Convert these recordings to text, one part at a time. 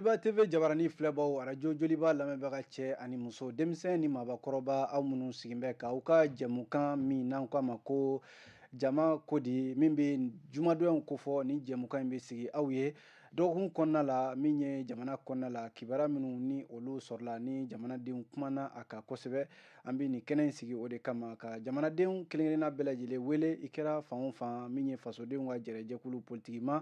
Joliba TV jabarani filɛbaw, arajo Joliba lamɛnbaga cɛ ani muso, denmisɛn ni maabakɔrɔba, aw minnu sigin bɛ k'aw ka jɛmukan min n'an ko a ma ko Jama ko di, min bɛ jumadonyaw kofɔ, ni jɛmukan in bɛ sigi aw ye dɔgɔkun kɔnɔna la, min ye jamana kɔnɔna la kibaruya minnu ni olu sɔrɔla, ni jamanadenw kumana a kan kosɛbɛ. An bɛ nin kɛnɛ in sigi o de kama, ka jamanadenw kelen-kelenna bɛɛ lajɛlen wele, i kɛra fan o fan, min ye fasodenw ka jɛrɛjɛkulu politikima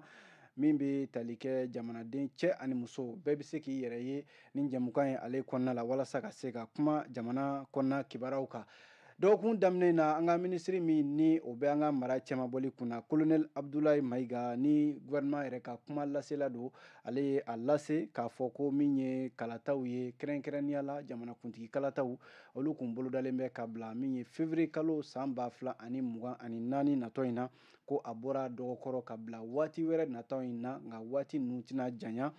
min bɛ tali kɛ jamanaden cɛ ani muso bɛɛ bɛ se k'i yɛrɛ ye ni jɛmukan ye ale kɔnɔna la, walasa ka se ka kuma jamana kɔnɔna kibaruyaw kan. Dɔgɔkun daminɛ na, an ka minisiri min ni o bɛ an ka mara cɛmabɔli kunna, Colonel Abdoulaye Maïga, ni gouvernement yɛrɛ ka kuma lasela don, ale ye a lase k'a fɔ ko min ye kalataw ye, kɛrɛnkɛrɛnnenya la jamanakuntigi kalataw, olu kun bolodalen bɛ ka bila min ye février kalo san 2024 natɔ in na, ko a bɔra dɔgɔkɔrɔ ka bila waati wɛrɛ nataw in na, nka waati ninnu tɛna janya.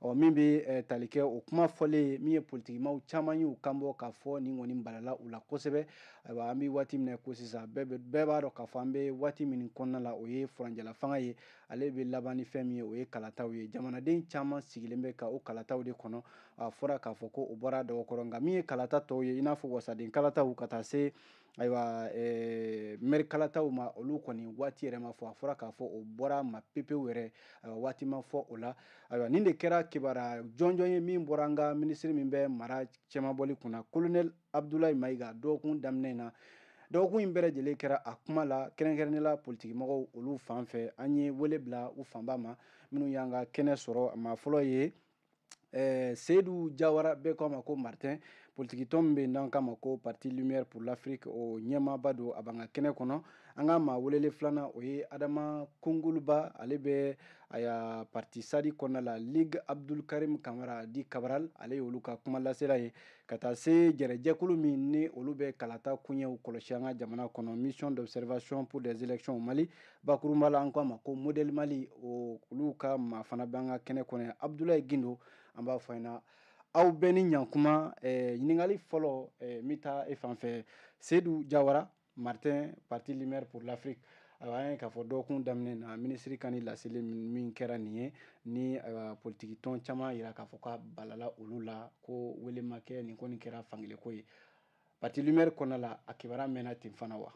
Ɔ, min bɛ tali kɛ o kuma fɔlen, min ye politikimaw caman y'u kanbɔ k'a fɔ nin kɔni balala u la kosɛbɛ. Ayiwa, an bɛ waati min na ko sisan, bɛɛ b'a dɔn k'a fɔ an bɛ waati min kɔnɔna la, o ye furancɛla fanga ye. Ale bɛ laban ni fɛn min ye, o ye kalataw ye. Jamanaden caman sigilen bɛ ka o kalataw de kɔnɔ. A fɔra k'a fɔ ko o bɔra dɔgɔkɔrɔ, nka min ye kalata tɔw ye, i n'a fɔ wasaden kalataw ka taa se, ayiwa, maire kalataw ma, olu kɔni waati yɛrɛ ma fɔ. A fɔra k'a fɔ o bɔra ma pepewu yɛrɛ. Ayiwa, waati ma fɔ o la. Ayiwa, nin de kɛra kibaruya jɔnjɔn ye min bɔra an ka minisiri min bɛ mara cɛmabɔli kunna, Colonel Abdoulaye Maïga, dɔgɔkun daminɛ in na. Dɔgɔkun in bɛɛ lajɛlen kɛra a kuma la, kɛrɛnkɛrɛnnenya la politikimɔgɔw olu fan fɛ. An ye wele bila u fanba ma minnu y'an ka kɛnɛ sɔrɔ. A maa fɔlɔ ye Seydou Jawara, bɛɛ ko a ma ko Martin, politiki tɔn min bɛ yen n'an k'a ma ko Parti Lumière pour l'Afrique, o ɲɛmaaba don, a b'an ka kɛnɛ kɔnɔ. An ka maa welele filanan, o ye Adama Kongoluba, ale bɛ aya parti SADI kɔnɔna la, Ligue Abdul Karim Kamara di Cabral, ale ye olu ka kuma lasela ye, ka taa se jɛrɛjɛkulu min ni olu bɛ kalata koɲɛw kɔlɔsi an ka jamana kɔnɔ, Mission d'observation pour des élections au Mali, bakurunba la an ko a ma ko Modèle Mali, o olu ka maa fana bɛ an ka kɛnɛ kɔnɔ yan, Abdoulaye Guindo. An b'a fɔ ɲɛna aw bɛɛ ni ɲankuma. Ɲininkali fɔlɔ, n bɛ taa e fan fɛ, Seydou Jawara Martin, Parti Lumière pour l'Afrique. Ayiwa, an ye k'a fɔ dɔgɔkun daminɛ na, minisiri ka ni laseli min kɛra nin ye, ni ayiwa politiki tɔn caman yira k'a fɔ k'a balala olu la, ko wele ma kɛ, nin kɔni kɛra fankelen ko ye. Parti Lumière kɔnɔna la, a kibaruya mɛnna ten fana wa?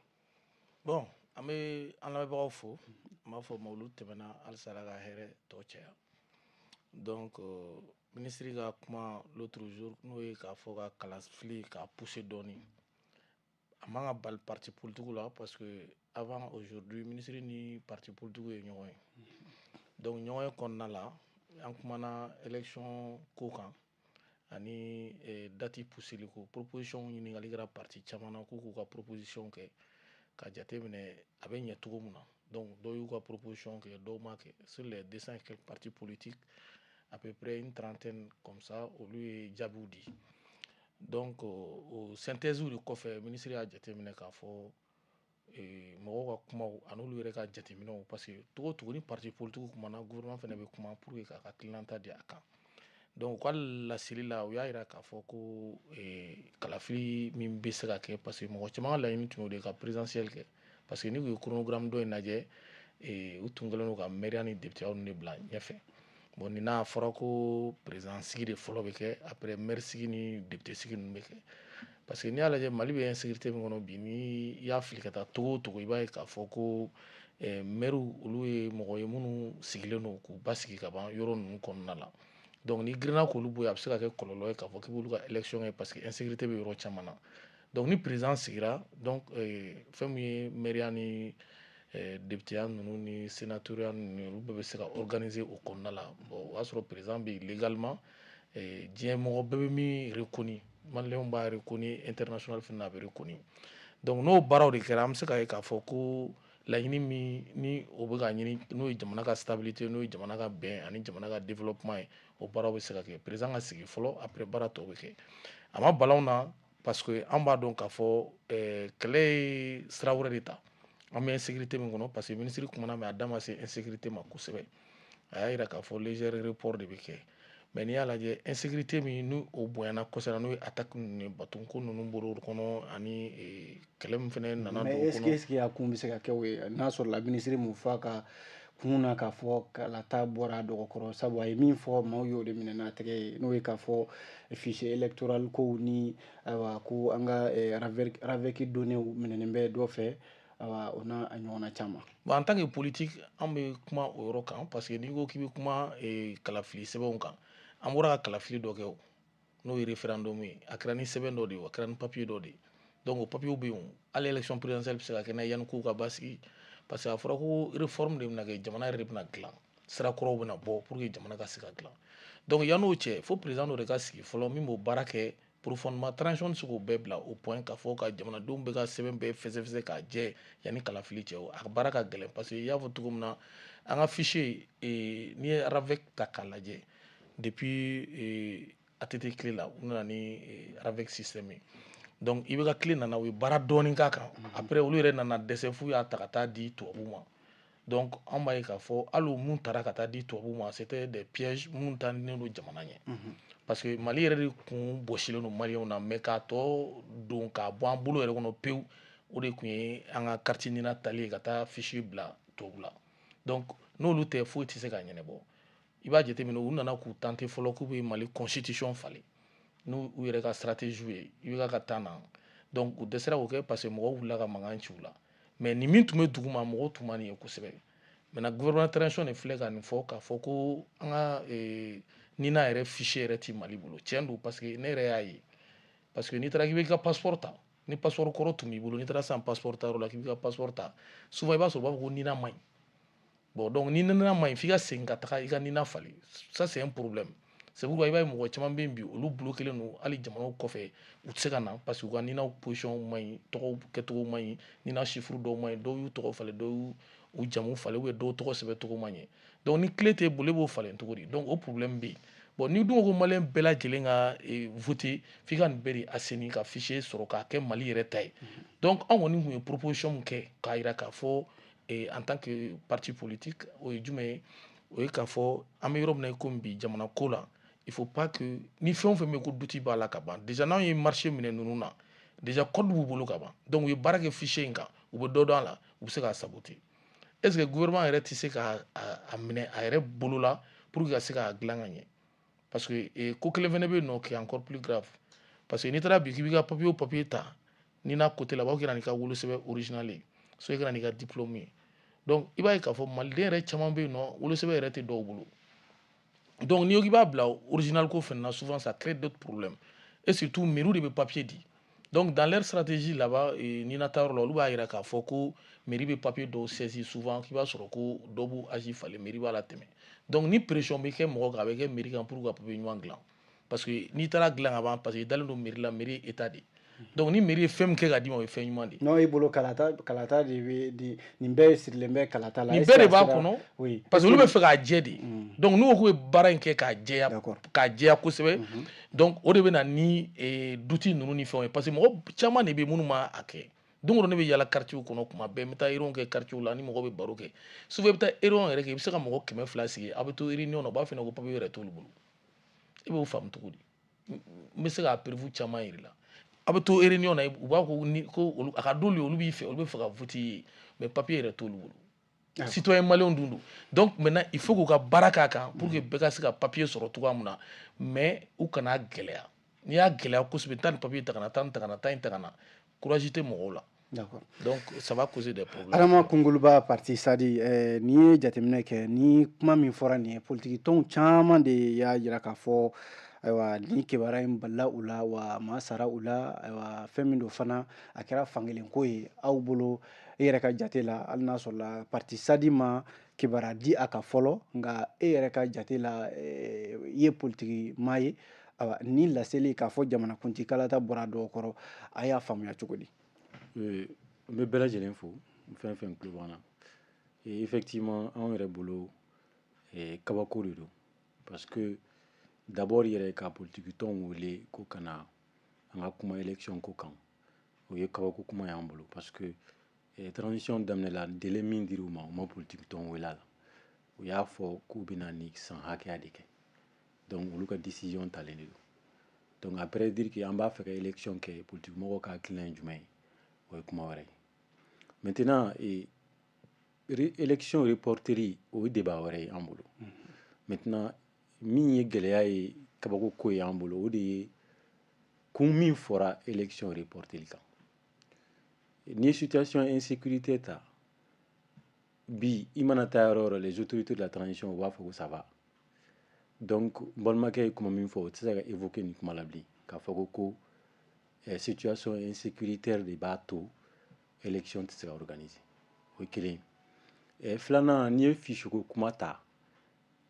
Bon, an bɛ an lamɛnbagaw fo. An b'a fɔ ma olu tɛmɛna, halisa Ala ka hɛrɛ tɔ caya. Donc minisiri ka kuma l'autre jour, n'o ye k'a fɔ ka kalafili k'a pousser dɔɔni, a man ka bali parti politique la, parce que avant aujourd'hui, minisiri ni parti politique ye ɲɔgɔn ye. Donc ɲɔgɔn ye kɔnɔna la, an kumana élection ko kan ani date pousseli ko. Proposition ɲininkali kɛra parti caman na k'u k'u ka proposition kɛ ka jateminɛ a bɛ ɲɛ cogo min na. Donc dɔw y'u ka proposition kɛ, dɔw ma kɛ. Sur les 200 et quelques partis politiques, à peu près une trentaine comme ça, olu ye jaabiw di. Donc o synthèse de kɔfɛ, minisiri y'a jateminɛ k'a fɔ mɔgɔw ka kumaw ani olu yɛrɛ ka jateminɛw, parce que togo togo ni parti politique kumana, gouvernement fana bɛ kuma pour que k'a ka tilenanta di a kan. Donc u ka laseli la, u y'a yira k'a fɔ ko kalafili min bɛ se ka kɛ, parce que mɔgɔ caman ka laɲini tun y'o de ye ka présidentielle kɛ, parce que ni u ye chronogramme dɔ in lajɛ, u tun kɛlen don ka maire ni député ninnu de bila ɲɛfɛ. Bon, ni n'a fɔra ko président sigi de fɔlɔ bɛ kɛ, après maire sigi ni député sigi ninnu bɛ kɛ, parce que n'i y'a lajɛ, Mali bɛ insécurité min kɔnɔ bi, ni i y'a fili ka taa togo o togo, i b'a ye k'a fɔ ko maire, olu ye mɔgɔ ye minnu sigilen don k'u basigi ka ban yɔrɔ ninnu kɔnɔna la. Donc ni girinna k'olu bɔ yen, a bɛ se ka kɛ kɔlɔlɔ ye k'a fɔ k'i b'olu ka élection kɛ, parce que insécurité bɛ yɔrɔ caman na. Donc ni président sigira, donc fɛn min ye maire ni député ninnu ni sénateur ninnu, olu bɛɛ bɛ se ka organiser o kɔnɔna la. Bon, o y'a sɔrɔ président bɛ yen légalement, diɲɛ mɔgɔ bɛɛ bɛ min reconnu, maliyɛnw b'a reconnu, international fana a bɛ reconnu. Donc n'o baaraw de kɛra, an bɛ se k'a ye k'a fɔ ko laɲini min ni o bɛ ka ɲini, n'o ye jamana ka stabilité, n'o ye jamana ka bɛn ani jamana ka développement ye, o baaraw bɛ se ka kɛ. Président ka sigi fɔlɔ, après baara tɔw bɛ kɛ. A ma bala anw na, parce que an b'a dɔn k'a fɔ kɛlɛ ye sira wɛrɛ de ta. An bɛ insécurité min kɔnɔ, parce que minisiri kumana, mais a da ma se insécurité ma kosɛbɛ. A y'a yira k'a fɔ léger report de bɛ kɛ, mais n'i y'a lajɛ, insécurité min ni o bonyana kosɛbɛ, n'o ye attaque ninnu ye, bateau ko ninnu bɔr'o kɔnɔ, ani kɛlɛ min fana nana don o kɔnɔ. Mais est ce que a kun bɛ se ka kɛ o ye, n'a sɔrɔ la minisiri mun fɔ a ka kun na k'a fɔ kalata bɔra dɔgɔkɔrɔ, sabu a ye min fɔ, maaw y'o de minɛ n'a tɛgɛ ye, n'o ye k'a fɔ fichier électoral kow ni ayiwa ko an ka RAVEC données minɛnen bɛ dɔ fɛ, ayiwa o n'a a ɲɔgɔnna caman. Bon, en tant que politique, an bɛ kuma o yɔrɔ kan, parce que n'i ko k'i bɛ kuma kalafili sɛbɛnw kan, an bɔra ka kalafili dɔ kɛ, o n'o ye référendum ye, a kɛra ni sɛbɛn dɔ de ye, a kɛra ni papier dɔ de ye. Donc o papier bɛ yen. Hali élection présidentielle bɛ se ka kɛ n'a ye yanni kow ka basigi, parce que a fɔra ko réforme de bɛna kɛ, jamana yɛrɛ de bɛna dilan, sira kuraw bɛna bɔ pour que jamana ka se ka dilan. Donc yan'o cɛ, fo président dɔ de ka sigi fɔlɔ min b'o baara kɛ profondément. Transition tɛ se k'o bɛɛ bila au point k'a fɔ ka jamanadenw bɛɛ ka sɛbɛn bɛɛ fɛsɛfɛsɛ k'a jɛ yanni kalafili cɛ. O a baara ka gɛlɛn, parce que i y'a fɔ cogo min na, an ka fichier, n'i ye RAVEC ta k'a lajɛ, depuis ATT tile la, u nana ni RAVEC système ye. Donc i bɛ ka tile nana, u ye baara dɔɔni k'a kan. Après, olu yɛrɛ nana dɛsɛ f'u y'a ta ka taa di tubabuw ma. Donc an b'a ye k'a fɔ hali o mun taara ka taa di tubabuw ma, c'était des pièges minnu talen don jamana ɲɛ, parce que Mali yɛrɛ de kun bɔsilen don maliyɛnw na. Mais k'a tɔ don k'a bɔ an bolo yɛrɛ kɔnɔ pewu, o de tun ye an ka carte NINA tali ye ka taa fichier bila tubabu la. Donc n'olu tɛ, foyi tɛ se ka ɲɛnabɔ. I b'a jateminɛ, u nana k'u tenter fɔlɔ k'u bɛ Mali constitution falen n'u u yɛrɛ ka stratégie ye, i bɛ ka taa na. Donc u dɛsɛra k'o kɛ, parce que mɔgɔw wulila ka mankan ci u la. Mais nin min tun bɛ dugu ma, mɔgɔw tun ma nin ye kosɛbɛ. Maintenant, gouvernement transition de filɛ ka nin fɔ k'a fɔ ko an ka NINA yɛrɛ fichier yɛrɛ ti Mali bolo. Tiɲɛ don, parce que ne yɛrɛ y'a ye, parce que n'i taara k'i b'i ka passeport ta, ni passeport kɔrɔ tun b'i bolo, n'i taara sisan passeport ta yɔrɔ la k'i b'i ka passeport ta, souvent i b'a sɔrɔ u b'a fɔ ko NINA man ɲi. Bon, donc ni NINA man ɲi, f'i ka segin ka taga i ka NINA falen. Ça, c'est un problème. C'est pourquoi i b'a ye mɔgɔ caman bɛ yen bi, olu bloqué don hali jamanaw kɔfɛ, u tɛ se ka na, parce que u ka NINA position man ɲi, tɔgɔw kɛcogo man ɲi, NINA chiffre dɔw man ɲi, dɔw y'u tɔgɔ falen, dɔw y'u u jamu falen, ou bien dɔw tɔgɔ sɛbɛn cogo man ɲɛ. Donc ni clé t'e bolo, e b'o falen cogo di? Donc o problème bɛ yen. Bon, n'i dun ko ko maliyɛn bɛɛ lajɛlen ka voter, f'i ka nin bɛɛ de assainir, ka fichier sɔrɔ k'a kɛ Mali yɛrɛ ta ye. Donc anw kɔni tun ye proposition min kɛ k'a yira k'a fɔ en tant que parti politique, o ye jumɛn ye? O ye k'a fɔ an bɛ yɔrɔ min na i komi bi, jamana ko la, il faut pas que ni fɛn o fɛn bɛ yen ko doute b'a la ka ban. Déjà, n'anw ye marché minɛ ninnu na, déjà code b'u bolo ka ban. Donc u ye baara kɛ fichier in kan, u bɛ dɔ dɔn a la, u bɛ se k'a saboter. Est ce que gouvernement yɛrɛ tɛ se ka a minɛ a yɛrɛ bolo la pour que ka se k'a dilan ka ɲɛ? Parce que ko kelen fɛnɛ bɛ yen nɔ qui est encore plus grave, parce que n'i taara bi k'i b'i ka papier o papier ta n'i n'a côté la, u b'a fɔ k'i ka na n'i ka wolosɛbɛn original ye, soit i ka na n'i ka diplôme ye. Donc i b'a ye k'a fɔ maliden yɛrɛ caman bɛ yen nɔ, wolosɛbɛn yɛrɛ tɛ dɔw bolo. Donc n'i ko k'i b'a bila original ko fɛnɛ na, souvent ça crée d'autres problèmes. Et surtout, mairie de bɛ papier di. Donc dans leur stratégie là-bas, NINA ta yɔrɔ la, olu b'a yira k'a fɔ ko mairie bɛ papier dɔw saisi souvent, k'i b'a sɔrɔ ko dɔw b'u âge falen, mairie b'a la tɛmɛ. Donc ni pression bɛ kɛ mɔgɔ kan, a bɛ kɛ mairie kan pour ka papier ɲuman dilan, parce que n'i taara dilan ka ban, parce que i dalen don mairie la, mairie ye état de ye. Donc ni mairie ye fɛn min kɛ ka d'i ma, o ye fɛn ɲuman de ye. Non, i bolo kalata, kalata de bɛ di, nin bɛɛ sirilen bɛ kalata la. Nin bɛɛ de b'a kɔnɔ, parce que olu bɛ fɛ k'a jɛ de. Donc n'u ko k'u bɛ baara in kɛ k'a jɛya, k'a jɛya kosɛbɛ, donc o de bɛ na ni doute ninnu ni fɛnw ye, parce que mɔgɔ caman de bɛ yen minnu ma a kɛ. Don o don ne bɛ yala quartier kɔnɔ, kuma bɛɛ n bɛ taa réunion kɛ quartier la, ni mɔgɔw bɛ baro kɛ. Souvent i bɛ taa réunion yɛrɛ kɛ, i bɛ se ka mɔgɔ 200 sigi, aw bɛ to réunion na, u b'a f'i ɲɛna ko papier yɛrɛ t'olu bolo. E b'o faamu cogo di? N bɛ se k'a preuve caman yir'i la. A bɛ to réunion na, u b'a ko ni ko olu a ka d'olu ye, olu b'i fɛ, olu bɛ fɛ ka voter ye, mais papier yɛrɛ t'olu bolo. Citoyen malien dun don. Donc maintenant, il faut k'u ka baara k'a kan pour que bɛɛ ka se ka papier sɔrɔ cogoya min na, mais u kana gɛlɛya. N'i y'a gɛlɛya kosɛbɛ, taa ni papier ta ka na, taa nin ta ka na, taa nin ta ka na, courage tɛ mɔgɔw la. Donc ça va causer des problèmes. Adama Kunguluba, parti SADI, n'i ye jateminɛ kɛ, ni kuma min fɔra nin ye, politiki tɔnw caman de y'a jira k'a fɔ ayiwa ni kibaruya in balila u la, wa maa sara u la. Ayiwa, fɛn min don fana, a kɛra fankelen ko ye aw bolo. E yɛrɛ ka jate la, hali n'a sɔrɔla parti SADI ma kibaruya di a kan fɔlɔ, nka e yɛrɛ ka jate la, i ye politiki maa ye, ayiwa ni laseli k'a fɔ jamanakuntigi kalata bɔra dɔw kɔrɔ, a y'a faamuya cogo di? N bɛ bɛɛ lajɛlen fo, fɛn fɛn tulo b'an na. Effectivement, anw yɛrɛ bolo, kabako de don, parce que d'abord yɛrɛ ka politiki tɔnw wele ko ka na an ka kuma élection ko kan, o ye kabako kuma y'an bolo, parce que transition daminɛ la, délai min dir'u ma, u ma politiki tɔn wele a la. U y'a fɔ k'u bɛna ni san hakɛya de kɛ. Donc olu ka décision talen de don. Donc après, dire que an b'a fɛ ka élection kɛ, politique mɔgɔw ka hakilina ye jumɛn ye, o ye kuma wɛrɛ ye. Maintenant, Élection reporteri, o ye débat wɛrɛ ye an bolo. Maintenant, min ye gɛlɛya ye, kabako ko ye an bolo, o de ye kun min fɔra élection reporteri kan. N'i ye situation insécurité ta bi, i mana taa yɔrɔ o yɔrɔ, les autorités de la transition, u b'a fɔ ko ça va. Donc n balimakɛ ye kuma min fɔ, o tɛ se ka évoquer nin kuma la bilen, k'a fɔ ko situation insécuritaire de b'a to élection tɛ se ka organiser. O ye kelen ye. Filanan, n'i ye fiche ko kuma ta,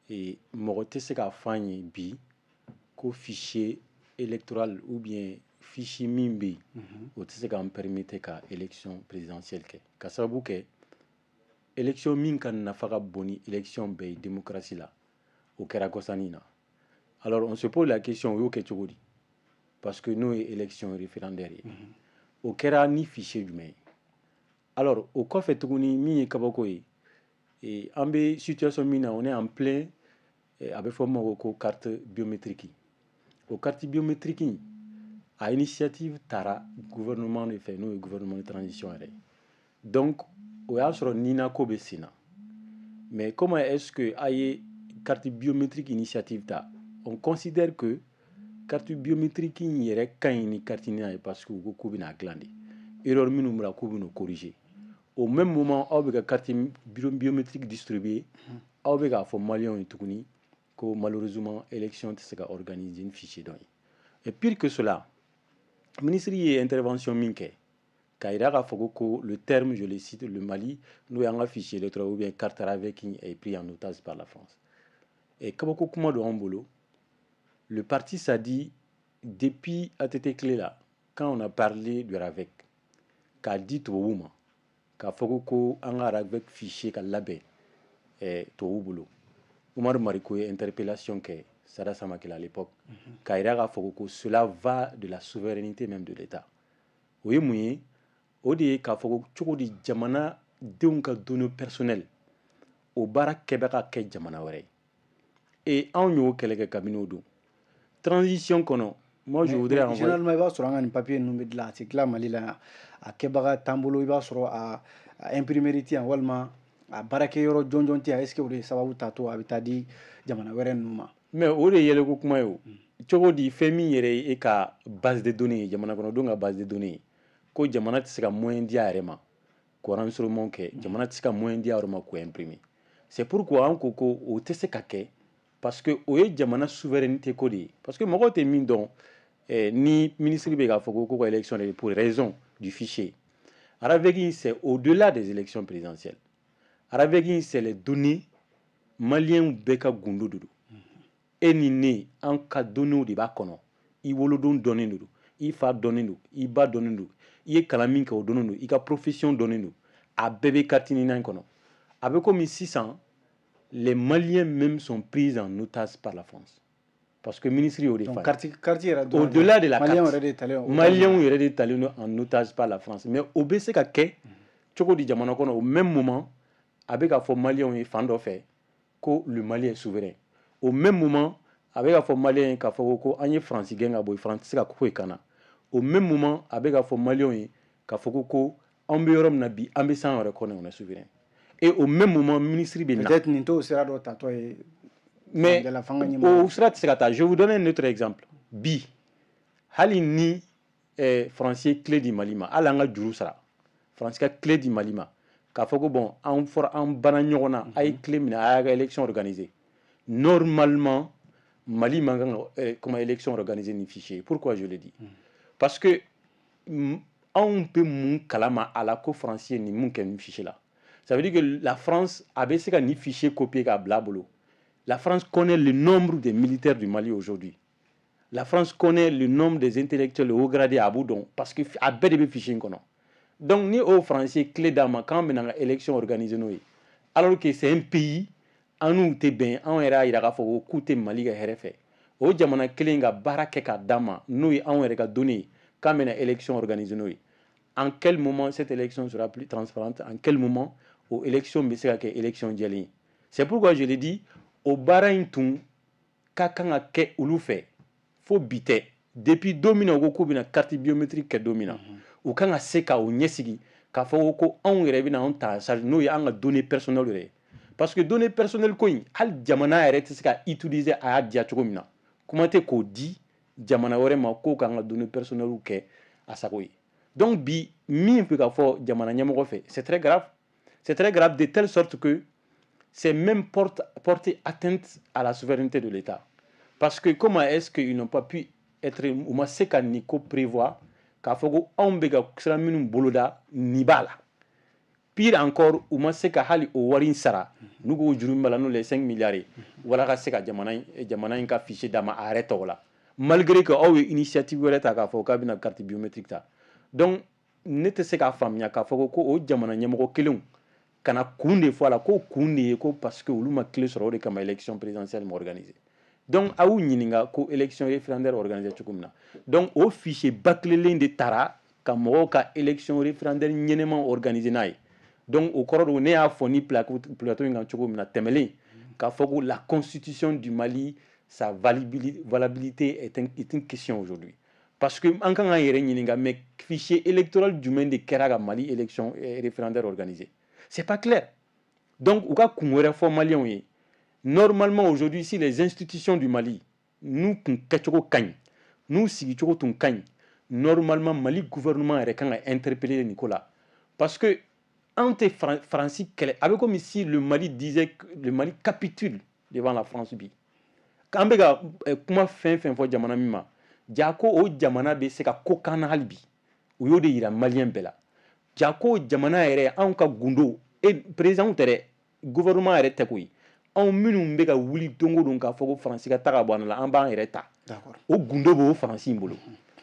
mɔgɔ tɛ se k'a fɔ an ye bi ko fichier électoral ou bien fichier min bɛ yen, o tɛ se k'an permettre ka élection présidentielle kɛ, ka sababu kɛ élection min ka nafa ka bon ni élection bɛɛ ye démocratie la, o kɛra kɔsannin na. Alors on se pose la question, o y'o kɛ cogo di? Parce que n'o ye élection référendaire ye, o kɛra ni fichier jumɛn ye? Alors o kɔfɛ tuguni, min ye kabako ye, an bɛ situation min na, on est en plein, a bɛ fɔ min ma ko carte biométrique. O carte biométrique in, a initiative taara gouvernement de fɛ, n'o ye gouvernement de transition yɛrɛ ye. Donc o y'a sɔrɔ NINA ko bɛ sen na. Mais comment est-ce que a ye carte biométrique initiative ta? On considère que carte biométrique in yɛrɛ ka ɲi ni carte NINA ye, parce que u ko k'u bɛna dilan de, erreur minnu bɛ la, k'u bɛn'o corriger. Au même moment, aw bɛ ka carte biométrique distribuer, aw bɛ k'a fɔ maliyɛnw ye tuguni ko malheureusement élection tɛ se ka organiser ni fichier dɔ ye. Et pire que cela, ministre ye intervention min kɛ k'a yira k'a fɔ ko le terme, je le cite, le Mali, n'o y'an ka fichier électoral ou bien carte RAVEC est pris en otage par la France. Et kabako kuma don an bolo. Le parti s'est dit depuis ATT clé là, quand on a parlé du RAVEC, k'a di tubabuw ma, k'a fɔ ko an ka RAVEC fichier ka labɛn tubabuw bolo, Umaru Mariko ye interpellation kɛ Sada Samakɛ à l'époque, k'a yira k'a fɔ ko cela va de la souveraineté même de l'État. O ye mun ye? O de ye k'a fɔ ko cogo di jamana denw ka données personnelles, o baara kɛ bɛ ka kɛ jamana wɛrɛ ye? Et anw y'o kɛlɛ kɛ kabini o don transition kɔnɔ. Moi, je voudrais envoyer. Généralement, i b'a sɔrɔ an ka nin papier ninnu bɛ dilan, a tɛ dilan Mali la yan. A kɛbaga t'an bolo, i b'a sɔrɔ a imprimerie tɛ yan, walima a baarakɛyɔrɔ jɔnjɔn tɛ yan. Est ce que o de ye sababu t'a to a bɛ taa di jamana wɛrɛ ninnu ma? Mais o de ye yɛlɛko kuma ye. O cogo di, fɛn min yɛrɛ ye e ka base de données ye, jamana kɔnɔdenw ka base de données ye, ko jamana tɛ se ka moyen di a yɛrɛ ma k'o enregistrement kɛ, jamana tɛ se ka moyen di a yɛrɛ ma k'o imprimer? C'est pourquoi an ko ko o tɛ se ka kɛ, parce que o ye jamana souveraineté ko de ye. Parce que mɔgɔw tɛ min dɔn, ni ministre bɛ k'a fɔ ko ka élection de pour raison du fichier RAVEC, c'est au-delà des élections présidentielles. RAVEC, c'est les données maliens bɛɛ ka gundo de don. E ni ne, an ka données de b'a kɔnɔ. I wolodon dɔnnen don, i fa dɔnnen don, i ba dɔnnen don, i ye kalan min kɛ, o dɔnnen don, i ka profession dɔnnen don, a bɛɛ bɛ carte NINA kɔnɔ. A bɛ komi sisan les Maliens même sont pris en otage par la France, parce que ministre y'o de fɔ. Carte yɛrɛ. Au-delà de la carte, Maliyɛnw yɛrɛ de talen Maliyɛnw yɛrɛ de talen don en otage par la France. Mais o bɛ se ka kɛ cogo di jamana kɔnɔ, au même moment a bɛ k'a fɔ Maliyɛnw ye fan dɔ fɛ ko le Mali est souverain, au même moment a bɛ k'a fɔ Maliyɛn ye k'a fɔ ko an ye Faransi gɛn ka bɔ yen, Faransi tɛ se ka foyi k'an na, au même moment a bɛ k'a fɔ Maliyɛnw ye k'a fɔ ko an bɛ yɔrɔ min na bi, an bɛ san yɛrɛ kɔnɔ, on est souverain, et au même moment ministre bɛ na? Peut-être nin t'o sira dɔ tatɔ ye. Mais o sira tɛ se ka taa. Je vous donne un autre exemple. Bi, hali ni Faransi ye clé di Mali ma, hali an ka juru sara, Faransi ka clé di Mali ma, k'a fɔ ko bon, an fɔra, an banna ɲɔgɔn na, a ye clé minɛ, a y'a ka élection organiser, normalement Mali man kan ka comment élection organiser ni fichier. Pourquoi je le dis? Parce que anw bɛ mun kalama a la ko Faransi ye nin mun kɛ nin fichier la? Ça veut dire que la France a bɛ se ka nin fichier copier k'a bila a bolo. La France connaît le nombre des militaires du Mali aujourd'hui. La France connaît le nombre des intellectuels haut gradés à dɔn, parce que a bɛɛ de bɛ fichier in kɔnɔ. Donc ni o Faransi ye clé d'a ma k'an bɛna an ka élection organiser n'o ye, alors que c'est un pays an n'u tɛ bɛn, anw yɛrɛ y'a yira k'a fɔ ko k'u tɛ Mali ka hɛrɛ fɛ, o jamana kelen ka baara kɛ k'a d'an ma, n'o ye anw yɛrɛ ka données ye, k'an bɛna élection organiser n'o ye, en quel moment cette élection sera plus transparente? En quel moment o élection bɛ se ka kɛ élection jɛlen ye? C'est pourquoi je l'ai dit, o baara in tun ka kan ka kɛ olu fɛ fo bi tɛ. Depuis don min na u ko k'u bɛna carte biométrique kɛ, don min na u kan ka se ka o ɲɛsigi. K'a fɔ ko anw yɛrɛ bɛna anw ta charge, n'o ye an ka données personnelles yɛrɛ ye, parce que données personnelles ko in, hali jamana yɛrɛ tɛ se ka utiliser a y'a diya cogo min na, kuma tɛ k'o di jamana wɛrɛ ma k'o k'an ka données personnelles kɛ a sago ye. Donc bi, min bɛ ka fɔ jamana ɲɛmɔgɔ fɛ, c'est très grave, c'est très grave, de telle sorte que c'est même porter atteinte à la souveraineté de l'État. Parce que comment est-ce qu'ils n'ont pas pu être, u ma se ka nin ko prévoir, k'a fɔ ko anw bɛ ka sira minnu boloda nin b'a la? Pire encore, u ma se ka hali o wari in sara n'u k'o juru min b'a la, n'o ye 5 milliards ye, wala ka se ka jamana in ka fichier d'a ma a yɛrɛ tɔgɔ la, malgré que aw ye initiative wɛrɛ ta k'a fɔ k'a bɛna carte biométrique ta. Donc ne tɛ se k'a faamuya k'a fɔ ko o jamana ɲɛmɔgɔ kelenw ka na kun de fɔ a la, ko kun de ye ko parce que olu ma clé sɔrɔ, o de kama élection présidentielle ma organiser. Donc a y'u ɲininka ko élection référendaire organiser cogo min na, donc o fichier bâclélen de taara ka mɔgɔw ka élection référendaire ɲɛnɛma organiser n'a ye. Donc o kɔrɔ don, ne y'a fɔ ni plateau in kan cogo min na tɛmɛlen, k'a fɔ ko la constitution du Mali, sa valabilité est une question aujourd'hui, parce que an kan k'an yɛrɛ ɲininka, mais fichier électoral jumɛn de kɛra ka Mali élection référendaire organiser? C'est pas clair. Donc u ka kun wɛrɛ fɔ maliyɛnw ye. Normalement, aujourd'hui, si les institutions du Mali n'u kun kɛcogo ka ɲi, n'u sigicogo tun ka ɲi, normalement Mali gouvernement yɛrɛ kan ka interpeller nin ko la, parce que anw tɛ Faransi kɛlɛ. A bɛ comme si le Mali disait que le Mali capitule devant la France. Bi, an bɛ ka kuma fɛn fɛn fɔ jamana min ma, ja ko o jamana bɛ se ka ko kan na hali bi, u y'o de yira maliyɛn bɛɛ la. Ja ko jamana yɛrɛ, anw ka gundo e président tɛ dɛ, gouvernement yɛrɛ tɛ koyi. Anw minnu bɛ ka wuli don o don k'a fɔ ko Faransi ka taga bɔ an la, an b'an yɛrɛ ta, o gundo b'o Faransi in bolo.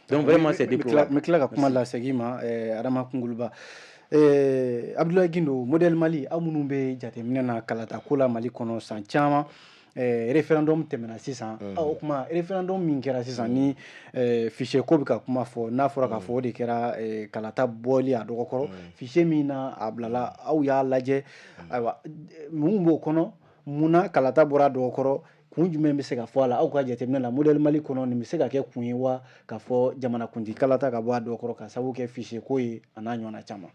Donc vraiment, c'est déplorable. N bɛ tila ka kuma lasegin ma, Adama Kunguluba. Abdoulaye Guindo, Modèle Mali, aw minnu bɛ jateminɛ na kalata ko la Mali kɔnɔ san caman, référendum tɛmɛna sisan. O kuma, référendum min kɛra sisan ni fichier ko bɛ ka kuma fɔ, n'a fɔra k'a fɔ o de kɛra kalata bɔli a dɔgɔkɔrɔ, fichier min na a bilala, aw y'a lajɛ, ayiwa, mun b'o kɔnɔ? Munna kalata bɔra a dɔgɔkɔrɔ? Kun jumɛn bɛ se ka fɔ a la, aw ka jateminɛ la, Modèle Mali kɔnɔ? Nin bɛ se ka kɛ kun ye wa, k'a fɔ jamanakuntigi kalata ka bɔ a dɔgɔkɔrɔ ka sababu kɛ fichier ko ye, a n'a ɲɔgɔnna caman?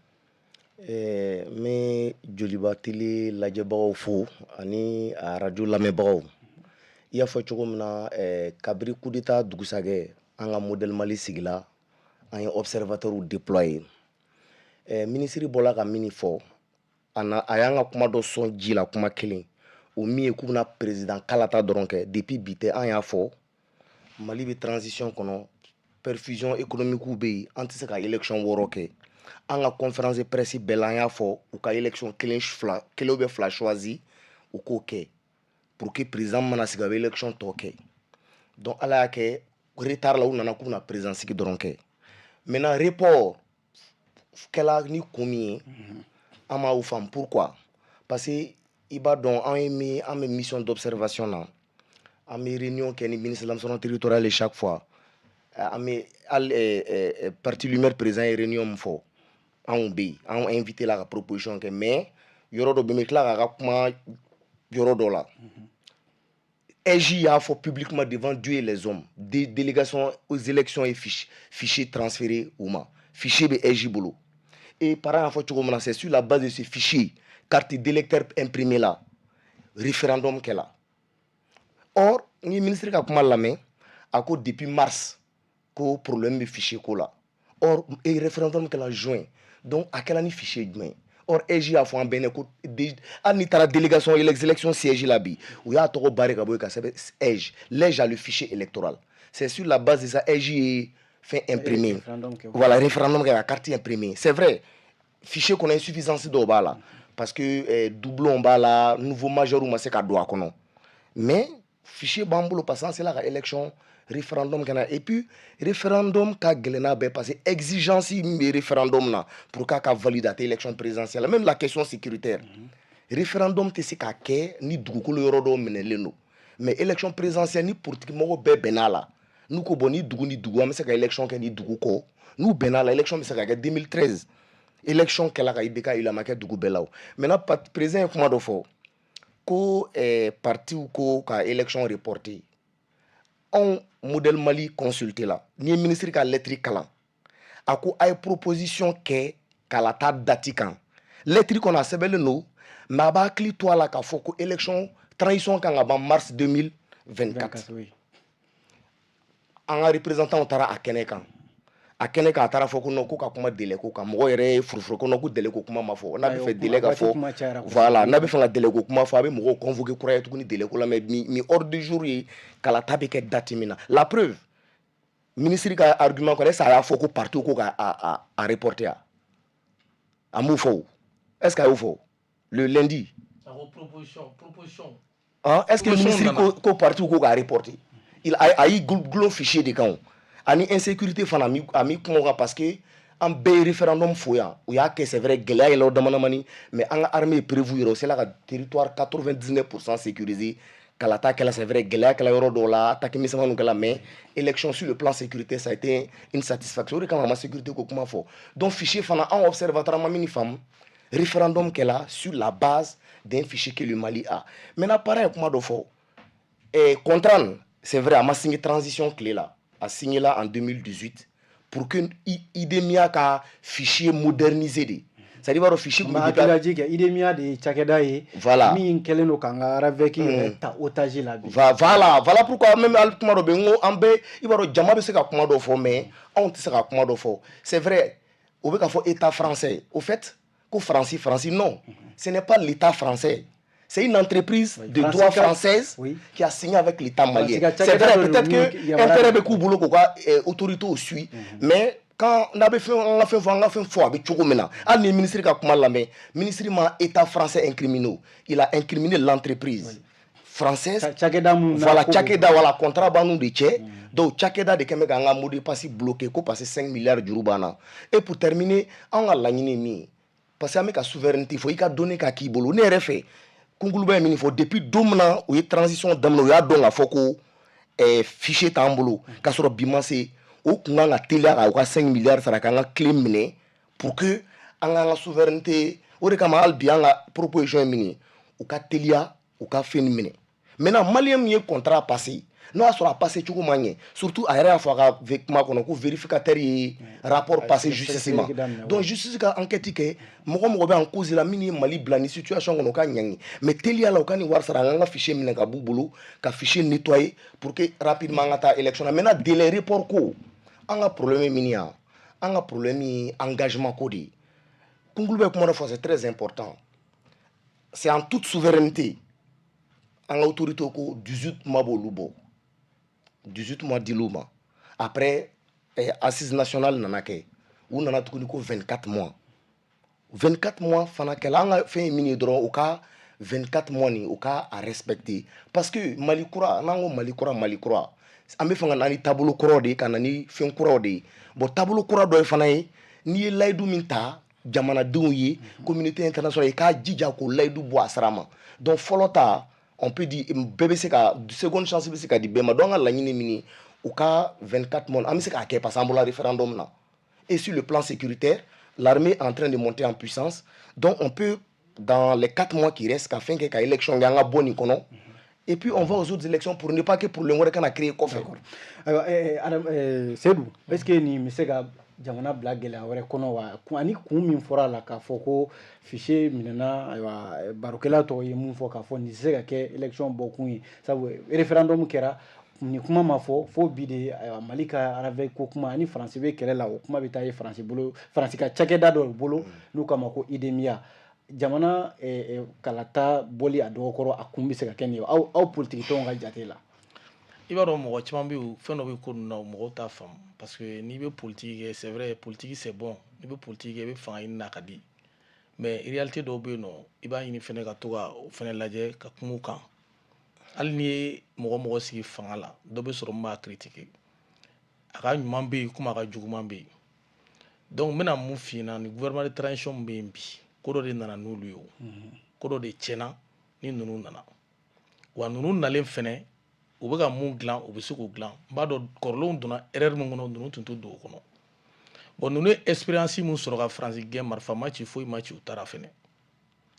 N bɛ Joliba Télé lajɛbagaw fo ani a radio lamɛnbagaw. I y'a fɔ cogo min na, kabiri coup d'état dugusajɛ, an ka Modèle Mali sigila, an ye observateur déployer. Minisiri bɔla ka min fɔ, a y'an ka kuma dɔ sɔn ji la, kuma kelen o min ye k'u bɛna président kalata dɔrɔn kɛ. Depuis bi tɛ, an y'a fɔ, Mali bɛ transition kɔnɔ, perfusion économique bɛ yen, an tɛ se ka élection 6 kɛ. An ka conférence de presse bɛɛ la, an y'a fɔ u ka élection kelen, fila, kelen ou bien fila choisi, u k'o kɛ pour que président mana sigi, a bɛ élection tɔ kɛ. Donc Ala y'a kɛ, retard la, u nana k'u bɛna président sigi dɔrɔn kɛ. Maintenant, report kɛla ni kun min ye, an m'a faamu. Pourquoi? Parce que i b'a dɔn, an ye min, an bɛ mission d'observation na, an bɛ réunion kɛ ni ministre de l'administration territoriale chaque fois. An bɛ hali parti Lumière président ye réunion min fɔ, anw bɛ yen, anw invité la ka proposition kɛ. Mais yɔrɔ dɔ bɛ yen, n bɛ tila k'a ka kuma yɔrɔ dɔ la. AIGE y'a fɔ publiquement devant Dieu et les hommes, délégation aux élections ye fichier transféré u ma, fichier bɛ AIGE bolo. Et parent y'a fɔ cogo min na, c'est sur la base de ce fichier, carte d'électeur imprimée la, référendum kɛla. Or ni ministre ka kuma lamɛn, a ko depuis mars ko problème bɛ fichier ko la. Or et référendum kɛla juin, donc a kɛla ni fichier jumɛn? Or AIGE y'a fɔ an bɛɛ ɲɛna ko hali n'i taara délégation élection siège la bi, u y'a tɔgɔ barrer ka bɔ yen ka sɛbɛn AIGE. L'AIGE a le fichier électoral, c'est sur la base de ça AIGE ye fɛn imprimé, voilà, référendum kɛ ka carte imprimé. C'est vrai, fichier kɔnɔ, insuffisance dɔw b'a la, parce que doublon b'a la, nouveau majeur ma se ka don a kɔnɔ, mais fichier b'an bolo, parce que an sela ka élection référendum kɛ na. Et puis référendum ka gɛlɛn n'a bɛɛ, parce que exigence min bɛ référendum na pour k'a ka valider, a tɛ élection présidentielle. Même la question sécuritaire, référendum tɛ se ka kɛ ni dugukolo yɔrɔ dɔw minɛlen don. Mais élection présidentielle, ni politique mɔgɔw bɛɛ bɛnn'a la, n'u ko bon, ni dugu ni dugu, an bɛ se ka élection kɛ ni dugu kɔ, n'u bɛnn'a la, élection bɛ se ka kɛ. 2013 élection kɛla ka IBK élu, a ma kɛ dugu bɛɛ la. O maintenant, président ye kuma dɔ fɔ ko partiw ko ka élection reporter. Anw Modèle Mali consulté la, n'i ye ministre ka lettre kalan, a ko a ye proposition kɛ. Kalata date kan. Lettre kɔnɔ, a sɛbɛnlen don, mais a b'a hakili to a la k'a fɔ ko élection transition kan ka ban mars 2024. An ka représentant taara a kɛnɛ kan, a kɛnɛ kan, a taara fɔ ko non, ko ka kuma délai ko kan. Mɔgɔ yɛrɛ ye furufuru ko non, ko délai ko kuma ma fɔ. N'a bɛ fɛ délai ka fɔ, voilà, n'a bɛ fɛ ka délai ko kuma fɔ, a bɛ mɔgɔw convoquer kura ye tuguni délai ko la. Mais mi ordre du jour ye kalata bɛ kɛ date min na. La preuve, ministre ka argument kɔnɔ, est ce que a y'a fɔ ko parti ko ka a reporter? A m'o fɔ o. Est ce que a y'o fɔ le lundi? Proposition, proposition. Hein? Est ce que ministre ko parti ko k'a reporter? Il a y'i gulon fichier de kan o. Ani insécurité fana, a mi kuma o kan, parce que an bɛɛ ye référendum fo yan, u y'a kɛ, c'est vrai, gɛlɛya yɛlɛ o damadamani, mais an ka armée ye prévu yɛrɛ, o sela ka territoire 99% sécurisé. Kalata kɛla, c'est vrai, gɛlɛya kɛla yɔrɔ dɔw la, attaque misɛnmaninw kɛla, mais élection, sur le plan sécurité, ça a été une satisfaction. O de kama a ma sécurité ko kuma fɔ. Donc fichier fana, anw observateur ma min faamu, référendum kɛla sur la base d'un fichier que le Mali a. Maintenant, pareil, kuma dɔ fɔ, contrat, c'est vrai, a ma signé transition tile la, a signé la en 2018 pour que IDEMIA ka fichier modernisé de, c'est à dire i b'a dɔn fichier kun bɛ hakililajigin kɛ, IDEMIA de ye cakɛda ye min kɛlen don k'an ka RAVEC yɛrɛ ta otage la bi. Voilà, voilà pourquoi même hali kuma dɔ bɛ yen, n ko an bɛɛ, i b'a dɔn, jama bɛ se ka kuma dɔ fɔ, mais anw tɛ se ka kuma dɔ fɔ. C'est vrai, o bɛ ka fɔ état français, au fait, ko Faransi, Faransi, non, ce n'est pas l'état français. C'est une entreprise de droit française qui a signé avec l'État malien. C'est vrai, peut-être que intérêt bɛ k'u bolo k'u ka autorité suit, mais quand n'a bɛ fɛn, an ka fɛn fɔ, an ka fɛn fɔ a bɛ cogo min na, hali ni ministre ka kuma lamɛn, ministre ma état français incriminé o, il a incriminé l'entreprise française. Cakɛda mun. Voilà, cakɛda, voilà, contrat b'an n'u de cɛ. Donc cakɛda de kɛn bɛ k'an ka mot de passe bloqué ko parce que 5 milliards juru b'an na. Et pour terminer, anw ka laɲini ye min ye, parce que an bɛ ka souveraineté fɔ, i ka données ka k'i bolo. Ne yɛrɛ fɛ, Kunkuluba ye min fɔ, depuis don min na u ye transition daminɛ, u y'a dɔn k'a fɔ ko fichier t'an bolo, k'a sɔrɔ bi ma se, o kun kan ka teliya ka u ka 5 milliards sara k'an ka clé minɛ pour que an k'an ka souveraineté. O de kama hali bi an ka proposition ye min ye, u ka teliya u ka fɛn nin minɛ. Maintenant, malien min ye contrat passé, n'o y'a sɔrɔ a passé cogo ma ɲɛ, surtout a yɛrɛ y'a fɔ a ka kuma kɔnɔ ko vérificateur ye rapport passé justice ma, donc justice ka enquête kɛ, mɔgɔ mɔgɔ bɛ en cause la min ye Mali bila ni situation kɔnɔ, u ka ɲangi. Mais teliya la, u ka nin wari sara, an ka fichier minɛ ka b'u bolo, ka fichier nettoyer pour que rapidement an ka taa élection na. Maintenant, délai report ko, an ka problème ye min ye, an ka problème ye engagement ko de ye. Kunkulu bɛ kuma dɔ fɔ, c'est très important, c'est en toute souveraineté. An ka autorité ko 18 mois b'olu bɔ, 18 mois dil'u ma. Après, assise nationale nana kɛ, u nana tuguni ko 24 mois. 24 mois fana kɛla. An ka fɛn ye min ye dɔrɔn, u ka 24 mois nin, u ka a respecter, parce que Mali kura, n'an ko Mali kura, Mali kura, an bɛ fɛ ka na ni taabolo kuraw de ye, ka na ni fɛn kuraw de ye. Bon, taabolo kura dɔ ye fana ye, n'i ye layidu min ta jamanadenw ye, communauté internationale, i k'a jija k'o layidu bɔ a sira ma. Donc fɔlɔ ta, on peut dire bɛɛ bɛ se ka seconde chance bɛ se ka di bɛɛ ma. Donc an ka laɲini min ye, u ka 24 mois, an bɛ se k'a kɛ parce que an bɔra référendum na, et sur le plan sécuritaire, l'armée est en train de monter en puissance. Donc on peut, dans les 4 mois qui restent, ka fɛn kɛ ka élection kɛ, an ka bɔ nin kɔnɔ, et puis on va aux autres élections pour ne pas que problème wɛrɛ kana créer kɔfɛ. Ayiwa, Adam Seydou, est ce que nin bɛ se ka jamana bila gɛlɛya wɛrɛ kɔnɔ wa? Ani kun min fɔra a la k'a fɔ ko fichier minɛna, ayiwa, barokɛla tɔgɔ ye mun fɔ k'a fɔ nin tɛ se ka kɛ élection bɔkun ye, sabu référendum kɛra, nin kuma ma fɔ fo bi de. Ayiwa, Mali ka RAVEC ko kuma ani Faransi bɛ kɛlɛ la, o kuma bɛ taa ye Faransi bolo, Faransi ka cakɛda dɔ bolo n'u k'a ma ko IDEMIA. Jamana kalata bɔli a dɔgɔkɔrɔ, a kun bɛ se ka kɛ nin ye aw politiki tɔnw ka jate la? I b'a dɔn, mɔgɔ caman bɛ yen, fɛn dɔ bɛ ko ninnu na, mɔgɔw t'a faamu, parce que n'i bɛ politique kɛ, c'est vrai, politique c'est bon, n'i bɛ politique kɛ, i bɛ fanga ɲini na ka di, mais réalité dɔw bɛ yen nɔ, i b'a ɲini fɛnɛ ka to ka o fɛnɛ lajɛ ka kuma o kan. Hali n'i ye mɔgɔ mɔgɔ sigi fanga la, dɔ bɛ sɔrɔ min b'a critiquer. A ka ɲuman bɛ yen komi a ka juguman bɛ yen. Donc n bɛna mun f'i ɲɛna, ni gouvernement de transition min bɛ yen bi, ko dɔ de nana n'olu ye, o ko dɔ de tiɲɛna ni ninnu nana. Wa ninnu nalen fɛnɛ, u bɛ ka mun dilan, u bɛ se k'o dilan. N b'a dɔn kɔrɔlenw donna erreur min kɔnɔ, ninnu tun tɛ don o kɔnɔ. Bon, ninnu ye expérience mun sɔrɔ ka Faransi gɛn, marifa ma ci, foyi ma ci, u taara fɛnɛ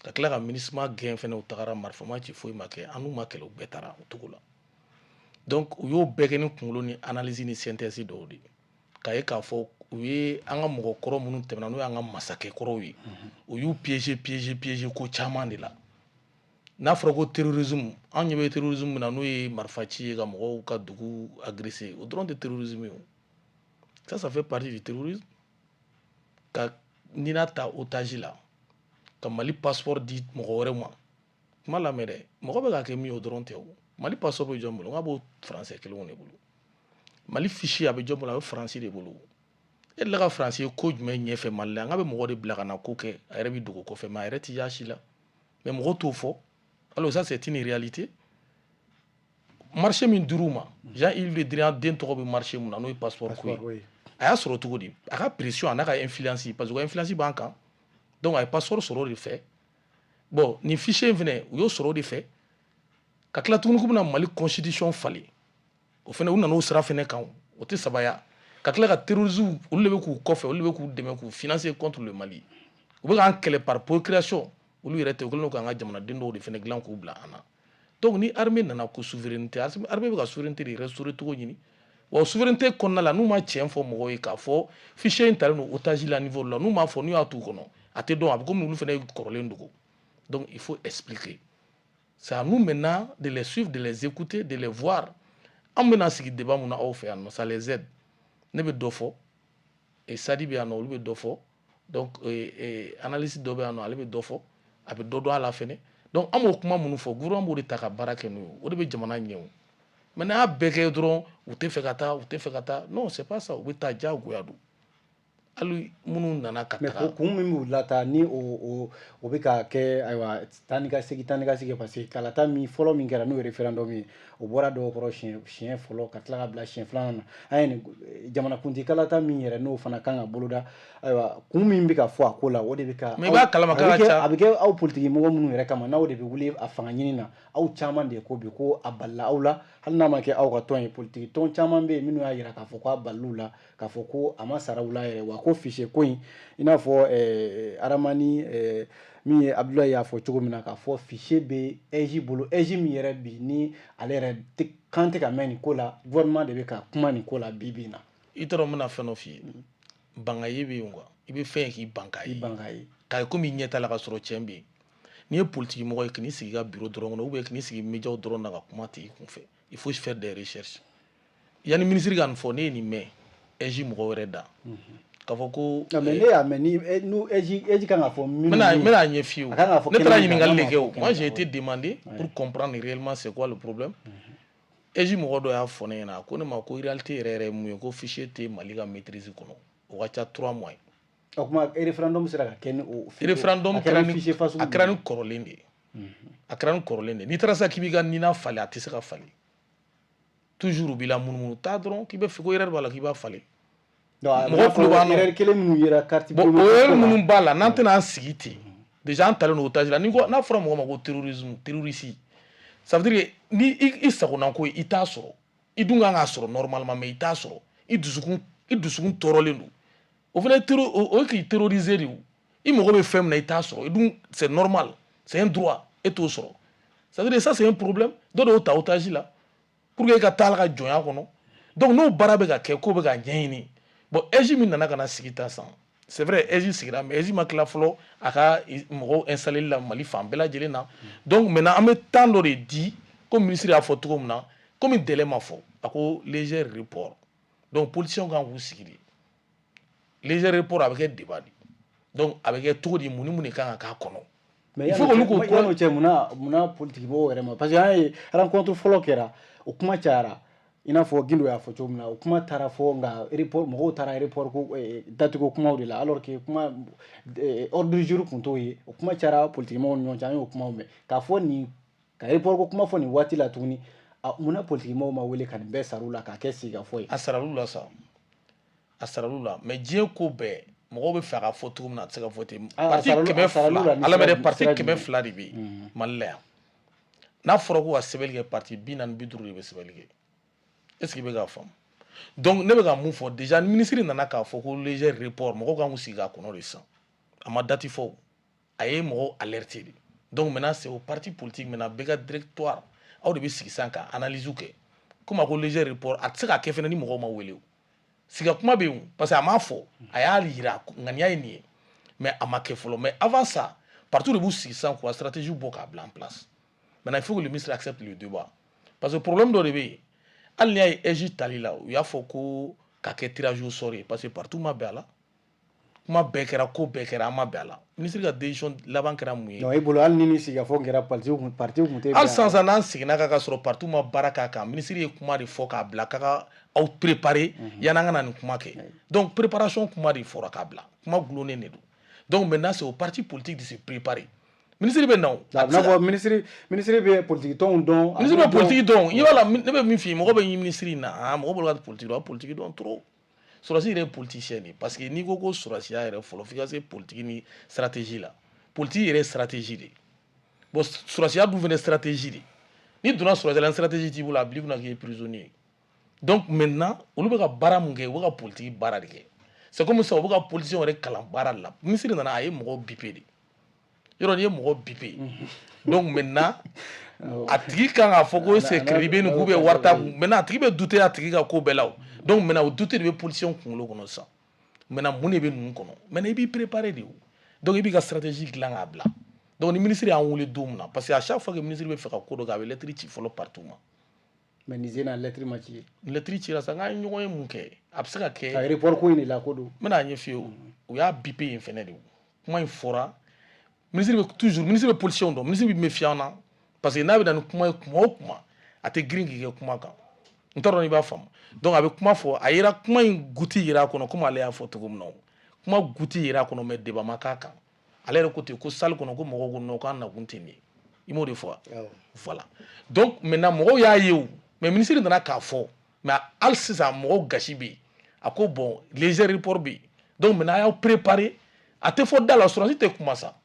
ka tila ka MINUSMA gɛn fɛnɛ, u tagara, marifa ma ci, foyi ma kɛ, an n'u ma kɛlɛ, u bɛɛ taara o cogo la. Donc u y'o bɛɛ kɛ ni kunkolo ni analyse ni synthèse dɔw de ye, k'a ye k'a fɔ U ye an ka mɔgɔkɔrɔ minnu tɛmɛna, n'o y'an ka masakɛ kɔrɔw ye, u y'u piéger, piéger, piéger ko caman de la. N'a fɔra ko terrorisme, an ɲɛ bɛ terrorisme min na, n'o ye marifa ci ye ka mɔgɔw ka dugu agresser, o dɔrɔn tɛ terrorisme ye. O ça, ça fait partie du terrorisme. Ka nina ta otage la, ka Mali passeport di mɔgɔ wɛrɛ ma, kuma lamɛn dɛ, mɔgɔ bɛ ka kɛ min ye, o dɔrɔn tɛ. O Mali passeport bɛ jɔn bolo? N k'a b'o Français kelenw de bolo. Mali fichier, a bɛ jɔn bolo? A bɛ Faransi de bolo. E delila ka Faransi ye ko jumɛn ɲɛfɛ Mali la? N k'a bɛ mɔgɔ de bila ka na ko kɛ, a yɛrɛ bɛ dogo kɔfɛ, mais a yɛrɛ tɛ y'a si la, mais mɔgɔ t'o fɔ. Alors ça, c'est une réalité. Marché min dir'u ma, Jean-Yves Le Drian den tɔgɔ bɛ marché mun na, n'o ye passeport ko ye, a y'a sɔrɔ cogo di? A ka pression a n'a ka influence, parce que influence b'an kan. Donc a ye passeport sɔrɔ o de fɛ. Bon, nin fichier in fɛnɛ, u y'o sɔrɔ o de fɛ. Ka tila tuguni k'u bɛna Mali constitution falen, o fɛnɛ, u nana o sira fɛnɛ kan, o tɛ sabaya. Ka tila ka terrorisme, olu de bɛ k'u kɔfɛ, olu de bɛ k'u dɛmɛ, k'u financer contre le Mali. U bɛ k'an kɛlɛ par procuration. Olu yɛrɛ tɛ, u kɛlen don k'an ka jamanaden dɔw de fɛnɛ dilan k'u bila an na. Donc ni armée nana ko souveraineté, armée bɛ ka souveraineté de restaurer cogo ɲini. Wa souveraineté kɔnɔna la, n'u ma tiɲɛ fɔ mɔgɔw ye k'a fɔ fichier in talen don otage la niveau la, n'u m'a fɔ, n'u y'a t'u kɔnɔ, a tɛ dɔn, a bɛ komi olu fɛnɛ ye kɔrɔlen dogo. Donc il faut expliquer. C'est à nous maintenant de les suivre, de les écouter, de les voir. An bɛna sigi débat mun na aw fɛ yan nɔ, ça les aide. Ne bɛ dɔ fɔ et Sadi bɛ yan nɔ, olu bɛ dɔ fɔ. Donc analyste dɔ bɛ yan nɔ, ale bɛ dɔ fɔ, a bɛ dɔ dɔn a la fɛnɛ. Donc an b'o kuma minnu fɔ, gouvernement b'o de ta ka baara kɛ n'o ye, o de bɛ jamana ɲɛ. O mais n'a y'a bɛɛ kɛ dɔrɔn, u tɛ fɛ ka taa, u tɛ fɛ ka taa, non, c'est pas ça. U bɛ taa, diyagoya don. Hali minnu nana ka mais taga kun min b'u lata ni o bɛ ka kɛ, ayiwa, taa ni ka segin, taa ni ka segin, parce que kalata min fɔlɔ min kɛra, n'o ye référendum ye, o bɔra dɔw kɔrɔ siɲɛ fɔlɔ, ka tila ka bila siɲɛ filanan na. An ye nin jamanakuntigi kalata min yɛrɛ, n'o fana kan ka boloda, ayiwa, kun min bɛ ka fɔ a ko la, o de bɛ ka Mais i b'a kalama k'a ka ca. A bɛ kɛ aw politiki mɔgɔ minnu yɛrɛ kama, n'aw de bɛ wuli a fanga ɲini na, aw caman de ko bi ko a balila aw la, hali n'a ma kɛ aw ka tɔn ye. Politiki tɔn caman bɛ yen minnu y'a jira k'a fɔ k'a balil'u la, k'a fɔ ko a ma sara u la yɛrɛ, wa ko fichier ko in, i n'a fɔ Aramani min ye Abdoulaye y'a fɔ cogo min na, k'a fɔ fichier bɛ AIGE bolo, AIGE min yɛrɛ bi ni ale yɛrɛ kan tɛ ka mɛn nin ko la, gouvernement de bɛ ka kuma nin ko la bi bi in na. I t'a dɔn, n bɛna fɛn dɔ f'i ye. Bangaye bɛ yen quoi, i bɛ fɛn ye k'i ban k'a I ye. Ban k'a ye. K'a ye komi i ɲɛ t'a la ka sɔrɔ tiɲɛ bɛ yen. N'i ye politiki mɔgɔ ye, k'i sigi i ka bureau dɔrɔn kɔnɔ, ou bien k'i sigi médiaw dɔrɔn na ka kuma tigi kun fɛ, il faut faire des recherches. Yanni ministre ka nin fɔ, ne ye nin mɛn AIGE mɔgɔ wɛrɛ da k'a fɔ ko Non, mais ne y'a mɛn ni n'u AIGE kan ka fɔ minnu n bɛna ye n bɛna ɲɛ f'i ye. A kan k'a fɔ Ne taara kɛnɛ min kan, ɲininkali n'a de ma kɛ fɔ o kɛnɛ moi, kan, j'ai été demandé pour comprendre réellement c'est quoi le problème. AIGE mɔgɔ dɔ y'a fɔ ne ɲɛna, a ko ne ma ko réalité yɛrɛ yɛrɛ ye mun ye, ko fichier tɛ Mali ka maîtrise kɔnɔ, o ka ca 3 mois ye. O kuma, référendum sera ka kɛ ni o Référendum a kɛra kɛra ni ni fichier fasugu a kɛra ni jumɛn ye? Kɔrɔlen de ye, a kɛra ni kɔrɔlen de ye. N'i taara sisan k'i b'i ka nina falen, a tɛ se ka falen. Toujours u b'i la munumunu taa dɔrɔn k'i bɛ fɛ ko erreur b'a la, k'i b'a falen. Donc, a bɛ Mɔgɔw n'a fɔ tulo b'an na. Erreur kelen minnu yera carte Bon, o biométrique erreur ko la. minnu b'a la, n'an tɛna an sigi ten, déjà an talen don otage la. Ni ko n'a fɔra mɔgɔ ma ko terrorisme, terroriste, ça veut dire que ni i sagona ko ye, i t'a sɔrɔ, i dun kan k'a sɔrɔ normalement, mais i t'a sɔrɔ, i dusukun tɔɔrɔlen don. O fana ye o ye k'i terroriser de. O i mago bɛ fɛn min na, i t'a sɔrɔ, i dun, c'est normal, c'est un droit, e t'o sɔrɔ. Ça veut dire, ça, c'est un problème. Dɔ de y'o ta otage la pour que e ka taa la ka jɔnya kɔnɔ. Donc n'o baara bɛ ka kɛ, k'o bɛ ka ɲɛɲini. Bon, AIGE min nana ka na sigi ta san, c'est vrai, AIGE sigira, mais AIGE ma tila fɔlɔ a ka mɔgɔw installé la Mali fan bɛɛ lajɛlen na. Donc maintenant, an bɛ temps dɔ de di, comme ministre y'a fɔ cogo min na, komi délai ma fɔ, a ko léger report. Donc politiciens kan k'u sigi de. Léger report, a bɛ kɛ débat de. Donc a bɛ kɛ cogo di? Mun ni mun de kan ka k'a kɔnɔ? Mais Il faut que olu k'o yan'o cɛ, munna politique mɔgɔw yɛrɛ ma? Parce que an ye rencontre fɔlɔ kɛra, o kuma cayara, i n'a fɔ Gindo y'a fɔ cogo min na, o kuma taara fɔ, nka report, mɔgɔw taara report ko date ko kumaw de la, alors que kuma ordre du jour kun t'o ye. O kuma cayara politique mɔgɔw ni ɲɔgɔn cɛ, an y'o kumaw mɛn k'a fɔ nin ka report ko kuma fɔ nin waati la tuguni. Munna politique mɔgɔw ma wele ka nin bɛɛ sar'u la k'a kɛ sigikafɔ ye? A saral'u la sa, a saral'u la, mais diɲɛ ko bɛɛ, mɔgɔw bɛ fɛ a ka fɔ cogo min na, a tɛ se ka fɔ ten. Parti a kɛmɛ saral'u fila la ni ala sira dɛ, parti sira kɛmɛ jumɛn? fila de bɛ yen Mali la yan. N'a fɔra ko ka sɛbɛnni kɛ, parti 40, 50 de bɛ sɛbɛnni kɛ. Est ce que i bɛ k'a faamu? Donc ne bɛ ka mun fɔ? Déjà, ni ministre nana k'a fɔ ko léger report, mɔgɔw kan k'u sigi k'a kɔnɔ de sisan. A ma date fɔ o, a ye mɔgɔw alerter de. Donc maintenant, c'est au parti politique maintenant, bɛɛ ka directoire, aw de bɛ sigi sisan ka analyse kɛ. Komi a ko léger report, a tɛ se ka kɛ fɛnɛ ni mɔgɔw ma wele. O Siga kuma bɛ yen, parce que a m'a fɔ, a y'a yira ŋaniya ye nin ye, mais a ma kɛ fɔlɔ. Mais avant ça, parti de b'u sigi sisan k'u ka stratégie bɔ k'a bila en place. Maintenant, il faut que le ministre accepte le débat, parce que problème dɔ de bɛ yen. Hali n'i y'a ye AIGE tali la, u y'a fɔ ko ka kɛ tirage au sort ye, parce que parti ma bɛn a la. Kuma bɛɛ kɛra, ko bɛɛ kɛra, an ma bɛn a la. Ministre ka décision laban kɛra mun ye? Non, e bolo, hali ni ni sigikafɔ kɛra, parti kun tɛ. Hali sisan sisan, n'an seginna kan ka sɔrɔ parti ma baara k'a kan, ministre ye kuma de fɔ k'a bila k'a ka aw préparer yan'an ka na nin kuma kɛ. Donc préparation kuma de fɔra k'a bila, kuma gulonnen de don. Donc maintenant, c'est au parti politique de se préparer. Ministre bɛ na o. A bɛ n'a fɔ ministre bɛ politique tɔnw dɔn. Ministre bɛ politique dɔn. I b'a la, ne bɛ min f'i ye, mɔgɔ bɛ ɲini ministre in na, ah, mɔgɔ bolo ka politique dɔn, a politique dɔn trop. Sɔrɔdasi yɛrɛ ye politicien de ye, parce que n'i ko ko sɔrɔdasiya yɛrɛ fɔlɔ, f'i ka se politique ni stratégie la. Politique yɛrɛ ye stratégie de ye. Bon, sɔrɔdasiya dun fana ye stratégie de ye. N'i donna sɔrɔdasiya la, ni stratégie t'i bolo, a bil'i kunna k'i ye prisonnier ye. Donc maintenant, olu bɛ ka baara mun kɛ? U bɛ ka politique baara de kɛ. C'est comme ça, u bɛ ka politicien yɛrɛ kalan baara de la. Ministre nana, a ye mɔgɔw biper de. Yɔrɔ n'i ye mɔgɔ biper, donc maintenant a tigi kan k'a fɔ ko c'est crédit bɛ nin k'u bɛ wari t'a kun. Maintenant, a tigi bɛ douter a tigi ka ko bɛɛ la o. Donc maintenant, o doute de bɛ politicien kunkolo kɔnɔ sisan. Maintenant, mun de bɛ ninnu kɔnɔ? Maintenant, i b'i préparer de o. Donc i b'i ka stratégie dilan k'a bila. Donc ni ministre y'an wele don min na, parce que à chaque fois que ministre bɛ fɛ ka ko dɔ kɛ, a bɛ lettre ci fɔlɔ parti ma. Mais nin sen na, lettre ma ci. Lettre cira sa, n k'an ye ɲɔgɔn ye mun kɛ? A bɛ se ka kɛ. A report ko in de la ko don. N bɛna ɲɛf'i ye o. U y'a biper yen fɛnɛ de o. Kuma in fɔra, ministre bɛ toujours, ministre bɛ politicien dɔn, ministre bɛ méfier an na, parce que n'a bɛ na ni kuma ye, kuma o kuma, a tɛ girin k'i kɛ kuma kan. N t'a dɔn n'i b'a faamu. Donc a bɛ kuma fɔ, a yera kuma in goût yera a kɔnɔ, komi ale y'a fɔ cogo min na o. Kuma goût yera a kɔnɔ, mais débat ma k'a kan. Ale yɛrɛ ko ten ko salle kɔnɔ, ko mɔgɔw ko non, k'an nakun tɛ nin ye. I m'o de fɔ wa? Voilà. Donc maintenant, mɔgɔw y'a ye o, mais ministre nana k'a fɔ, mais hali sisan mɔgɔw gasi bɛ yen. A ko bon, léger report bɛ yen. Donc maintenant, a y'aw préparer. A tɛ fɔ da la, sɔrɔdasi tɛ kuma sa.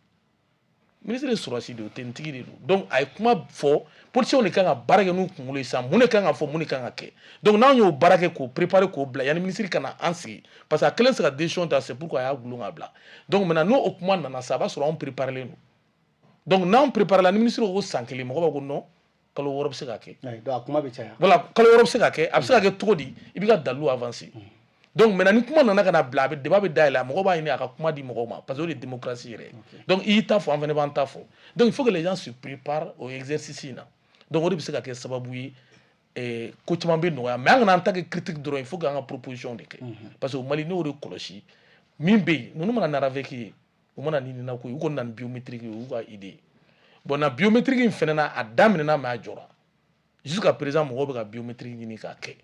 Ministre ye sɔrɔdasi de ye, o tenitigi de don. Donc a ye kuma fɔ, politiciens de kan ka baara kɛ n'u kunkolo ye sisan, mun de kan ka fɔ, mun de kan ka kɛ. Donc n'anw y'o baara kɛ k'o préparer k'o bila yanni ministre ka na an sigi, parce que a kelen tɛ se ka décision ta. C'est pourquoi a y'a gulon k'a bila. Donc maintenant, n'o kuma nana sa, a b'a sɔrɔ anw préparé len don. Donc n'anw préparé la, ni ministre ko san kelen, mɔgɔ b'a ko non, kalo 6 bɛ se ka kɛ. Donc a kuma bɛ caya. Voilà, kalo 6 bɛ se ka kɛ. A bɛ se ka kɛ cogo di? I b'i ka dalilu avancer. Donc maintenant, ni kuma nana ka na bila, a bɛ débat bɛ dayɛlɛ, a mɔgɔ b'a ɲini a ka kuma di mɔgɔw ma, parce que o de ye démocratie yɛrɛ ye. Donc i y'i ta fɔ, an fana b'an ta fɔ. Donc il faut que les gens se préparent au exercice in na. Donc o de bɛ se ka kɛ sababu ye ko caman bɛ nɔgɔya. Mais an kana an ta kɛ critique dɔrɔn, il faut que an ka proposition de kɛ, parce que au Mali, ne y'o de kɔlɔsi min bɛ yen, ninnu mana na RAVEC ye, u mana ni nin ko ye, u kɔni na ni biométrique ye, o y'u ka idée ye. Bon, na biométrique in fɛnɛ na, a daminɛna, mais a jɔra. Jusqu'à présent, mɔgɔw bɛ ka biométrique ɲini k'a kɛ.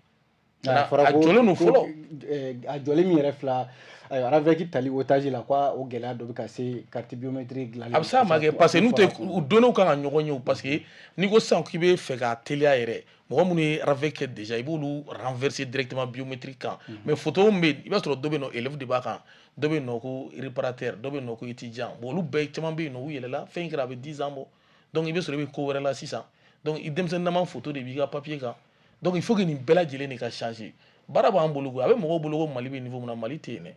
A fɔra ko a jɔlen don fɔlɔ. A jɔlen min yɛrɛ fila, ayiwa, RAVEC tali otage la, ko o gɛlɛya dɔ bɛ ka se carte biométrique dilanli. A bɛ se a ma kɛ, parce que n'u tɛ u données kan ka ɲɔgɔn ye o, parce que n'i ko sisan k'i bɛ fɛ k'a teliya yɛrɛ, mɔgɔ minnu ye RAVEC kɛ déjà, i b'olu renverser directement biométrique kan. Mais photo min bɛ yen, i b'a sɔrɔ dɔ bɛ yen nɔ, élève de b'a kan, dɔ bɛ yen nɔ ko réparateur, dɔ bɛ yen nɔ ko étudiant. Bon, olu bɛɛ caman bɛ yen nɔ, u yɛlɛla fɛn in kɛra, a bɛ 10 ans bɔ. Donc i bɛ sɔrɔ i bɛ ko wɛrɛ la sisan. Donc i denmisɛnnin photo de b'i ka papier kan. Donc il faut que nin bɛɛ lajɛlen de ka changer. Baara b'an bolo koyi. A bɛ mɔgɔw bolo ko Mali bɛ niveau min na, Mali tɛ yen dɛ.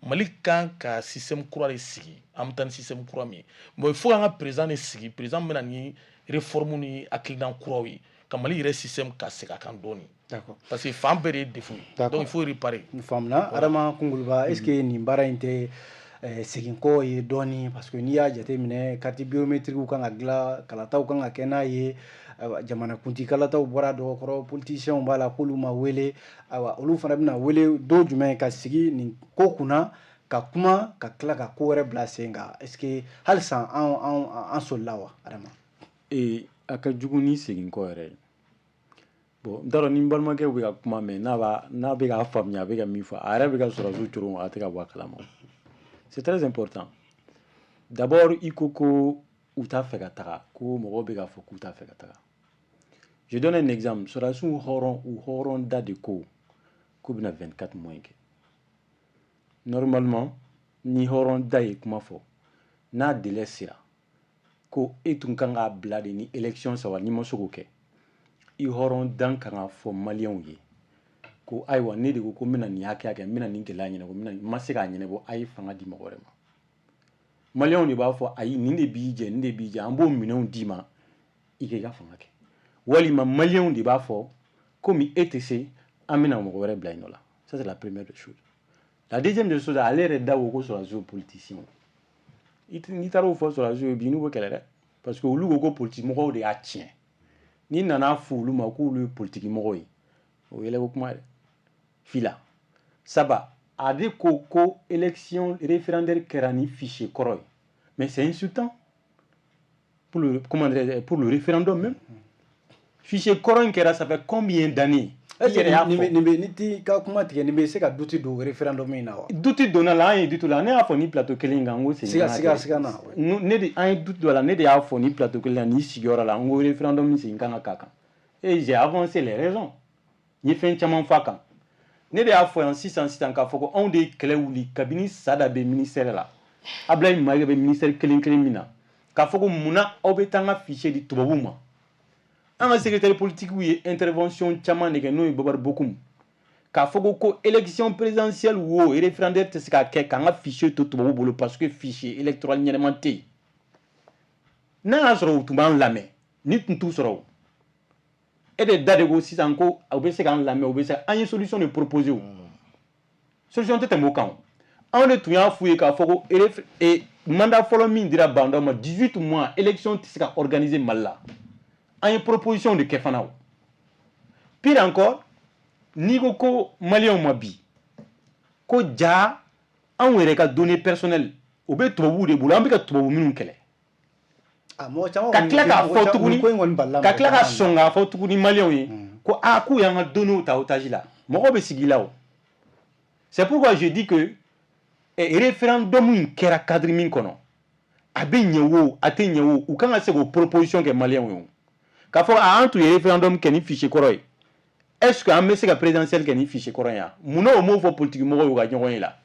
Mali kan ka système kura de sigi, an bɛ taa ni système kura min ye. Bon, il faut k'an ka président de sigi, président min bɛ na ni réforme ni hakilina kuraw ye, ka Mali yɛrɛ système ka segin a kan dɔɔni, parce que fan bɛɛ de ye défaut ye. Donc il faut réparer. Faamuna. Adama Kunguluba, est ce que nin baara in tɛ segin kɔ ye dɔɔni? Parce que n'i y'a jateminɛ, carte biométrique kan ka dilan, kalataw kan ka kɛ n'a ye, ayiwa, jamanakuntigi kalataw bɔra dɔgɔkɔrɔ, politiciens b'a la k'olu ma wele. Ayiwa, olu fana bɛna wele don jumɛn ka sigi nin ko kunna ka kuma, ka tila ka ko wɛrɛ bila sen kan? Est ce que halisa an solila wa, Adama? Ee, a ka jugu ni segin kɔ yɛrɛ ye. Bon, n t'a dɔn ni n balimakɛ bɛ ka kuma, mais n'a bɛ k'a faamuya, a bɛ ka min fɔ, a yɛrɛ bɛ ka sɔrɔdasiw coron, a tɛ ka bɔ a kalama. C'est très important. D'abord, i ko ko u t'a fɛ ka taga, ko mɔgɔw bɛ k'a fɔ k'u t'a fɛ ka taga. Je donne un exemple. Sɔrɔdasiw hɔrɔn, u hɔrɔn da de ko k'u bɛna 24 mois kɛ. Normalement, ni hɔrɔn da ye kuma fɔ, n'a délai sera, ko e tun kan k'a bila de ni élection saba, n'i ma se k'o kɛ, i hɔrɔn dan kan ka fɔ maliyɛnw ye ko ayiwa, ne de ko ko n bɛna nin hakɛya kɛ, n bɛna nin gɛlɛya ɲɛnabɔ, n bɛna n ma se k'a ɲɛnabɔ, a ye fanga di mɔgɔ wɛrɛ ma. Maliyɛnw de b'a fɔ ayi, nin de b'i jɛ, nin de b'i jɛ, an b'o minɛnw d'i ma, i k'i ka fanga kɛ. Walima maliyɛnw de b'a fɔ komi e tɛ se, an bɛna mɔgɔ wɛrɛ bila i nɔ la. Ça, c'est la première des choses. La deuxième des choses, ale yɛrɛ da ko ko sɔrɔdasiw politicien. N'i taara o fɔ sɔrɔdasiw ye bi, n'u bɛ kɛlɛ dɛ, parce que olu ko ko politique mɔgɔw de y'a tiɲɛ. N'i nana fɔ olu ma k'olu ye politique mɔgɔw ye, o yɛlɛko kuma ye dɛ. Fila saba, ale ko ko élection référendaire kɛra ni fichier kɔrɔ ye, mais c'est insultant pour le, comment dirais, pour le référendum même. Fichier kɔrɔ in kɛra, ça fait combien d'années? Est-ce que nin bɛ, ni t'i ka kuma tigɛ, nin bɛ se ka doute don référendum in na wa? Doute donna la, an ye doute la. Ne y'a fɔ ni plateau kelen kan, n ko segin. Siga siga siga na. Ne de, an ye doute dɔ la. Ne de y'a fɔ ni plateau kelen na, ni sigiyɔrɔ la, n ko référendum segin kan ka k'a kan, et j'ai avancé les raisons. N ye fɛn caman fɔ a kan. Ne de y'a fɔ yan sisan sisan k'a fɔ ko anw de ye kɛlɛ wuli kabini Sada bɛ ministère la, Ablaye Mayiga bɛ ministère kelen kelen min na, k'a fɔ ko munna aw bɛ taa an ka fichier di tubabuw ma. An ka secrétaire politique ye intervention caman de kɛ, n'o ye Bobari Bokum, k'a fɔ ko élection présidentielle wo, référendaire tɛ se ka kɛ k'an ka fichier to tubabu bolo, parce que fichier électoral ɲɛnɛman tɛ yen. N'a y'a sɔrɔ u tun b'an lamɛn, ni tun t'u sɔrɔ o, e de da de ko sisan ko u bɛ se k'an lamɛn, u bɛ se an ye solution de proposer. O solution tɛ tɛmɛ o kan. O anw de tun y'a f'u ye k'a fɔ ko mandat fɔlɔ min dira Bah N'Daw ma, 18 mois, élection tɛ se ka organiser Mali la. An ye proposition de kɛ fana. O pire encore, n'i ko ko maliyɛnw ma bi ko ja anw yɛrɛ ka données personnelles, o bɛ tubabuw de bolo, an bɛ ka tubabu minnu kɛlɛ, ka tila k'a fɔ tuguni, ka tila ka sɔn k'a fɔ tuguni maliyɛnw ye ko aa, k'u y'an ka données ta otage la, mɔgɔw bɛ sigi la. O c'est pourquoi je dis que référendum in kɛra cadre min kɔnɔ, a bɛ ɲɛ o, a tɛ ɲɛ o, u kan ka se k'o proposition kɛ maliyɛnw ye o, k'a fɔ an tun ye référendum kɛ ni fichier kɔrɔ ye, est-ce que an bɛ se ka présidentielle kɛ ni fichier kɔrɔ ye wa? Munna o m'o fɔ politique mɔgɔw ye u ka ɲɔgɔn ye la?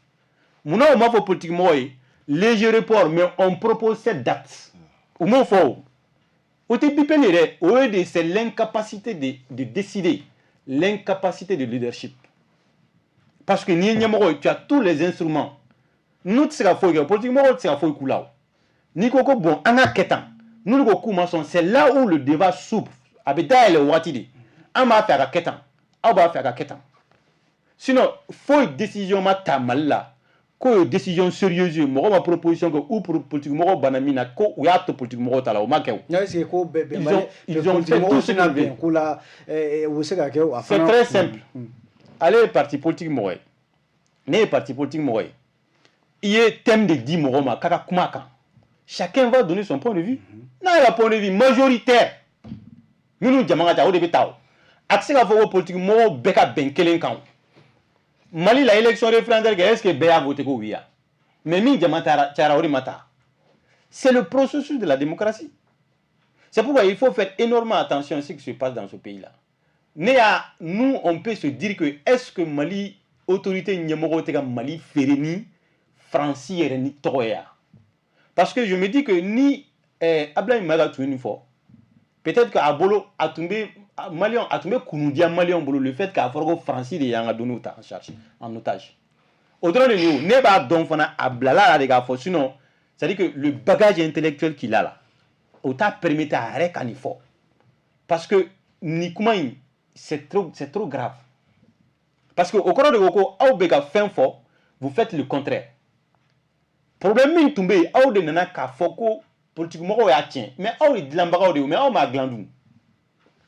Munna o m'a fɔ politique mɔgɔw ye léger report, mais on propose cette date? U m'o fɔ. O o tɛ bipɛli ye dɛ, o ye de, c'est l'incapacité de décider, l'incapacité de leadership, parce que n'i ye ɲɛmɔgɔ ye, tu as tous les instruments. N'u tɛ se ka foyi kɛ, politique mɔgɔw tɛ se ka foyi k'u la. O n'i ko ko bon, an ka kɛ tan, n'olu ko k'u ma sɔn, c'est là où le débat s'ouvre. A bɛ dayɛlɛ o waati de. An b'a fɛ a ka kɛ tan, aw b'a fɛ a ka kɛ tan. Sinon foyi décision ma ta Mali la k'o ye décision sérieuse ye. Mɔgɔ ma proposition kɛ ou politique mɔgɔw banna min na ko u y'a to politique mɔgɔw ta la, o ma kɛ o. Est ce que ko bɛɛ bɛn ils ont fait tout ce qu'ils veulent ko la, u bɛ se ka kɛ a fana. C'est très simple. Ale ye parti politique mɔgɔ ye, ne ye parti politique mɔgɔ ye. I ye thème de di mɔgɔ ma k'a ka kuma kan, chacun va donner son point de vue. N'a y'a point de vue majoritaire, minnu jama ka ca, o de bɛ taa. O a tɛ se k'a fɔ ko politique mɔgɔw bɛɛ ka bɛn kelen kan. O Mali la, élection référendaire kɛ, est ce que bɛɛ y'a voté ko oui ya? Mais min jama taara cayara, o de ma taa. C'est le processus de la démocratie. C'est pourquoi il faut faire énormément attention à ce qui se passe dans ce pays là. Ne y'a, nous, on peut se dire que est ce que Mali autorité ɲɛmɔgɔw tɛ ka Mali feere ni Faransi yɛrɛ ni tɔgɔ ye ya? Parce que je me dis que ni Ablaye Maïga tun ye nin fɔ, peut-être que a bolo, a tun bɛ maliyɛn, a tun bɛ kunnudiya maliyɛnw bolo, le fait k'a fɔra ko Faransi de y'an ka données ta en charge, en otage. O dɔrɔn de nin o, ne b'a dɔn fana, a bilala la de k'a fɔ. Sinon, c'est à dire que le bagage intellectuel qu'il a là, o t'a permettre a yɛrɛ ka nin fɔ, parce que nin kuma in, c'est trop, c'est trop grave, parce que o kɔrɔ de ko ko aw bɛ ka fɛn fɔ, vous faites le contraire. Problème min tun bɛ yen, aw de nana k'a fɔ ko politique mɔgɔw y'a tiɲɛ, mais aw ye dilanbagaw de ye, mais aw m'a dilan dun.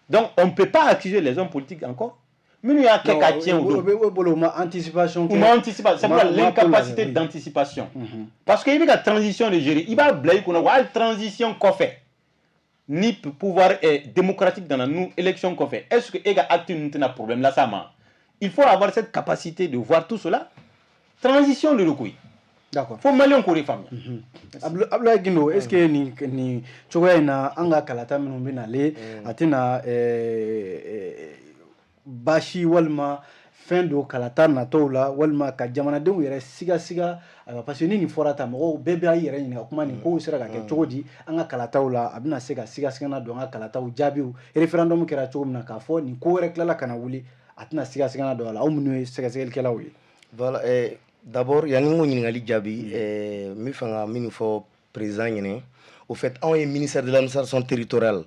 Donc on ne peut pas accuser les hommes politiques encore minnu y'a kɛ k'a tiɲɛ o don. O bolo, u ma anticipation kɛ. U ma anticipation, c'est pour l'incapacité d'anticipation, parce que i bɛ ka transition de gérer, i b'a bila i kunna wa hali transition kɔfɛ, ni pouvoir est démocratique nana nu élection kɔfɛ, est-ce que e ka acte ninnu tɛna problème las'a ma? Il faut avoir cette capacité de voir tout cela. Transition de don koyi. D'accord. Fo maliyɛnw k'o de faamuya. Abdoulaye Guindo, est ce que nin cogoya in na, an ka kalata minnu bɛ nalen, a tɛna baasi walima fɛn don kalata natɔw la, walima ka jamanadenw yɛrɛ siga siga? Ayiwa, parce que ni nin fɔra tan, mɔgɔw bɛɛ b'a yɛrɛ ɲininka kuma nin kow sera ka kɛ cogo di an ka kalataw la. A bɛna se ka siga sigana don an ka kalataw jaabiw, référendum kɛra cogo min na, k'a fɔ nin ko wɛrɛ tilala ka na wuli, a tɛna siga sigana don a la, aw minnu ye sɛgɛsɛgɛlikɛlaw ye? Voilà, d'abord, yanni n k'o ɲininkali jaabi, n bɛ fɛ ka min fɔ président ɲɛnɛ, au fait, anw ye ministère de l'administration territoriale,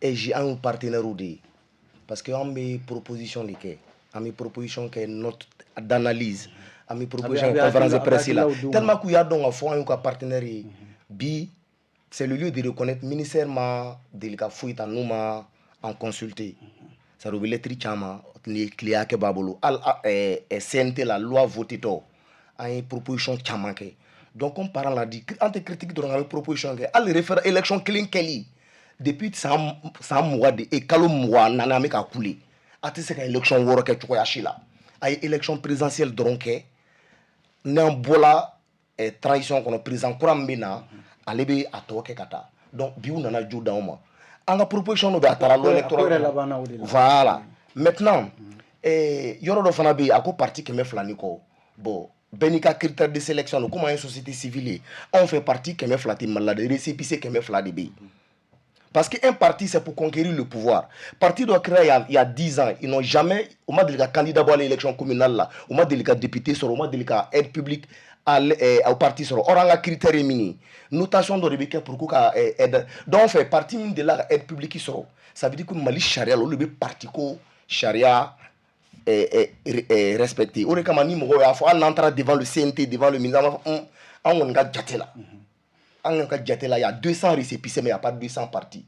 EJ, anw ye partenaire de ye, parce que an bɛ proposition de kɛ, an bɛ proposition kɛ note d'analyse, an bɛ proposition conférence de presse la, tellement k'u y'a dɔn k'a fɔ an y'u ka partenaire ye. Bi, c'est le lieu de reconnaître, ministère ma deli ka foyi ta n'u ma en consulter. C'est à dire, u bɛ lettre caman ni tile hakɛ b'a bolo. Hali CNT la, loi voté tɔ, an ye proposition caman kɛ. Donc, comme parent l'a dit, an tɛ critique dɔrɔn, an bɛ proposition kɛ. Hali référendum, élection kelen kɛli depuis san 20 de e kalo 24, an bɛ ka kule. A tɛ se ka élection 6 kɛ cogoya si la. A ye élection présidentielle dɔrɔn kɛ. N'an bɔra transition kɔnɔ, président kura min bɛ na, ale bɛ a tɔ kɛ ka taa. Donc bi, u nana jo d'anw ma. An ka proposition dɔ bɛ, a taara loi électorale. Voilà. Maintenant, yɔrɔ dɔ fana bɛ yen, a ko parti 200 ni kɔ. Bon, bɛɛ n'i ka critère de sélection don. Komi an ye société civile ye, anw fɛ parti 200 tɛ Mali la dɛ, récépissé 200 de bɛ yen. Parce qu'un parti, c'est pour conquérir le pouvoir. Parti dɔ créé il y a 10 ans, ils n'ont jamais, u ma deli ka candidat bɔ à l'élection communale la, u ma deli ka député sɔrɔ, u ma deli ka aide publique au parti sɔrɔ. Or, an ka critère ye min ye, notation dɔ de bɛ kɛ pour que ka aide. Donc an fɛ, parti min delila ka aide publique sɔrɔ, ça veut dire que Mali sariya la, olu de bɛ parti ko sariya respecté. O de kama, ni mɔgɔw y'a fɔ, hali n'an taara devant le CNT, devant le ministre, an b'a fɔ an kɔni ka jate la, an ka jate la, il y a 200 récépissés, mais il y a pas 200 partis.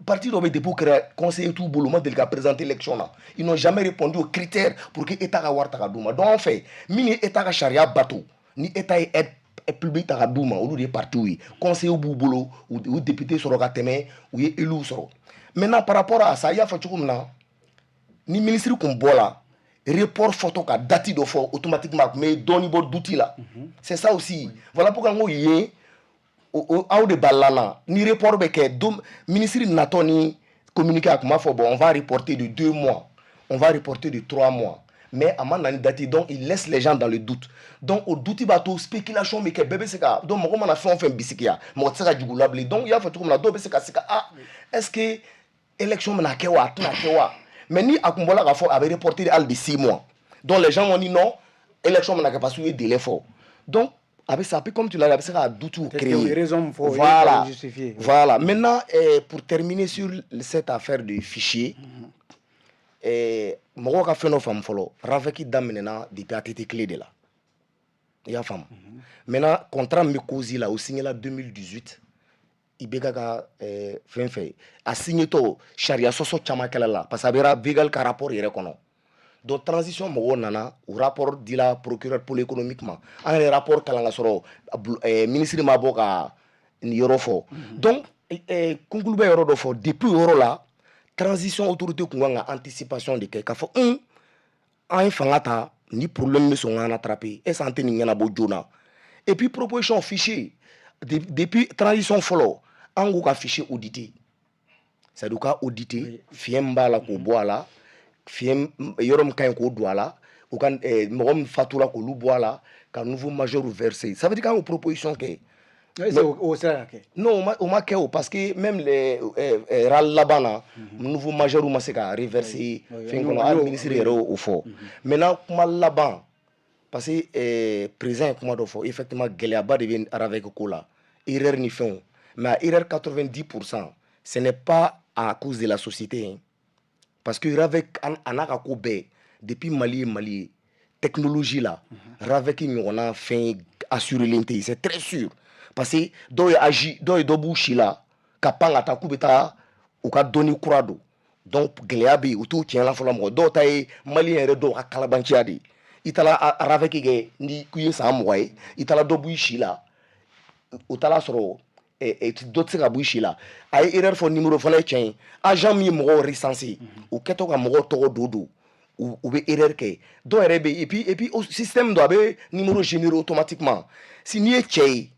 Parti dɔ bɛ, depuis u kɛra, conseiller t'u bolo, u ma deli ka présenter élection na, ils n'ont jamais répondu aux critères pour que État ka wari ta ka d'u ma. Donc an fɛ, min ye État ka sariya bato, ni État ye aide publique ta ka d'u ma, olu de ye partis ye. Conseillers b'u bolo, u député sɔrɔ ka tɛmɛ, u ye élus sɔrɔ. Maintenant, par rapport à ça, i y'a fɔ cogo min na, ni ministre kun bɔra report fɔtɔ ka date dɔ fɔ, automatiquement a tun bɛ dɔɔni bɔ doute la. C'est ça aussi. Voilà pourquoi n ko yen, aw de balila na. Ni report bɛ kɛ don, ministre natɔ ni communiqué, a tun b'a fɔ: bon, on va reporter de 2 mois, on va reporter de 3 mois. Mais a ma na ni date, donc il laisse les gens dans le doute. Donc o doute b'a to spéculation bɛ kɛ, bɛɛ bɛ se ka. Donc mɔgɔ mana fɛn o fɛn bisikiya, mɔgɔ tɛ se ka jigin u la bilen. Donc i y'a fɔ cogo min na, dɔw bɛ se ka sika: ah, est ce que élection bɛna kɛ wa, a tɛna kɛ wa? Mais ni a kun bɔra k'a fɔ a bɛ reporter hali de 6 mois, donc les gens vont dire non, élection bɛna kɛ, parce que u ye délai fɔ. Donc a bɛ, ça peut, comme tu l'as dit, a bɛ se ka doute créer. Raison fɔ. Voilà, voilà. Maintenant, pour terminer sur cette affaire de fichier, mɔgɔw ka fɛn dɔ faamu fɔlɔ. RAVEC daminɛna depuis ATT tile de la, i y'a faamu. Maintenant, contrat min bɛ cause la, o signé la 2018, IBK ka fɛn fɛ. A signé tɔ, sariya sɔsɔ caman kɛla la, parce que a bɛ Végal ka rapport yɛrɛ kɔnɔ. Donc transition mɔgɔw nana, o rapport dila procureur pôle économique ma. An yɛrɛ rapport kalan ka sɔrɔ ministre ma bɔ ka nin yɔrɔ fɔ. Donc kunkulu bɛ yɔrɔ dɔ fɔ. Depuis o yɔrɔ la, transition autorité kun kan ka anticipation de kɛ k'a fɔ an ye fanga ta ni problème bɛ sɔn k'an rattraper, est ce que an tɛ nin ɲɛnabɔ joona? Et puis proposition fichier, depuis transition fɔlɔ, an k'u ka fichier auditer, c'est à dire u ka auditer, fiɲɛ min b'a la k'o bɔ a la, fiɲɛ yɔrɔ min ka ɲi k'o don a la, u ka mɔgɔ min fatura k'olu bɔ a la, ka nouveau majeur verser. Ça veut dire k'an y'o proposition kɛ. O sera ka kɛ? Non, o ma kɛ o, parce que même les RAL laban na, nouveau majeur ma se ka reverser fɛn kɔnɔ. Hali ministre yɛrɛ y'o fɔ. Maintenant, kuma laban, parce que président ye kuma dɔ fɔ, effectivement gɛlɛyaba de bɛ RAVEC ko la, erreur ni fɛnw. Mais à erreur 90%, ce n'est pas à cause de la société, hein. Parce que RAVEC a n'a ka ko bɛɛ, depuis Mali ye Mali ye, technologie la, RAVEC ɲɔgɔnna fɛn assurélen tɛ yen, c'est très sûr. Parce que dɔw ye agi, dɔw ye dɔ b'u si la ka pan ka taa k'u bɛ taa u ka dɔnni kura don. Donc gɛlɛya bɛ yen, u t'u tiɲɛ la fɔlɔ. Mɔgɔ dɔw ta ye malien yɛrɛ dɔw ka kalabanciya de ye. I taara RAVEC kɛ ni k'i ye san 20 ye, i taara dɔ b'i si la, o taara sɔrɔ dɔ tɛ se ka bɔ i si la. A ye erreur fɔ, numéro fana ye tiɲɛ ye. Agent min ye mɔgɔw recenser, u kɛtɔ ka mɔgɔw tɔgɔ don, u bɛ erreur kɛ. Dɔw yɛrɛ bɛ yen, et puis système dɔ a bɛ numéro générer automatiquement. Si n'i ye cɛ ye,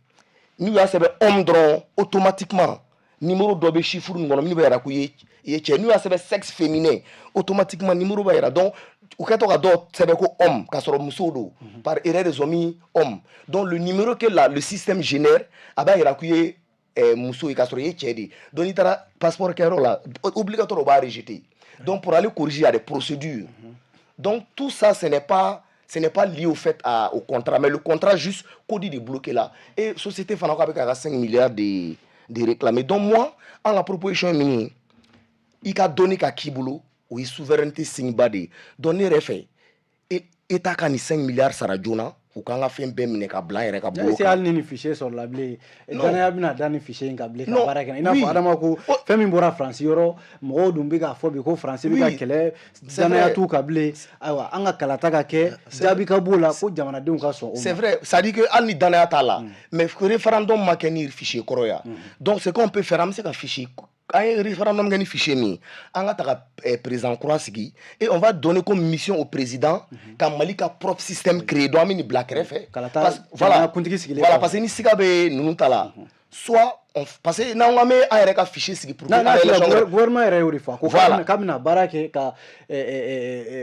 n'u y'a sɛbɛn homme dɔrɔn, automatiquement numéro dɔ bɛ chiffre nin kɔnɔ min bɛ yira ko i ye cɛ. N'u y'a sɛbɛn sexe féminin, automatiquement numéro b'a yira. Donc u kɛtɔ ka dɔw sɛbɛn ko homme k'a sɔrɔ musow don, par erreur ils ont mis homme. Donc le numéro que la, le système génère, a b'a yira k'i ye muso ye k'a sɔrɔ i ye cɛ de ye. Donc n'i taara passeport kɛyɔrɔ la, obligatoire o b'a rejeter. Donc pour aller corriger, il y a des procédures. Donc tout ça, ce n'est pas lié au fait au contrat, mais le contrat juste code de bloqué là. Et société fana ko a bɛ ka 5 milliards de réclamer. Donc moi, en la proposition min ye, i ka dɔnni ka k'i bolo, o ye souveraineté signe ba de ye. Donc ne yɛrɛ fɛ, État ka nin 5 milliards sara joona, u k'an ka fɛn bɛɛ minɛ ka bila an yɛrɛ ka bolo kan. Hali ni nin fichier sɔrɔla bilen, danaya bɛna da nin fichier in kan bilen ka baara kɛ? I n'a fɔ Adama ko fɛn min bɔra Faransi yɔrɔ, mɔgɔw dun bɛ k'a fɔ bi ko Faransi bɛ ka kɛlɛ, danaya t'u kan bilen. Ayiwa, an ka kalata ka kɛ, jaabi ka b'o la ko jamanadenw ka sɔn o ma. C'est vrai, c'est à dire que hali ni danaya t'a la, mais référendum ma kɛ ni fichier kɔrɔ ya. Donc ce qu'on peut faire, an bɛ se ka fichier, an ye référendum kɛ ni fichier min ye, an ka taga président kura sigi et on va donner comme mission au président ka Mali ka propre système créer. Donc an bɛ nin bila kɛrɛfɛ. Voilà, kuntigi sigilen. Voilà, parce que ni siga bɛ ninnu ta la, soit on, parce que n'an ko an bɛ an yɛrɛ ka fichier sigi pour que an élection, gouvernement yɛrɛ y'o de fɔ, ko k'a bɛna baara kɛ ka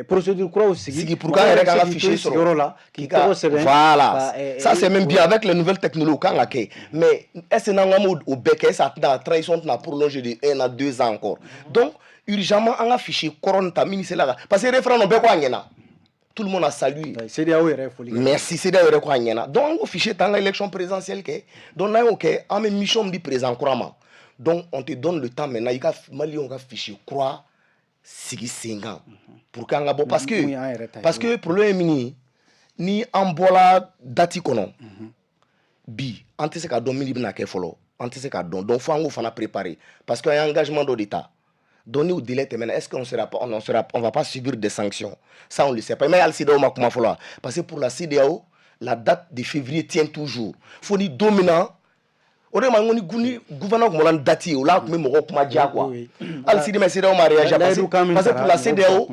procédure kuraw sigi pour qu'an yɛrɛ k'an ka fichier sɔrɔ sigiyɔrɔ la, k'i tɔgɔ sɛbɛn. Voilà, ça c'est même bien, avec les nouvelles technologies, o kan ka kɛ. Mais est-ce que n'an ko an b'o bɛɛ kɛ, est-ce que a tɛna transition tɛna prolonger de 1 à 2 ans encore? Donc urgemment, an ka fichier kɔrɔ nin ta min sela ka, parce que référendum bɛɛ ko a ɲɛna, tout le monde a salué. CEDEAO yɛrɛ foli. Merci, CEDEAO yɛrɛ ko a ɲɛna. Donc an k'o fichier ta, an ka élection présidentielle kɛ. Donc n'an y'o kɛ, an bɛ mission min di président kura ma, donc on te donne le temps maintenant, i ka maliyɛnw ka fichier kura sigi sen kan pour que an ka bɔ, parce que problème ye min ye, ni an bɔra date kɔnɔ bi, an tɛ se k'a dɔn min bɛna kɛ fɔlɔ, an tɛ se k'a dɔn. Donc fo an k'o fana préparer, parce que an ye engagement dɔ de ta. Donc ni o délai tɛmɛna, est-ce qu'on sera pas, on sera, on va pas subir des sanctions? Ça, on le sait pas. Mais hali CEDEAO ma kuma fɔlɔ, parce que pour la CEDEAO, la date de février tient toujours. Fo ni don min na, o de ma, n ko ni gouvernement kun bɔra ni date ye, o la a tun bɛ mɔgɔw kuma diya quoi. Hali sini, mais CEDEAO ma réagi, parce que pour la CEDEAO,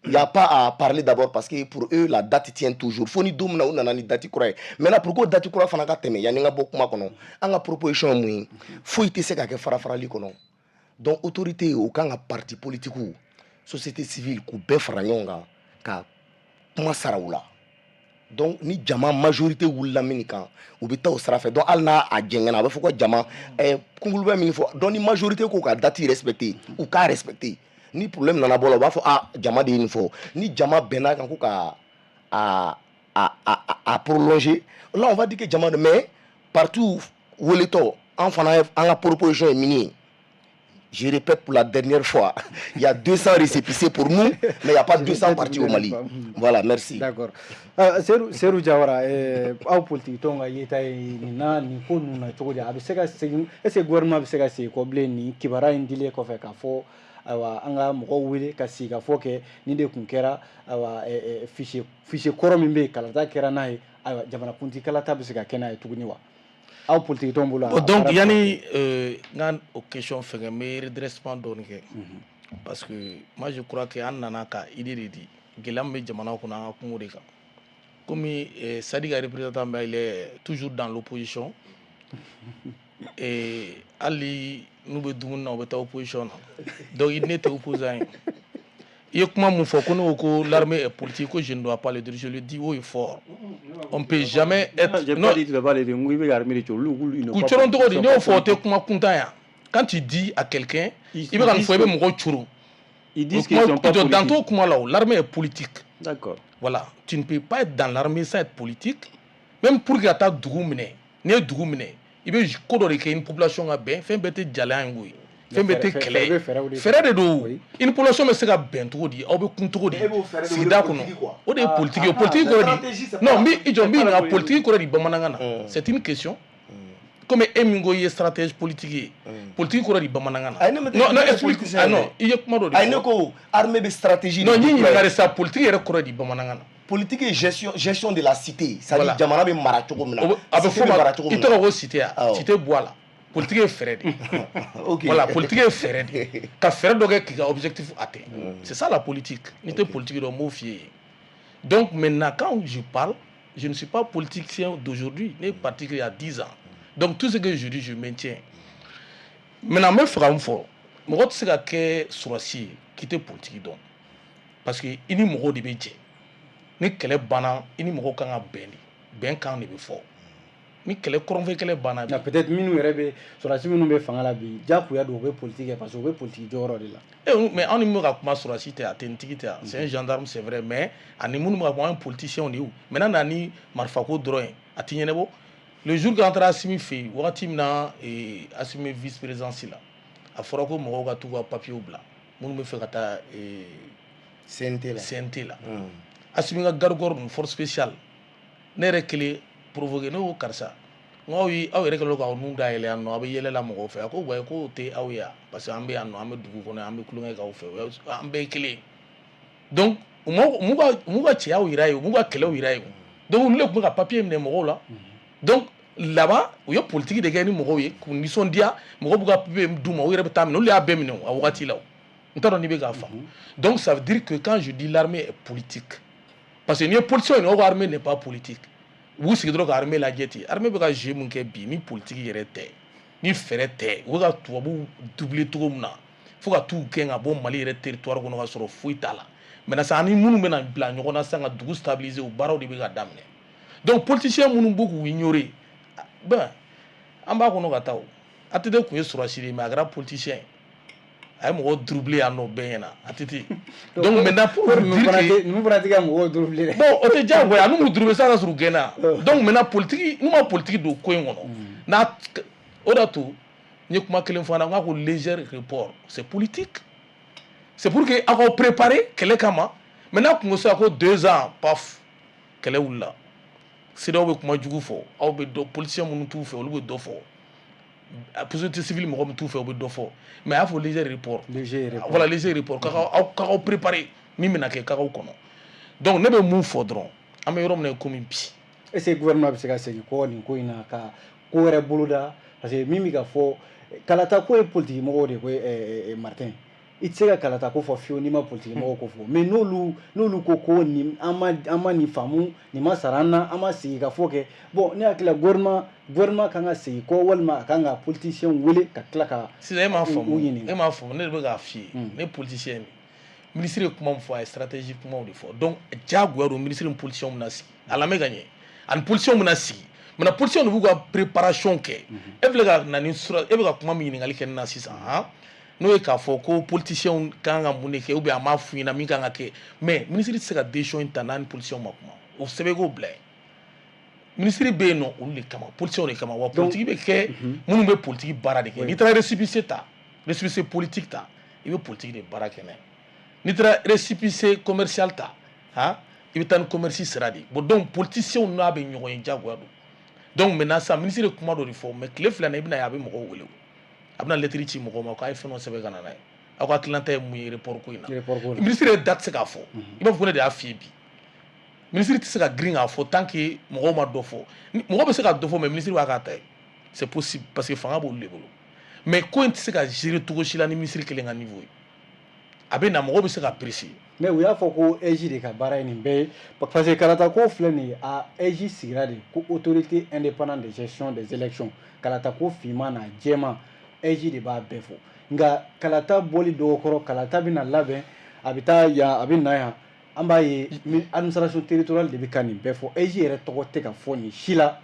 il n'y a pas à parler d'abord, parce que pour eux, la date tient toujours. Fo ni don min na u nana ni date kura ye. Maintenant, pour que date kura fana ka tɛmɛ, yanni n ka bɔ kuma kɔnɔ, an ka proposition ye mun ye? Foyi tɛ se ka kɛ fara farali kɔnɔ. Donc autorité, o kan ka parti politique, société civile, k'u bɛɛ fara ɲɔgɔn kan ka kuma sara u la. Donc ni jama majorité wulila min kan, u bɛ taa o sira fɛ. Donc hali n'a a jɛngɛnna, a bɛ fɔ ko jama kunkolo bɛ min fɔ. Donc ni majorité ko ka date respecter, u k'a respecter. Ni problème nana bɔ la, u b'a fɔ ah, jama de ye nin fɔ. Ni jama bɛnna kan ko ka a prolonger, là on va dire que jama de. Mais partout weletɔ, an fana, an ka proposition ye min ye, je répète pour la dernière fois, il y a 200 récépissés pour nous, mais il n'y a pas 200 partis au Mali. Voilà, merci. D'accord. Serou Diawara, aw politique tɔn ka yeta ye nin na, nin ko ninnu na cogo di? A bɛ se ka segin, est ce que gouvernement bɛ se ka segin kɔ bilen nin kibaruya in dilen kɔfɛ, k'a fɔ ayiwa, an ka mɔgɔw wele ka sigi ka fɔ kɛ nin de kun kɛra, ayiwa, fichier kɔrɔ min bɛ yen, kalata kɛra n'a ye, ayiwa, jamanakuntigi kalata bɛ se ka kɛ n'a ye tuguni wa, aw politique tɔn bolo? Bon, donc yanni n ka o question fɛngɛ, n bɛ redressement dɔɔni kɛ, parce que moi je crois que an nana ka idée de di. Gɛlɛya min bɛ jamana kɔnɔ, an ka kungo de kan, komi Sadi ka représentant bɛ, il est toujours dans l'opposition, et hali n'u bɛ dumuni na, u bɛ taa opposition na. Donc i ne tɛ opposant ye. I ye kuma mun fɔ, ko ne ko ko l'armée est politique, ko je ne dois pas le dire, je le dis haut et fort, on peut jamais être. J'ai pas dit tu dois pas le dire. N ko i bɛ ka armée de ci, olu ils n'ont K'u pas. coron cogo di? Ne y'o fɔ, o tɛ kuma kuntan yan. Quand tu dis à quelqu'un, i bɛ ka nin fɔ, i bɛ mɔgɔw coron. Ils disent qu'ils sont pas dans politiques. T'o kuma la o, l'armée est politique. D'accord. Voilà, tu ne peux pas être dans l'armée sans être politique. Même pour que ka taa dugu minɛ, n'i ye dugu minɛ, i bɛ ko dɔ de kɛ, i ni population ka bɛn. Fɛn bɛɛ tɛ jala in koyi, fɛn bɛɛ tɛ kɛlɛ ye, fɛɛrɛ de don. I ni population bɛ se ka bɛn cogo di? Aw bɛ kun cogo di sigida kɔnɔ? O de ye politique ye. Politique kɔrɔ di? Non, n b'i i jɔ, n b'i ɲininka, politique kɔrɔ di bamanankan na? C'est une question. Comme e min ko i ye stratège politique ye, politique kɔrɔ di bamanankan na? Non, non, explique. Ah non, i ye kuma dɔ de fɔ. Ayi, ne ko armée bɛ stratégie. Non, n y'i ɲininka de sa, politique yɛrɛ kɔrɔ di bamanankan na? Politique ye gestion de la cité, c'est à dire jamana bɛ mara cogo min na. A bɛ fɔ ma, i tɔgɔ ko cité ya, cité bɔ a la. Politique ye fɛɛrɛ de. Voilà, politique ye fɛɛrɛ de, ka fɛɛrɛ dɔ kɛ k'i ka objectif atteint, c'est ça la politique. N'i tɛ politique dɔn, n b'o f'i ye. Donc maintenant, quand je parle, je ne suis pas politicien d'aujourd'hui. Ne ye parti créé il y a 10 ans. Donc tout ce que je dis, je maintiens. Maintenant, n bɛ fɛ ka mun fɔ? Mɔgɔ tɛ se ka kɛ sɔrɔdasi ye k'i tɛ politique dɔn, parce que i ni mɔgɔw de bɛ jɛ. Ni kɛlɛ banna, i ni mɔgɔw kan ka bɛn de, bɛn kan de bɛ fɔ ni kɛlɛ, kɔrɔnfɛ kɛlɛ banna. Bi peut-être minnu yɛrɛ bɛ, sɔrɔdasi minnu bɛ fanga la bi, diyagoya don u bɛ politique kɛ, parce que u bɛ politique jɔyɔrɔ de la. Eh, mais anw ni min bɛ ka kuma, sɔrɔdasi tɛ, a tɛ tɛ, c'est un gendarme, c'est vrai, mais ani minnu bɛ ka kuma, an ye politiciens de ye. O maintenant, na ni marifako dɔrɔn ye, a tɛ ɲɛnabɔ. Le jour qu'an taara Assimi fɛ yen, wagati min na Assimi vice présidence la, a fɔra ko mɔgɔw ka t'u ka papiers bila, minnu bɛ fɛ ka taa CNT la. CNT la. Assimi ka garde corps ninnu, force spéciale, ne yɛrɛ kelen provoqué. Ne ko karisa, n ko aw ye, aw yɛrɛ kɛlen don k'aw nun dayɛlɛ yan nɔ, aw bɛ yɛlɛ la mɔgɔw fɛ. A ko wayi, k'o tɛ aw ye yan, parce que an bɛ yan nɔ, an bɛ dugu kɔnɔ, an bɛ tulonkɛ k'aw fɛ, an bɛɛ ye kelen ye. Donc u m'u ka cɛyaw yira ye, u m'u ka kɛlɛw yira ye. Donc olu de tun bɛ ka papier minɛ mɔgɔw la. Donc laban, u ye politique de kɛ ni mɔgɔw ye k'u nisɔndiya. Mɔgɔw b'u ka papier d'u ma, u yɛrɛ bɛ taa minɛ. Olu y'a bɛɛ minɛ a wagati la. N t'a dɔn n'i bɛ k'a faamu. Donc ça veut dire que quand je dis l'armée est politique, parce que n'i ye politicien ye, ko armée n'est pas politique, u b'u sigi dɔrɔn ka armée lajɛ ten. Armée bɛ ka jeu mun kɛ bi, ni politique yɛrɛ tɛ, ni fɛɛrɛ tɛ, u bɛ ka tubabuw doubler cogo min na fo ka t'u gɛn ka bɔ Mali yɛrɛ territoire kɔnɔ ka sɔrɔ foyi t'a la. Maintenant sisan, ani minnu bɛna bila ɲɔgɔn na sisan ka dugu stabiliser, o baaraw de bɛ ka daminɛ. Donc politicien minnu b'u k'u ignorer, ben an b'a kɔnɔ ka taa. O ATT tun ye sɔrɔdasi de ye, mais a kɛra politicien ye, a ye mɔgɔw doubler yan nɔ bɛɛ ɲɛna, ATT. Donc maintenant, pour vous dire que ninnu fana tɛ ka mɔgɔw doubler dɛ. Bon, o tɛ diyagoya, a n'u m'u doubler sisan ka sɔrɔ u gɛnna. Donc maintenant, politique, n'u ma politique don ko in kɔnɔ n'a, o de y'a to n ye kuma kelen fɔ an na, n k'a ko léger report, c'est politique, c'est pour que aw k'aw préparer kɛlɛ kama. Mais n'a kun ko sisan ko 2 ans, paf, kɛlɛ wulila, CEDEAO bɛ kuma jugu fɔ, aw bɛ dɔ, politicien minnu t'u fɛ, olu bɛ dɔ fɔ, société civile mɔgɔ min t'u fɛ, u bɛ dɔ fɔ. Mais a y'a fɔ léger report. Léger report. Voilà, léger report, k'aw k'aw préparer min bɛna kɛ, k'aw kɔnɔ. Donc ne bɛ mun fɔ dɔrɔn, an bɛ yɔrɔ min na komi bi. Est ce que gouvernement bɛ se ka segin kɔ nin ko in na ka ko wɛrɛ boloda? Parce que min bɛ ka fɔ, kalata ko ye politique mɔgɔw de ko ye. Martin, i tɛ se ka kalata ko fɔ fiyewu n'i ma politique mɔgɔw ko fɔ. Mais n'olu ko ko nin, an ma nin faamu, nin ma sara an na, an ma sigi ka fɔ kɛ. Bon, ne hakili la, gouvernement kan ka segin kɔ, walima a kan ka politicien wele ka tila ka Sisan e m'a u faamu. ɲininka. E m'a faamu, ne de bɛ k'a f'i ye. Ne politicien de, ministre ye kuma min fɔ, a ye stratégie kumaw de fɔ. Donc diyagoya don, ministre ni politicien bɛna sigi a lamɛn ka ɲɛ, ani politicien bɛna sigi. Maintenant, politicien de b'u ka préparation kɛ. E filɛ ka na ni sura, e bɛ ka kuma min ɲininkali kɛ ne na sisan, han, n'o ye k'a fɔ ko politicien kan ka mun de kɛ, ou bien a m'a f'u ɲɛna min kan ka kɛ. Mais ministre tɛ se ka décision in ta n'a ni politicien ma kuma. O sɛbɛn k'o bila yen. Ministre bɛ yen nɔ olu de kama, politicien de kama. Wa politique bɛ kɛ minnu bɛ politique baara de kɛ. N'i taara récépissé ta, récépissé politique ta, i bɛ politique de baara kɛ n'a ye. N'i taara récépissé commercial ta, han, i bɛ taa ni commerce sira de ye. Bon, donc politiciens n'a bɛ ɲɔgɔn ye, diyagoya don. Donc maintenant sisan, ministre ye kuma dɔ de fɔ, mais tile 2 na, i bɛna ye a bɛ mɔgɔw wele, a bɛna lettre ci mɔgɔw ma k'a ye fɛn dɔ sɛbɛn ka na n'a ye. Aw ka hakilinata ye mun ye report ko in na? Report ko la. Ministre yɛrɛ da tɛ se k'a fɔ. I b'a fɔ ko ne de y'a f'i ye bi. Ministre tɛ se ka girin k'a fɔ tant que mɔgɔw ma dɔ fɔ. Mɔgɔ bɛ se ka dɔ fɔ, mais ministre b'a k'a ta ye. C'est possible, parce que fanga b'olu de bolo. Mais ko in tɛ se ka gérer cogo si la ni ministre kelen ka niveau ye. A bɛ na, mɔgɔw bɛ se ka presser. Mais u y'a fɔ ko AIGE de ka baara ye nin bɛɛ ye, parce que kalata ko filɛ nin ye, a AIGE sigira de ko autorité indépendante de gestion des élections. Kalata ko finman n'a jɛman, AIGE de b'a bɛɛ fɔ. Nka kalata bɔli dɔgɔkɔrɔ, kalata bɛna labɛn, a bɛ taa yan, a bɛ na yan, an b'a ye administration territoriale de bɛ ka nin bɛɛ fɔ. AIGE yɛrɛ tɔgɔ tɛ ka fɔ nin si la.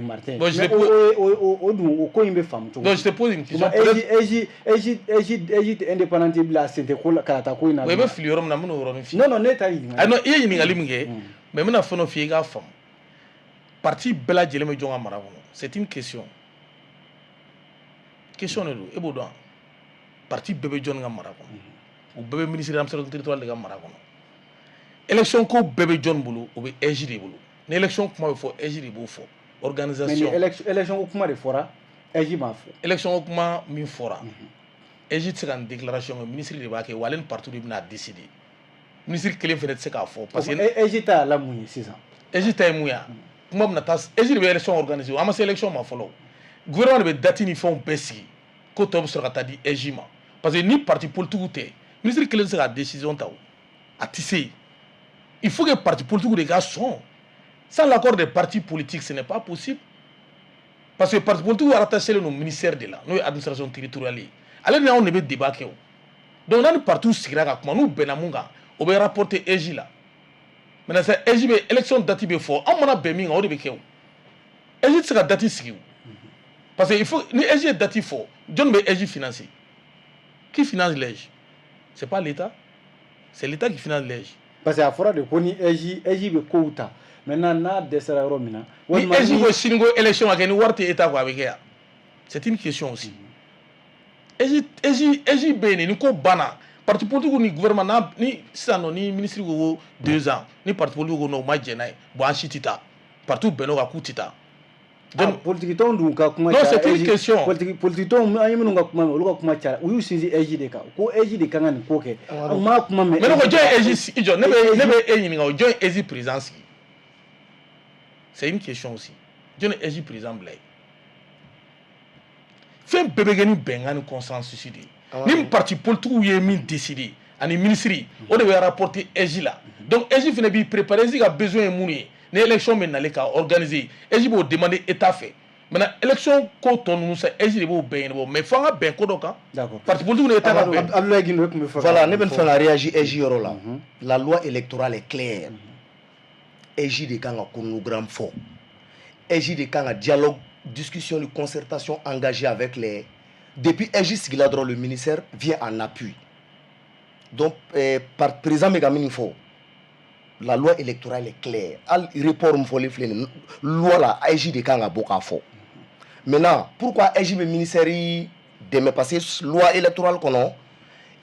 Martin, Bon, je mais te pose- o dun, o ko in bɛ faamu cogo Donc di? je te pose une question. Kuma AIGE tɛ indépendante bila, a sen tɛ ko la, kalata ko in na. I bɛ fili yɔrɔ min na, n bɛn'o yɔrɔnin f'i ye. Non, non, ne ta ɲininkali. Ayi, non, i ye ɲininkali min kɛ, mais n bɛna fɛn dɔ f'i ye i k'a faamu. Parti bɛɛ lajɛlen bɛ jɔn ka mara kɔnɔ? C'est une question. Question de don, e b'o dɔn wa? Parti bɛɛ bɛ jɔn ka mara kɔnɔ? U bɛɛ bɛ ministre de l'administration territoriale de ka mara kɔnɔ. Élection ko bɛɛ bɛ jɔn bolo? O bɛ AIGE de bolo. Ni élection kuma bɛ fɔ, AIGE de b'o fɔ. Mais Organisation. ni élection ko kuma de fɔra, AIGE m'a fɔ. Élection ko kuma min fɔra, AIGE tɛ se ka nin déclaration kɛ, ministre de b'a kɛ, wa ale ni parti de bɛna décider. Ministre kelen fɛnɛ tɛ se k'a fɔ parce que AIGE ta y'a la mun ye sisan? AIGE ta ye mun ye? Kuma bɛna taa, AIGE de bɛ élection organiser. An ma se élection ma fɔlɔ. Gouvernement de bɛ date ni fɛnw bɛɛ sigi, ko tɔ bɛ sɔrɔ ka taa di AIGE ma, parce que ni parti politique tɛ, ministre kelen tɛ se ka décision ta. O a tɛ se. Il faut que parti politique de ka sɔn. Sans l'accord des partis politiques, ce n'est pas possible, parce que parti politique rattaché len don ministère de la, n'o ye administration territoriale ye. Ale ni anw de bɛ débat kɛ. O donc n'a ni parti sigira ka kuma, n'u bɛnna mun kan, o bɛ rapporter AIGE la. Maintenant c'est AIGE bɛ élection date bɛ fɔ. Anw mana bɛn min kan, o de bɛ kɛ. O AIGE tɛ se ka date sigi o, parce que il faut, ni AIGE ye date fɔ, jɔnni bɛ AIGE financer? Qui finance l'AIGE? C'est pas l'État? C'est l'État qui finance l'AIGE. Parce que a fɔra de ko ni AIGE bɛ kow ta, maintenant n'a dɛsɛra yɔrɔ min na. Ni AIGE ko sini ko élection ka kɛ, ni wari tɛ État kɔ, a bɛ kɛ yan? C'est une question aussi. AIGE bɛ yen de, ni ko banna, Parti politique ni gouvernement n'a ni sisan nɔ, ni ministre ko 2 ans, ni parti politique ko non, u ma jɛn n'a ye, bon, an si tɛ taa. Parti bɛnn'o kan k'u tɛ taa. Donc politique tɔn dun ka kuma Non, c'est une question. Politique tɔn, an ye minnu ka kuma mɛn, olu ka kuma cayara. U y'u sinsin AIGE de kan ko AIGE de kan ka nin ko kɛ. U m'a kuma mɛn. Mais ne ko, jɔn ye AIGE i jɔ? Ne bɛ e ɲininka o, jɔn ye AIGE président sigi? C'est une question aussi. Jɔn ye AIGE président bila yen? Fɛn bɛɛ bɛ kɛ ni bɛnkan ni consensus de ye. Ni parti politique ye min décider ani ministre, o de bɛ rapporter AIGE la. Donc AIGE fana b'i préparer. AIGE ka besoin ye mun ye ni élection bɛ nalen ka organiser? AIGE b'o demander État fɛ. Maintenant, élection ko tɔ ninnu sa, AIGE de b'o bɛɛ ɲɛnabɔ, mais fo an ka bɛn ko dɔ kan. Parti politique ni État ka bɛn. Abdoulaye Guindo tun bɛ fɛ. Voilà, ne bɛ fɛ ka réagir AIGE yɔrɔ la. La loi électorale est claire. AIGE de kan ka chronogramme fɔ. AIGE de kan ka dialogue, discussion ni concertation engagée avec les, depuis AIGE sigila dɔrɔn, le ministère vient en appui. Donc par président bɛ ka min fɔ, la loi électorale est claire. Hali report min fɔlen filɛ nin, loi la, AIGE de kan ka bɔ k'a fɔ. Maintenant, pourquoi AIGE bɛ ministère dɛmɛ? Parce que loi électorale kɔnɔ,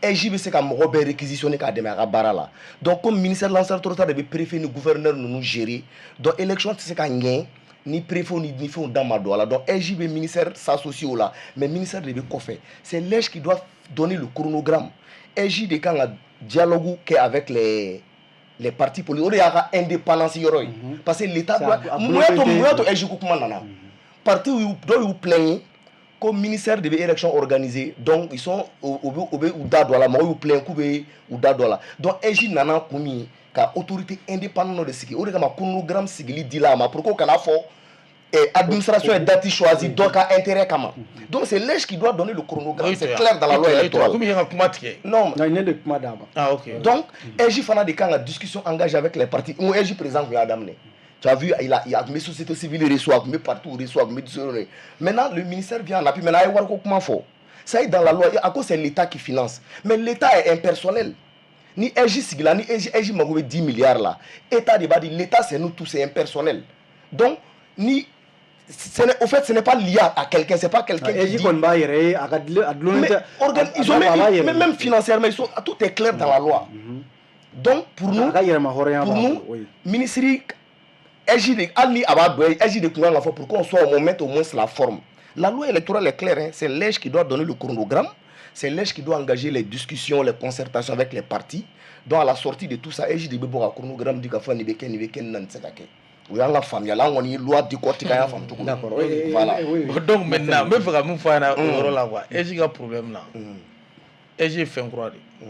AIGE bɛ se ka mɔgɔ bɛɛ réquisitionner k'a dɛmɛ a ka baara la. Donc comme ministère de l'administration territoriale de bɛ préfet ni gouverneur ninnu gérer, donc élection tɛ se ka ɲɛ ni préfet ni fɛnw da ma don a la. Donc AIGE bɛ ministère s'associer o la, mais ministère de bɛ kɔfɛ. C'est l'AIGE qui doit donner le chronogramme. AIGE de kan ka dialogue kɛ avec les partis politiques. O de y'a ka indépendance yɔrɔ ye, parce que l'État doit, mun y'a to AIGE ko kuma nana? Parti dɔw y'u plaigner ko ministère de bɛ élection organiser, donc ils sont u bɛ u da don a la. Mɔgɔw y'u plaigner k'u bɛ u da don a la. Donc AIGE nana kun min ka autorité indépendante dɔ de sigi, o de kama chronogramme sigili dila a ma, pour que o kana fɔ administration ye date choisie dɔ ka intérêt kama. Donc c'est l'AIGE qui doit donner le chronogramme, c'est clair dans la loi électorale. Komi i ka kuma tigɛ. Non. Non, ne de kuma d'a ma. Ah, ok. Donc AIGE fana de kan ka discussion engagée avec les partis. N ko AIGE président tun y'a daminɛ. Tu as vu, il a tun bɛ société civile reçoit, a tun bɛ parti reçoit, a tun bɛ discussion. Maintenant, le ministère vient en appui. Maintenant, a ye wariko kuma fɔ. Ça y est, dans la loi, à cause c'est l'État qui finance, mais l'État est impersonnel. Ni AIGE sigila, ni AIGE mago bɛ 10 milliards la, État de b'a di. L'État, c'est nous tous, c'est impersonnel. Donc ni au fait, ce n'est pas lié à quelqu'un, c'est pas quelqu'un qui dit. Kɔni b'a yɛrɛ ye, a ka a dulonnen tɛ. Ils ont même, même financièrement, ils sont, tout est clair dans la loi. Donc pour nous, a ka yɛrɛma hɔrɔnya. Pour nous, ministre AIGE de, hali ni a b'a dɔn, AIGE de tun kan ka fɔ pour qu'on soit au moment au moins la forme. La loi électorale est claire, hein, c'est l'AIGE qui doit donner le chronogramme, c'est l'AIGE qui doit engager les discussions, les concertations avec les partis. Donc à la sortie de tout ça, AIGE de bɛ bɔ ka chronogramme di ka fɔ nin bɛ kɛ, nin bɛ kɛ, nin na nin tɛ se ka kɛ. O y'an ka faamuya la, an kɔni ye loi décortiquer, an y'a faamu cogo min. D'accord. Voilà. Donc maintenant, n bɛ fɛ ka min fɔ a ɲɛna o yɔrɔ la quoi, AIGE ka problème na, AIGE ye fɛn kura de ye.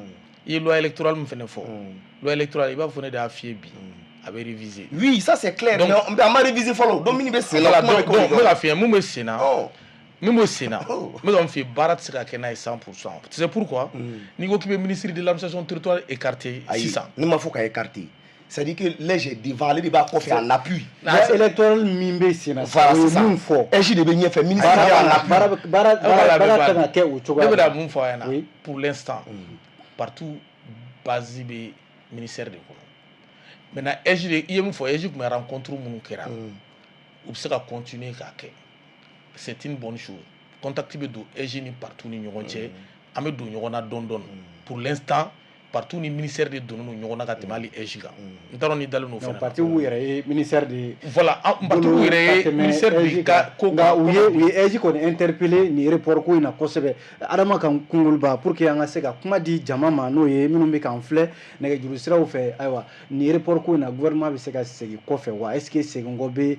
I ye loi électorale min fɛnɛ fɔ, loi électorale, i b'a fɔ ne de y'a f'i ye bi, a bɛ réviser. Oui, ça c'est clair. Donc, mais a ma réviser fɔlɔ. Donc min bɛ sen na. Voilà, donc n bɛ ka f'i ye mun bɛ sen na. Min bɛ sen na, n bɛ ka min f'i ye, baara tɛ se ka kɛ n'a ye 100%. Tu sais pourquoi? N'i ko k'i bɛ ministre de l'administration territoriale écarter sisan. Ne ma fɔ ka écarter. C'est-à-dire que l'AIGE devant, ale de b'a kɔfɛ en appui. Loi électorale min bɛ sen na, voilà, o ye min fɔ. AIGE de bɛ ɲɛfɛ, ministre en appui. Baara kan ka kɛ o cogoya. Ne bɛna mun fɔ a ɲɛna? Pour l'instant, partout base bɛ ministère de kɔnɔ. Maintenant, AIGE de, i ye min fɔ, AIGE tun bɛ rencontre minnu kɛra, u bɛ se ka continuer k'a kɛ. C'est une bonne chose. Contact bɛ don AIGE ni partout ni ɲɔgɔn cɛ, an bɛ don ɲɔgɔn na dɔɔni dɔɔni. Pour l'instant, partout ni ministère de donnen don ɲɔgɔn na ka tɛmɛ hali AIGE kan. N t'a dɔn n'i dalen don o fɛnɛ na. Parti b'u yɛrɛ ye ministère de. Voilà, parti b'u yɛrɛ ye ministère de ka ko. Nka u ye AIGE kɔni interpellé nin report ko in na kosɛbɛ. Adama kan Kungoliba, pour que an ka se ka kuma di jama ma, n'o ye minnu bɛ k'an filɛ nɛgɛjuru siraw fɛ, ayiwa, nin report ko in na, gouvernement bɛ se ka segin kɔfɛ wa? Est ce que segin kɔ bɛ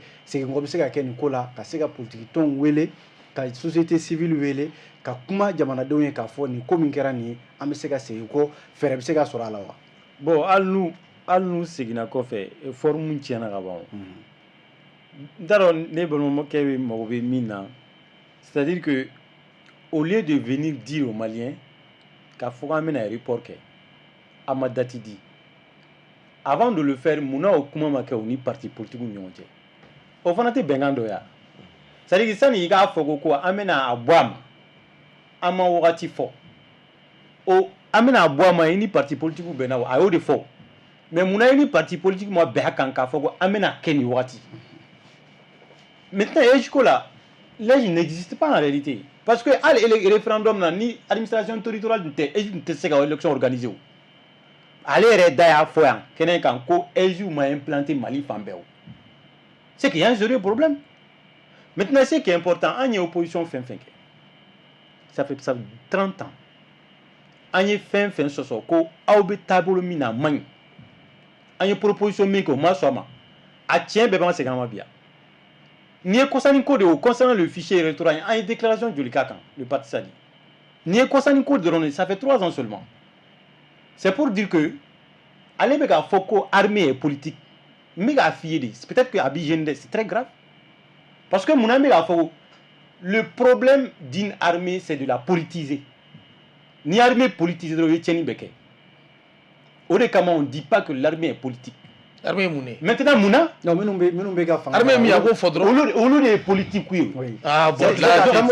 se ka kɛ nin ko la, ka se ka politique tɔnw wele, ka société civile wele, ka kuma jamanadenw ye k'a fɔ nin ko min kɛra nin ye, an bɛ se ka segin kɔ, fɛɛrɛ bɛ se ka sɔrɔ a la wa? Bon, hali n'u seginna kɔfɛ, forme tiɲɛna ka ban. N t'a dɔn ne balimakɛ bɛ mago bɛ min na, c'est à dire que au lieu de venir dire aux Maliens k'a fɔ k'an bɛna report kɛ, a ma date di. Avant de le faire, munna o kuma ma kɛ u ni parti politique ni ɲɔgɔn cɛ? O fana tɛ bɛnkan dɔ ye wa? C'est à dire que sani i k'a fɔ ko an bɛna a bɔ a ma, an ma wagati fɔ o, an bɛna a bɔ a ma, i ni parti politique bɛnna o, a y'o de fɔ. Mais munna i ni parti politique ma bɛn a kan k'a fɔ ko an bɛna kɛ nin wagati? Maintenant, AIGE ko la, l'AIGE n'existe pas en réalité. Parce que hali référendum na, ni administration territoriale tun tɛ, AIGE tun tɛ se ka élection organiser. O ale yɛrɛ da y'a fɔ yan kɛnɛ kan ko AIGE ma implanté Mali fan bɛɛ. O c'est qu'il y a un sérieux problème. Maintenant, ce qui est important, an ye opposition fɛn fɛn kɛ, ça fait ça 30 ans, an ye fɛn fɛn sɔsɔ ko aw bɛ taabolo min na, a man ɲi, an ye proposition min kɛ, o ma sɔn a ma, a tiɲɛ bɛɛ b'an segin an ma bi yan. Nin ye kɔsani ko de ye. O concernant le fichier électoral, an ye déclaration joli k'a kan, le parti Sadi? Nin ye kɔsani ko dɔrɔn de, ça fait 3 ans seulement. C'est pour dire que ale bɛ k'a fɔ ko armée est politique. N bɛ k'a f'i ye de, peut-être que a b'i gêner dɛ, c'est très grave. Parce que mun na n bɛ k'a fɔ? Le problème d'une armée, c'est de la politiser. Ni armée politisée dɔrɔn, i ye tiɲɛni bɛɛ kɛ. O de kama, on dit pas que l'armée est politique. Armée ye mun de ye? Maintenant, mun na? Non, minnu bɛ ka fanga. Armée min, a k'o fɔ dɔrɔn. Olu de ye politique ye. Oui. Ah bon, là, là, tu te trompes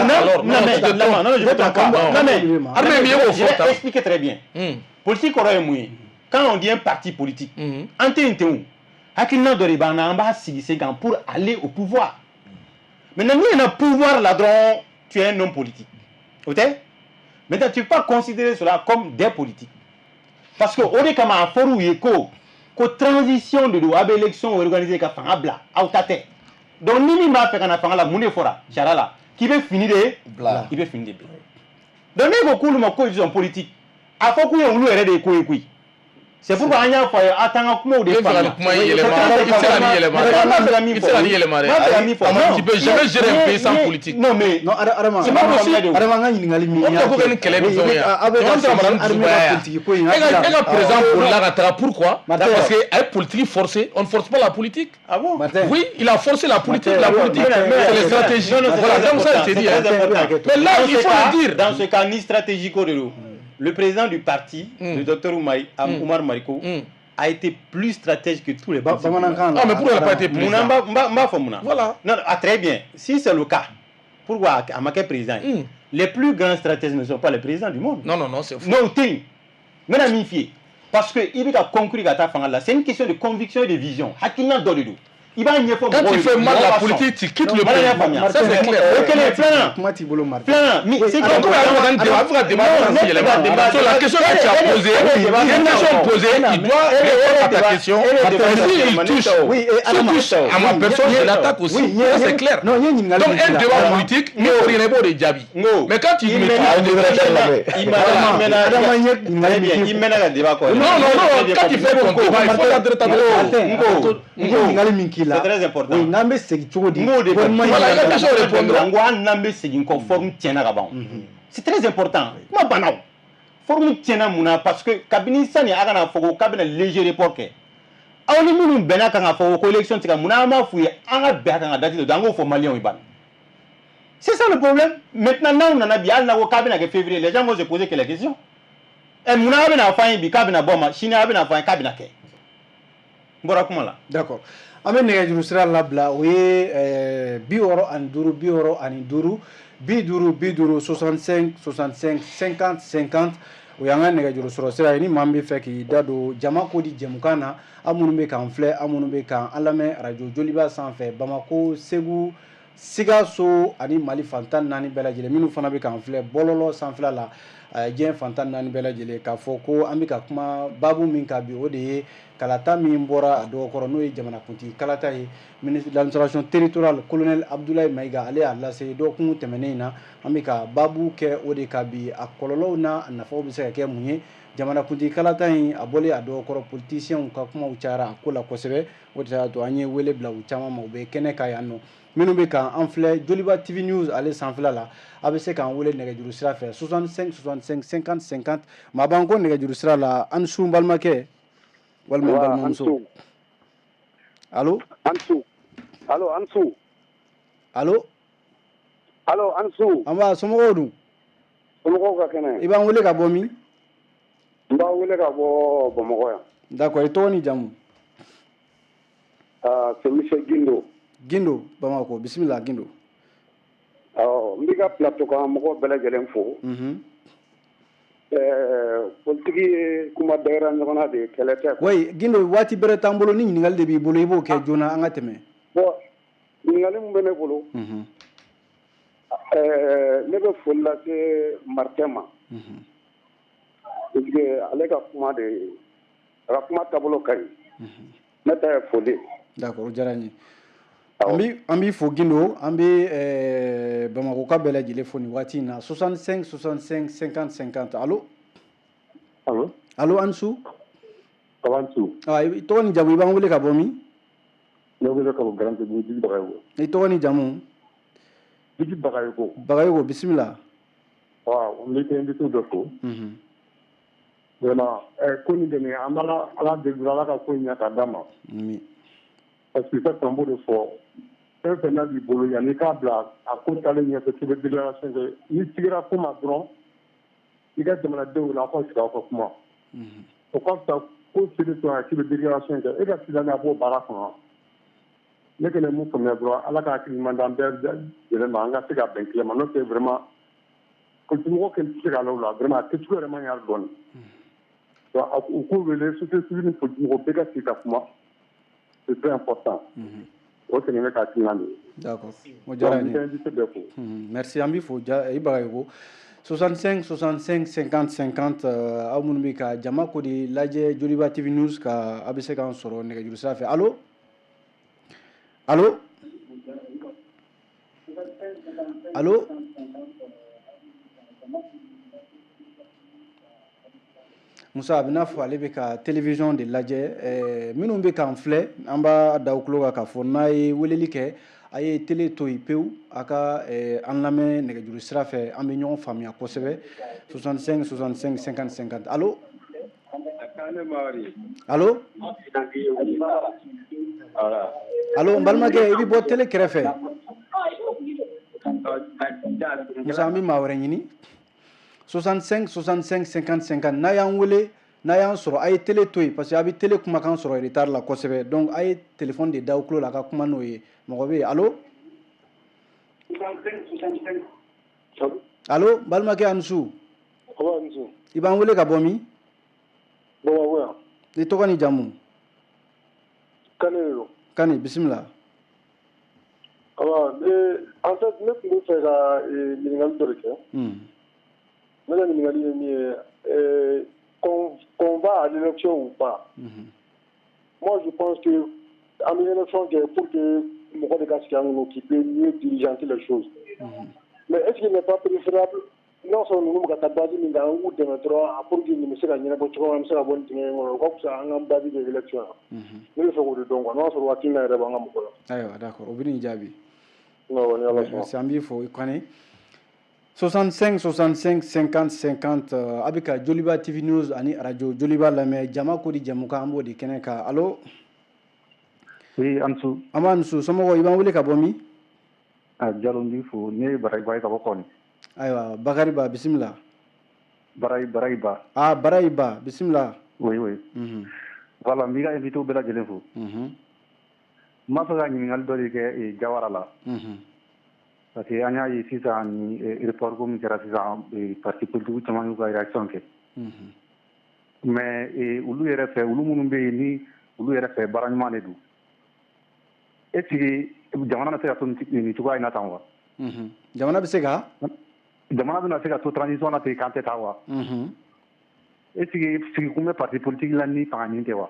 alors. Non, mais tu te trompes. Non, je me trompe pas. Non, mais armée min, e b'o je fɔ tan. vais expliquer très bien. Politique kɔrɔ ye mun ye? Quand on dit un parti politique, an tɛ yen ten. O hakilina dɔ de b'an na, an b'a sigi sen kan pour aller au pouvoir. Maintenant, n'i nana pouvoir la dɔrɔn, tu es un homme politique. O tɛ? Maintenant, tu peux pas considérer cela comme des politiques, parce que o de kama a fɔr'u ye ko transition de don, a bɛ élection organiser ka fanga bila, aw ta tɛ. Donc ni min b'a fɛ ka na fanga la, mun de fɔra sariya la? K'i bɛ fini de bila. I bɛ fini de bila. Donc ne ko k'olu ma ko ils sont politiques, a fɔ k'u ye olu yɛrɛ de ye ko ye koyi. C'est pourquoi an y'a fɔ a ye, a t'an ka kumaw de I bɛ fɛ ka nin faamuya. kuma in yɛlɛma, i tɛ se ka nin yɛlɛma dɛ. N b'a fɛ ka min I fɔ, tɛ se ka nin yɛlɛma dɛ. n b'a fɛ ka min fɔ. Non. Tu peux jamais gérer un pays sans politique. Non, mais Non, Adama. C'est pas possible. Adama, n ka ɲininkali min O tɛ ko kɛ ni kɛlɛ ni fɛnw ye. A bɛ Jamana tɛ se ka mara ni armée dusubaya ka ye. politique ko in. E ka président bolila ka taga, pourquoi? Martin. Parce que a ye politique forcé. On ne force pas la politique. Ah bon? Martin. Oui, il a forcé la politique. Martin, La politique, Martin, c'est les stratégies. Non, non, c'est Voilà, très comme ça, important, je t'ai dit, c'est hein. très important. Mais là, Dans il ce faut cas, le dire. Dans ce cas, ni stratégie ko de don. Le président du parti, le docteur Oumar Mariko, a été plus stratège que tous les politiques. Bamanankan la. Ah, mais pourquoi il n'a pas été Mun na président? n b'a fɔ mun na? Voilà. Non, non, ah, très bien. Si c'est le cas, pourquoi a ma kɛ président ye? Les plus grands stratèges ne sont pas les présidents du monde. Non, non, non, c'est faux. Non, o tɛ yen. N bɛna min f'i ye. Parce que i bɛ ka conclure ka taa fanga la, c'est une question de conviction et de vision. Hakilina dɔ de don. I b'a ɲɛfɔ Quand mɔgɔw tu ye, fais mal mɔgɔw la b'a sɔn. politique, tu quittes le Voilà, pays. y'a faamuya. Ça, c'est clair. O kelen, filanan. Kuma t'i bolo, Martin. Filanan, min c'est Donc, comme a fɔ ka débat, a bɛ fɛ ka débat Non, ne tɛ ka yɛlɛma. débat. So, la question que tu as posée, une question posée, il doit répondre à ta question. Et s'il touche, Oui, et s'il Adama, touche à ma oui, personne, je l'attaque aussi. oui, Ça, c'est clair. Non, n ye ɲininkali Donc, min k'i un la, débat Adama, politique, ni o yɛrɛ b'o de jaabi. Ngo. Mais quand tu Il me mɛnna- touches, il mɛnna- il mɛnna- Adama, n ye ɲininkali min Très bien, k'i il mɛnna ka débat kɔ. Non, non, non, quand tu fais ton débat, il faut Martin, Ngo. n ye ɲininkali min k'i la. C'est très important. Oui, n'an bɛ segin cogo di? N b'o de fɔ. Gouvernement Voilà, i ka question répondre. N ko hali n'an bɛ segin kɔ, forme tiɲɛna ka ban. C'est très important. Kuma banna o. Forme tiɲɛna mun na? Parce que kabini sani a kana fɔ ko k'a bɛna léger report kɛ, aw ni minnu bɛnna kan ka fɔ ko élection tɛ ka, mun na an b'a f'u ye an ka bɛn a kan ka date dɔ, an k'o fɔ maliyɛnw ye ban. C'est ça le problème. Maintenant, n'aw nana bi, hali n'a ko k'a bɛna kɛ février, les gens vont se poser quelle question? Ɛ, mun na a bɛna fɔ an ye bi k'a bɛna bɔ ma, sini a bɛna fɔ an ye k'a bɛna kɛ? N bɔra kuma la. D'accord. An bɛ nɛgɛjuru sira labila, o ye 65 65 50 50, 65 65 50 50. O y'an ka nɛgɛjuru sɔrɔ sira ye. Ni maa min bɛ fɛ k'i da don jama ko di jɛmukan na, aw minnu bɛ k'an filɛ, aw minnu bɛ k'an lamɛn arajo Joliba sanfɛ, Bamako, Segu, Sikaso ani Mali fan 14 bɛɛ lajɛlen, minnu fana bɛ k'an filɛ bɔlɔlɔ sanfɛla la, diɲɛ fan 14 bɛɛ lajɛlen, k'a fɔ ko an bɛ ka kuma baabu min kan bi, o de ye kalata min bɔra a dɔgɔkɔrɔ, n'o ye jamanakuntigi kalata ye. Ministre de l'administration territoriale, colonel Abdoulaye Maïga, ale y'a lase dɔgɔkun tɛmɛnen in na. An bɛ ka baabu kɛ o de kan bi, a kɔlɔlɔw n'a nafaw bɛ se ka kɛ mun ye. Jamanakuntigi kalata in a bɔlen a dɔgɔkɔrɔ, politiciens ka kumaw cayara a ko la kosɛbɛ. O de y'a to an ye wele bila u caman ma, u bɛ kɛnɛ kan yan nɔ. Minnu bɛ k'an filɛ Joliba TV News ale sanfɛla la, a bɛ se k'an wele nɛgɛjuru sira fɛ, 65 65 50 50. Maa b'an ko nɛgɛjuru sira la. An su, n balimakɛ walima n balimamuso. Allo? An su. Allo, an su. Allo? Allo, an su. An b'a, somɔgɔw dun? Somɔgɔw ka kɛnɛ? I b'an wele ka bɔ min? N b'aw wele ka bɔ Bamakɔ yan. D'accord, i tɔgɔ ni jamu? Ah, c'est monsieur Gindo. Gindo, Bamako. Bisimila, Gindo. Awɔ, n b'i ka plateau kan mɔgɔw bɛɛ lajɛlen fo. Politiki ye kuma dayira ɲɔgɔn na de ye, kɛlɛ tɛ quoi. Oui, Gindo, waati bɛrɛ t'an bolo. Ni ɲininkali de b'i bolo, i b'o kɛ joona, an ka tɛmɛ. Bon, ɲininkali min bɛ ne bolo, Ne bɛ foli lase Martin ma. Parce que ale ka kuma de, a ka kuma taabolo ka ɲi. Ne ta ye foli ye. D'accord, o diyara n ye. An b'i fo Gindo, an bɛ Bamakɔka bɛɛ lajɛlen fo nin waati in na. 65 65 50 50. Allo? Allo? Allo, an su? Aw su. Ah, i tɔgɔ ni jamu, i b'an wele ka bɔ min? Ne wele ka bɔ Garantigiw, Djibi Bagayogo. I tɔgɔ ni jamu? Djibi Bagayogo. Bagayogo, bisimila. Waaw, n bɛ invité dɔ fo. Vraiment, ko nin dɛmɛ, an b'a Ala deli Ala ka ko in ɲɛ k'a d'a ma. Amin. Parce que fɛn fɛn b'o de fɔ, fɛn fɛn n'a b'i bolo yanni i k'a bila a ko taalen ɲɛfɛ k'i bɛ déclaration kɛ, n'i sigira ko ma dɔrɔn i ka jamanadenw la aw ka sigi aw ka kuma. O ka fisa ko seli to k'i bɛ déclaration kɛ, e ka silamɛ a b'o baara kɔnɔ. Ne kɛlen mun faamuya dɔrɔn, Ala ka hakili ɲuman d'an bɛɛ lajɛlen ma, an ka se ka bɛn kelen ma, n'o tɛ vraiment politique mɔgɔ kelen tɛ se ka la o la, vraiment a kɛcogo yɛrɛ man ɲi hali dɔɔni. Donc u k'u wele société civile ni politique mɔgɔ bɛɛ ka sigi ka kuma. C'est très important. O tɛ ne ka hakilina de ye. D'accord. O diyara n ye. Invité bɛɛ fo. Merci, an b'i fo i Bagayogo. 65 65 50 50, aw minnu bɛ ka jama ko de lajɛ Joliba TV News ka, a bɛ se k'an sɔrɔ nɛgɛjuru sira fɛ. Allo? Allo? Allo? Musa, a bɛ n'a fɔ ale bɛ ka télévision de lajɛ. Minnu bɛ k'an filɛ, an b'a da u tulo kan k'a fɔ n'a ye weleli kɛ, a ye télé to yen pewu, a ka an lamɛn nɛgɛjuru sira fɛ, an bɛ ɲɔgɔn faamuya kosɛbɛ. 65 65 50 50. Allo? Allo? Allo, n balimakɛ, i bɛ bɔ télé kɛrɛfɛ. Musa, an bɛ maa wɛrɛ ɲini. 65 65 50 50. N'a y'an wele, n'a y'an sɔrɔ, a ye télé to yen, parce que a bɛ télé kumakan sɔrɔ retard la kosɛbɛ. Donc a ye téléphone de da aw tulo la a ka kuma n'o ye. Mɔgɔ bɛ yen? Allo? Allo, balimakɛ, a ni su. I b'an wele ka bɔ min? Bamakɔ yan. I tɔgɔ ni jamu? Kane de don. Kane, bisimila. Awa, en fait ne tun bɛ fɛ ka ɲininkali dɔ de kɛ. Ne ka ɲininkali ye min ye, qu'on va à l'élection ou pas. Moi je pense que an bɛ élection kɛ pour que mɔgɔ de ka sigi an kɔnɔ qui peut mieux diriger les choses. Mais est-ce qu'il n'est pas préférable n'a sɔrɔ ninnu bɛ ka taa base min kan, an k'u dɛmɛ dɔrɔn pour que nin bɛ se ka ɲɛnabɔ cogo min, an bɛ se ka bɔ nin dingɛ in kɔnɔ, o ka fisa an ka base kɛ élection na. Ne bɛ fɛ k'o de dɔn quoi, n'a sɔrɔ hakilina yɛrɛ b'an ka mɔgɔ la. Ayiwa, d'accord, o bɛ n'i jaabi. Non, ni Ala sɔnna. Merci, an b'i fo i Kane. 65 65 50 50, a bɛ ka Joliba TV News ani radio Joliba lamɛn, jama ko di jɛmukan, an b'o de kɛnɛ kan. Allo? Oui, Ansu. An b'a nusu, somɔgɔw, i b'an wele ka bɔ min? Ah, Jalo, n b'i fo, ne ye Barayi Ba ye ka bɔ Kɔni. Ayiwa, Bakari Ba, bisimila. Barayi, Barayi Ba. Ah, Barayi Ba, bisimila. Oui, oui. Voilà, n b'i ka invité bɛɛ lajɛlen fo. N b'a fɛ ka ɲininkali dɔ de kɛ Jawara la. Parce que an y'a ye sisan ni report ko min kɛra sisan, parti politique caman y'u ka réaction kɛ. Mais olu yɛrɛ fɛ, olu minnu bɛ yen ni olu yɛrɛ fɛ baara ɲuman de don. Est-ce que jamana bɛ se ka to nin cogoya in na tan wa? Jamana bɛ se ka? Jamana bɛna se ka to transition na ten k'an tɛ taa wa? Est-ce que sigikun bɛ parti politique la ni fanga ɲini tɛ wa?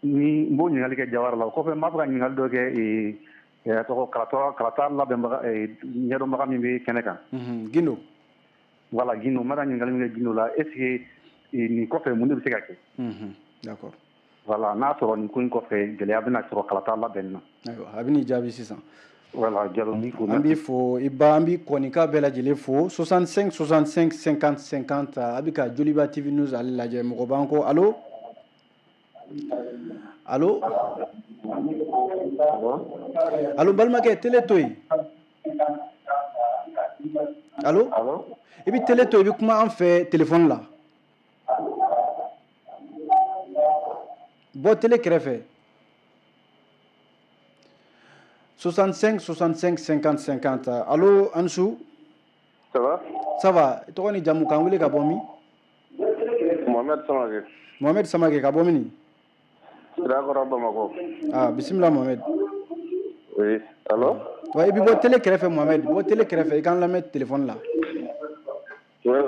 Ni n b'o ɲininkali kɛ Jawara la, o kɔfɛ n b'a fɛ ka ɲininkali dɔ kɛ tɔgɔ kalata labɛnbaga ɲɛdɔnbaga min bɛ kɛnɛ kan. Gindo. Voilà, Gindo, n bɛ ka ɲininkali min kɛ Gindo la, est-ce que nin kɔfɛ mun de bɛ se ka kɛ? D'accord. Voilà, n'a sɔrɔ nin ko in kɔfɛ gɛlɛya bɛna sɔrɔ kalata labɛnni na. Ayiwa, a bɛ n'i jaabi sisan. Voilà, Jalo, n b'i fo. An b'i fo i ba, an b'i Kɔnika bɛɛ lajɛlen fo. 65 65 50 50, a bɛ ka Joliba TV News ale lajɛ. Mɔgɔ b'an kɔ. Allo? Allo? Allo, balimakɛ, télé to yen. Allo? I bɛ télé to yen, i bɛ kuma an fɛ téléphone la. Bɔ télé kɛrɛfɛ. 65 65 50 50. Allo, Ansu? Ça va? Ça va. Tɔgɔ ni jamu, k'an wele ka bɔ min? Mohamed Samake. Mohamed Samake, ka bɔ min? Sirakɔrɔ, Bamakɔ. Ah, bisimila Mohamed. Oui, allo? Wa i bɛ bɔ télé kɛrɛfɛ, Mohamed, bɔ télé kɛrɛfɛ, i k'an lamɛn téléphone la. Oui.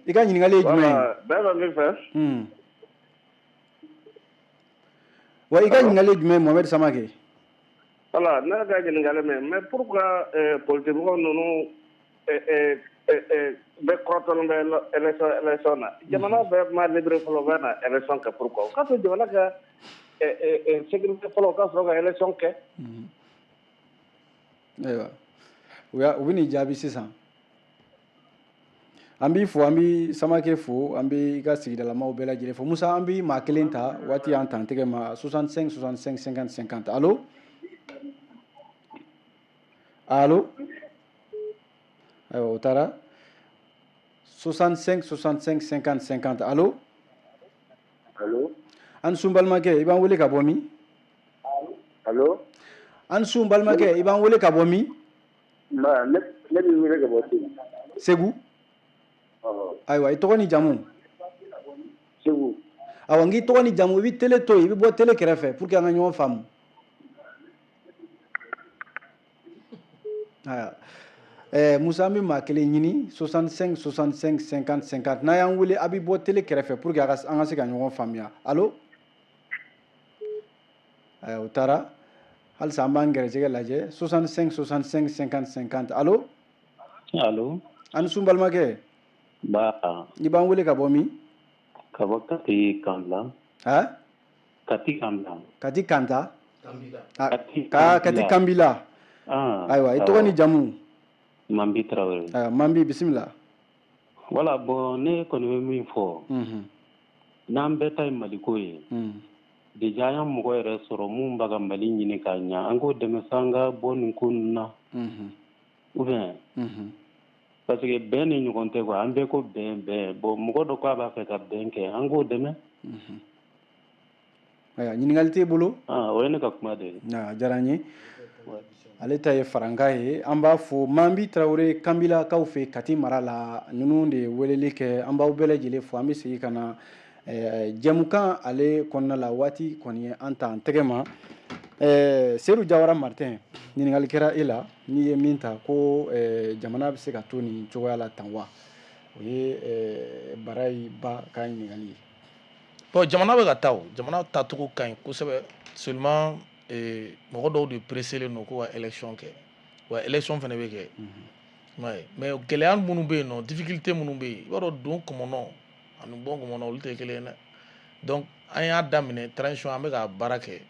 I ka ɲininkali ye jumɛn ye? Voilà, bɛɛ bɛ min fɛ. Wa i ka ɲininkali ye jumɛn ye, Mohamed Samake? Voilà, ne ka ɲininkali mɛn, mais pourquoi politique mɔgɔ ninnu bɛɛ kɔrɔtɔlen bɛ élection na? Jamana bɛɛ ma libre fɔlɔ, u bɛ na élection kɛ pourquoi? O k'a to jamana ka sécurité fɔlɔ, o ka sɔrɔ ka élection kɛ. Ayiwa, u bɛ n'i jaabi sisan. An b'i fo, an b'i Samake fo, an b'i ka sigidalamaw bɛɛ lajɛlen fo. Musa, an b'i maa kelen ta, waati y'an ta an tɛgɛ ma. 65 65 50 50. Allo, allo. Ayiwa, o taara. 65 65 50 50. Allo. Allo. An sun, balimakɛ, i b'an wele ka bɔ min? Allo. An sun, balimakɛ, i b'an wele ka bɔ min? Ne b'i wele ka bɔ Segu. Segu. Ayiwa, i tɔgɔ ni jamu? Segu. Awa, n k'i tɔgɔ ni jamu. I bɛ télé to yen, i bɛ bɔ télé kɛrɛfɛ pour que an ka ɲɔgɔn faamu. Ayiwa, Musa, an bɛ maa kelen ɲini. 65 65 50 50. N'a y'an wele, a bɛ bɔ télé kɛrɛfɛ pour que an ka se ka ɲɔgɔn faamuya. Allo. Ayiwa, o taara. Halisa an b'an gɛrɛjɛgɛ lajɛ. 65 65 50 50. Allo. Allo. An sun, balimakɛ. Ba. I b'an wele ka bɔ min? Ka bɔ Kati Kanbila. Han? Kati Kanbila. Kati Kanta. Kati. Kati Kanbila. Ayiwa, i tɔgɔ ni jamu? Mambi Tarawele. Ayiwa, Mambi, bisimila. Voilà, bon, ne kɔni bɛ min fɔ, n'an bɛɛ ta ye Maliko ye, déjà an y'an mɔgɔ yɛrɛ sɔrɔ mun b'a ka Mali ɲini k'a ɲɛ, an k'o dɛmɛ sa, an ka bɔ nin ko ninnu na. Ou bien, parce que bɛn ni ɲɔgɔn tɛ quoi, an bɛɛ ko bɛn bɛn. Bon, mɔgɔ dɔ ko a b'a fɛ ka bɛn kɛ, an k'o dɛmɛ. Ayiwa, ɲininkali t'e bolo? Ah, o ye ne ka kuma de ye. A diyara n ye. Ale ta ye faranka ye. An b'a fo, Mambi Tarawele, Kanbilakaw fɛ Kati mara la. Ninnu de ye weleli kɛ. An b'aw bɛɛ lajɛlen fo. An bɛ segin ka na jɛmukan ale kɔnɔna la. Waati kɔni ye an ta an tɛgɛ ma. Seydou Jawara Martin, ɲininkali kɛra e la, n'i ye min ta ko jamana bɛ se ka to nin cogoya la tan wa? O ye Barayi Ba ka ɲininkali ye. Bon, jamana bɛ ka taa, o jamana taacogo ka ɲi kosɛbɛ. Seulement mɔgɔ dɔw de presselen don ko ka élection kɛ, wa élection fana bɛ kɛ. Mais gɛlɛya minnu bɛ yen nɔ, difficulté minnu bɛ yen, i b'a dɔn, don kɔmɔnɔ ani bɔ kɔmɔnɔ, olu tɛ kelen ye dɛ. Donc an y'a daminɛ transition, an bɛ ka baara kɛ,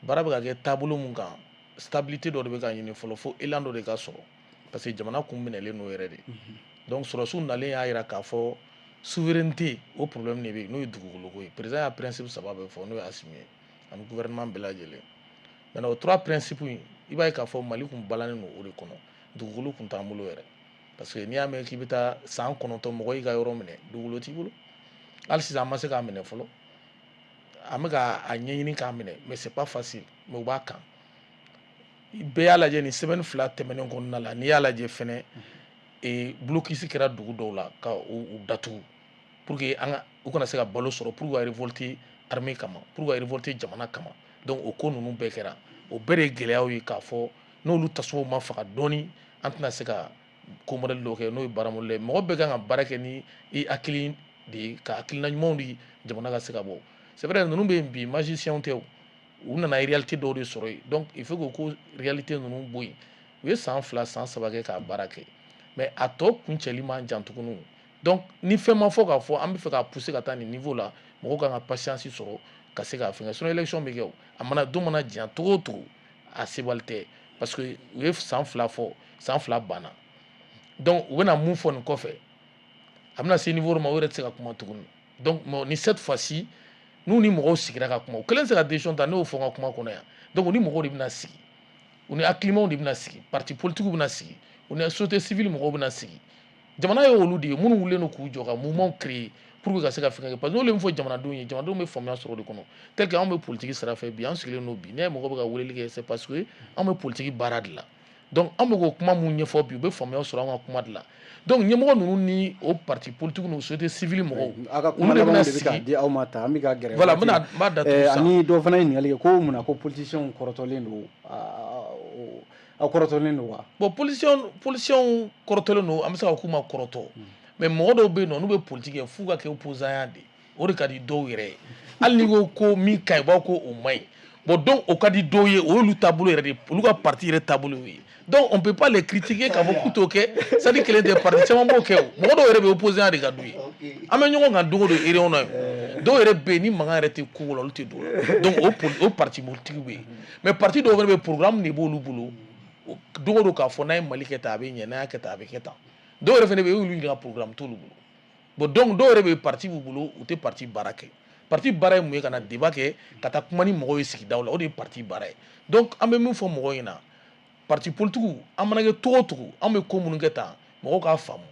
baara bɛ ka kɛ taabolo mun kan, stabilité dɔ de bɛ ka ɲini fɔlɔ, fo élan dɔ de ka sɔrɔ, parce que jamana kun minɛlen n'o yɛrɛ de. Donc sɔrɔsiw nalen y'a jira k'a fɔ souveraineté, o problème de bɛ yen, n'o ye dugukoloko ye. Président y'a principe saba bɛɛ fɔ, n'o ye Assimi ye ani gouvernement bɛɛ lajɛlen. Maintenant, o trois principes in, i b'a ye k'a fɔ Mali kun balannen don o de kɔnɔ. Dugukolo kun t'an bolo yɛrɛ, parce que n'i y'a mɛn k'i bɛ taa san 9 mɔgɔ y'i ka yɔrɔ minɛ, dugukolo t'i bolo. Hali sisan an ma se k'a minɛ fɔlɔ, an bɛ ka a ɲɛɲini k'a minɛ, mais c'est pas facile, mais u b'a kan. Bɛɛ y'a lajɛ nin semaine 2 tɛmɛnen kɔnɔna la, n'i y'a lajɛ fɛnɛ, blocus kɛra dugu dɔw la ka u datugu pour que an ka u kana se ka balo sɔrɔ, pour ka révolter armée kama, pour ka révolter jamana kama. Donc o ko ninnu bɛɛ kɛra, o bɛɛ de ye gɛlɛyaw ye k'a fɔ n'olu tasumaw ma faga dɔɔni, an tɛna se ka ko modèle dɔw kɛ, n'o ye baara modèle ye. Mɔgɔ bɛɛ kan ka baara kɛ ni i hakili de ye, ka hakilina ɲumanw di jamana ka se ka bɔ. C'est vrai, ninnu bɛ yen bi, magiciens tɛ o, u nana réalité dɔw de sɔrɔ yen. Donc il faut que ko réalité ninnu bɔ yen. U ye san 2, san 3 kɛ k'a baara kɛ, mais a tɔ kuncɛli man jan tuguni. Donc ni fɛn ma fɔ k'a fɔ an bɛ fɛ k'a pousser ka taa nin niveau la, mɔgɔw kan ka patience sɔrɔ ka se k'a fɛngɛ. Sinon élection bɛ kɛ o, a mana don mana janya cogo o cogo, a sebali tɛ, parce que u ye san 2 fɔ, san 2 banna. Donc u bɛna mun fɔ nin kɔfɛ? A bɛna se niveau dɔ ma, u yɛrɛ tɛ se ka kuma tuguni. Donc ni cette fois-ci n'u ni mɔgɔw sigira ka kuma, u kelen tɛ se ka décision ta. Ne y'o fɔ n ka kuma kɔnɔ yan. Donc u ni mɔgɔw de bɛna sigi, u ni hakilimaw de bɛna sigi, parti politique bɛna sigi, u ni société civile mɔgɔw bɛna sigi. Jamana ye olu de ye minnu wulilen don k'u jɔ ka mouvement créer pour que ka se ka fɛn kɛ, parce que n'olu ye min fɔ jamanadenw ye, jamanadenw bɛ faamuya sɔrɔ o de kɔnɔ. Tel que anw bɛ politique sira fɛ bi, an sigilen don bi, n'i y'a ye mɔgɔ bɛ ka weleli kɛ, c'est parce que anw bɛ politique baara de la. Donc an bɛ k'o kuma mun ɲɛfɔ bi, u bɛ faamuya sɔrɔ an ka kuma de la. Donc ɲɛmɔgɔ ninnu ni o parti politique n'o société civile mɔgɔw, A ka kuma olu de labanw bɛna de bɛ ka sigi. di aw ma ta, an bɛ ka gɛrɛ. Voilà, n bɛna, n b'a datugu sisan. Ani dɔ fana ye ɲininkali kɛ ko munna ko politiciens kɔrɔtɔlen don, aw kɔrɔtɔlen don wa? Bon, politiciens kɔrɔtɔlen don, an bɛ se ka k'u ma kɔrɔtɔ, mais mɔgɔ dɔw bɛ yen nɔ, n'u bɛ politique kɛ f'u ka kɛ opposant ya de, o de ka di dɔw yɛrɛ ye. Hali n'i ko ko min ka ɲi, u b'a fɔ ko o man ɲi. Bon, donc o ka di dɔw ye, o y'olu taabolo yɛrɛ de ye, olu ka parti yɛrɛ taabolo y'o ye. Donc on peut pas les critiquer k'a fɔ k'u t'o kɛ. C'est à dire kelen tɛ, parti caman b'o kɛ. O mɔgɔ dɔw yɛrɛ bɛ opposant ya de ka d'u ye. An bɛ ɲɔgɔn kan don o don réunion na yen, dɔw yɛrɛ bɛ yen, ni mankan yɛrɛ tɛ ko la, olu tɛ don o la. Donc o parti politique bɛ yen, mais parti dɔw fana bɛ yen, programme de b'olu bolo don o don k'a fɔ n'a ye Mali kɛ tan, a bɛ ɲɛ, n'a y'a kɛ tan, a bɛ kɛ tan. Dɔw yɛrɛ fana bɛ yen, e y'olu ɲininka, programme t'olu bolo. Bon, donc dɔw yɛrɛ bɛ yen, parti b'u bolo, u tɛ parti baara kɛ. Parti baara ye mun ye? Ka na débat kɛ, ka taa kuma ni mɔgɔw ye sigidaw la, o de ye parti baara ye. Donc an bɛ min fɔ mɔgɔw ɲɛna, parti politique, an mana kɛ cogo o cogo, an bɛ ko minnu kɛ tan, mɔgɔw k'a faamu,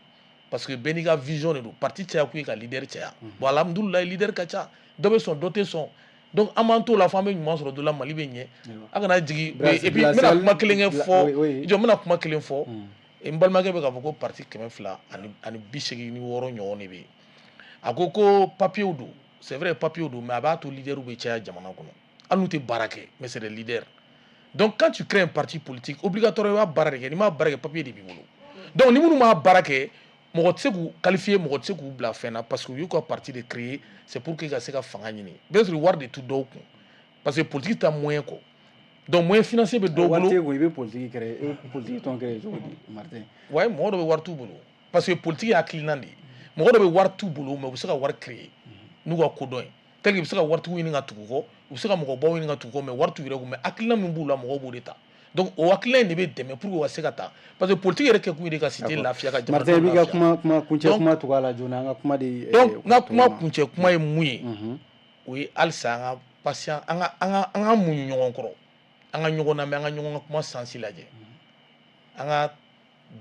parce que bɛɛ n'i ka vision de don. Parti caya kun ye ka leader caya. Bon, alhamdulilayi, leader ka ca, dɔ bɛ sɔn, dɔ tɛ sɔn. Donc an b'an t'o la fo an bɛ ɲuman sɔrɔ dɔ la, Mali bɛ ɲɛ. A kana jigin. Et puis n bɛna kuma kelen kɛ fɔ, jɔ, n bɛna kuma kelen fɔ. N balimakɛ bɛ k'a fɔ ko parti 286 ɲɔgɔn de bɛ yen. A ko ko papiers don. C'est vrai, papiers don, mais a b'a to leader bɛ caya jamana kɔnɔ, hali n'u tɛ baara kɛ, mais c'est des leaders. Donc quand tu crées un parti politique, obligatoire i b'a baara de kɛ. N'i m'a baara kɛ, papier de b'i bolo. Donc ni minnu m'a baara kɛ, mɔgɔ tɛ se k'u qualifier, mɔgɔ tɛ se k'u bila fɛn na, parce que u y'u ka parti de créer, c'est pour que ka se ka fanga ɲini. Bien sûr, wari de t'u dɔw kun, parce que politique ta moyen kɔ, donc moyen financier bɛ dɔw bolo. Wari t'e kun, i bɛ politique créer, i bɛ politique tɔn créer cogo di, Martin? Ouais, mɔgɔ dɔ bɛ wari t'u bolo, parce que politique ye hakilina de ye. Mɔgɔ dɔ bɛ wari t'u bolo, mais u bɛ se ka wari créer n'u ka kodɔn ye, tel que u bɛ se ka waritigiw ɲini ka tugu kɔ, u bɛ se ka mɔgɔbaw ɲini ka tugu kɔ, mais wari t'u yɛrɛ kun, mais hakilina min b'u la, mɔgɔw b'o de ta. Donc o hakilina in de bɛ dɛmɛ pour que u ka se ka taa, parce que politique yɛrɛ kɛkun ye de ka cité lafiya, ka Martin, i b'i ka kuma kuncɛ kuma tugu a la joona, an ka kuma di. Donc n ka kuma kuncɛ kuma ye mun ye? O ye halisa an ka patient, an ka muɲu ɲɔgɔn kɔrɔ, an ka ɲɔgɔn lamɛn, an ka ɲɔgɔn ka kuma sansi lajɛ, an ka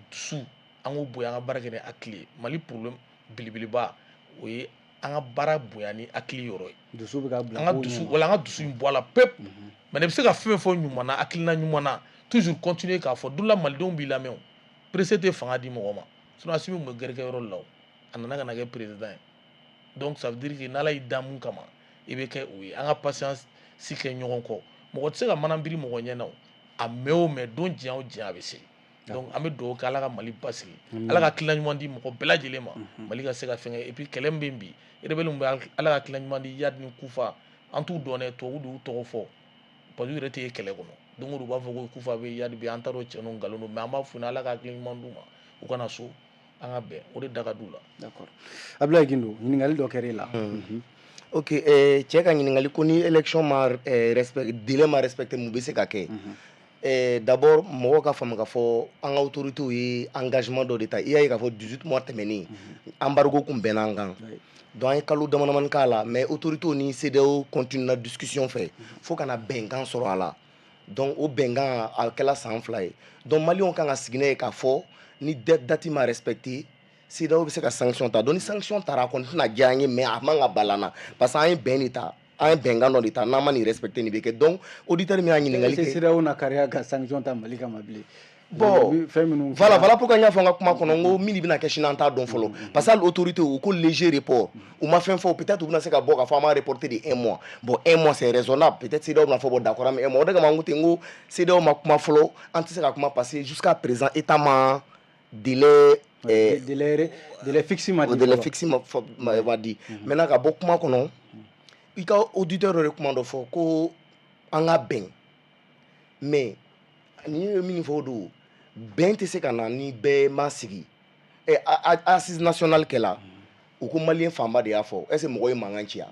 dusu, an k'o bonya, an ka baara kɛ ni hakili ye. Mali problème belebeleba, o ye an ka baara bonya ni hakili yɔrɔ ye. Dusu bɛ ka bila. An ka dusu, wala an ka dusu in bɔ a la pewu. Mais ne bɛ se ka fɛn fɛn fɔ ɲuman na, hakilina ɲuman na, toujours continuer k'a fɔ. Don la, malidenw b'i lamɛn. O pressé tɛ fanga di mɔgɔ ma. Sinon Assimi tun bɛ guerre kɛyɔrɔ la, o a nana ka na kɛ président ye. Donc ça veut dire que n'Ala y'i da mun kama, i bɛ kɛ o ye. An ka patience si kɛ ɲɔgɔn kɔ. Mɔgɔ tɛ se ka mana biri mɔgɔ ɲɛ na. O a mɛn o mɛn, don diɲɛ o diɲɛ, a bɛ se. Donc an bɛ dugawu kɛ, Ala ka Mali basigi, Ala ka hakilina ɲuman di mɔgɔ bɛɛ lajɛlen ma, Mali ka se ka fɛn kɛ. Et puis kɛlɛ min bɛ yen bi, rebelle min bɛ, Ala ka hakilina ɲuman di Iyad ni Kufa. An t'u dɔn dɛ, tubabuw de y'u tɔgɔ fɔ, parce que u yɛrɛ tɛ ye kɛlɛ kɔnɔ. Don o don u b'a fɔ ko Kufa bɛ, Iyad bɛ, an t'a dɔn tiɲɛ don nkalon don, mais an b'a f'u ɲɛna, Ala ka hakili ɲuman d'u ma, u kana so, an ka bɛn, o de da ka d'u la. D'accord. Abdoulaye Guindo, ɲininkali dɔ kɛra e la. Ok, cɛ ka ɲininkali ko ni élection ma respect, délai ma respecté, mun bɛ se ka kɛ? D'abord, mɔgɔw ka faamu k'a fɔ an ka autorités ye engagement dɔ de ta. I y'a ye k'a fɔ 18 mois tɛmɛnen, embargo kun bɛnna an kan. Donc an ye kalo dama damani k'a la, mais autorités ni CEDEAO continue na discussion fɛ fo ka na bɛnkan sɔrɔ a la. Donc o bɛnkan, a kɛla san 2 ye. Donc maliyɛnw kan ka sigi n'a ye k'a fɔ ni date ma respecté, CEDEAO bɛ se ka sanction ta. Donc ni sanction tara, a kɔni tɛna diya an ye, mais a man ka bala an na, parce que an ye bɛn de ta, an ye bɛnkan dɔ de ta, n'an ma nin respecté, nin bɛ kɛ. Donc auditeur min y'a ɲininkali kɛ, CEDEAO na kariya ka sanction ta Mali kama bilen? Bon, fɛn minnu voilà, voilà pourquoi n y'a fɔ n ka kuma kɔnɔ, n ko min bɛna kɛ sini, an t'a dɔn fɔlɔ, parce que hali autorité u ko léger report, u ma fɛn fɔ. Peut-être u bɛna se ka bɔ k'a fɔ an b'a reporter de un mois. Bon, un mois, c'est raisonnable. Peut-être CEDEAO bɛna fɔ bon, d'accord, mais un mois, o de kama n ko ten, n ko CEDEAO ma kuma fɔlɔ, an tɛ se ka kuma, parce que jusqu'à présent État ma délai délai fixe ma di. Délai fixe ma fɔ, ma di. Maintenant, ka bɔ kuma kɔnɔ, i ka auditeur dɔ de kuma dɔ fɔ ko an ka bɛn, mais nin ye min fɔ, o don bɛn tɛ se ka na ni bɛɛ ma sigi. Ɛ, assise nationale kɛla, u ko maliyɛn fanba de y'a fɔ. Est ce que mɔgɔ ye mankan ci yan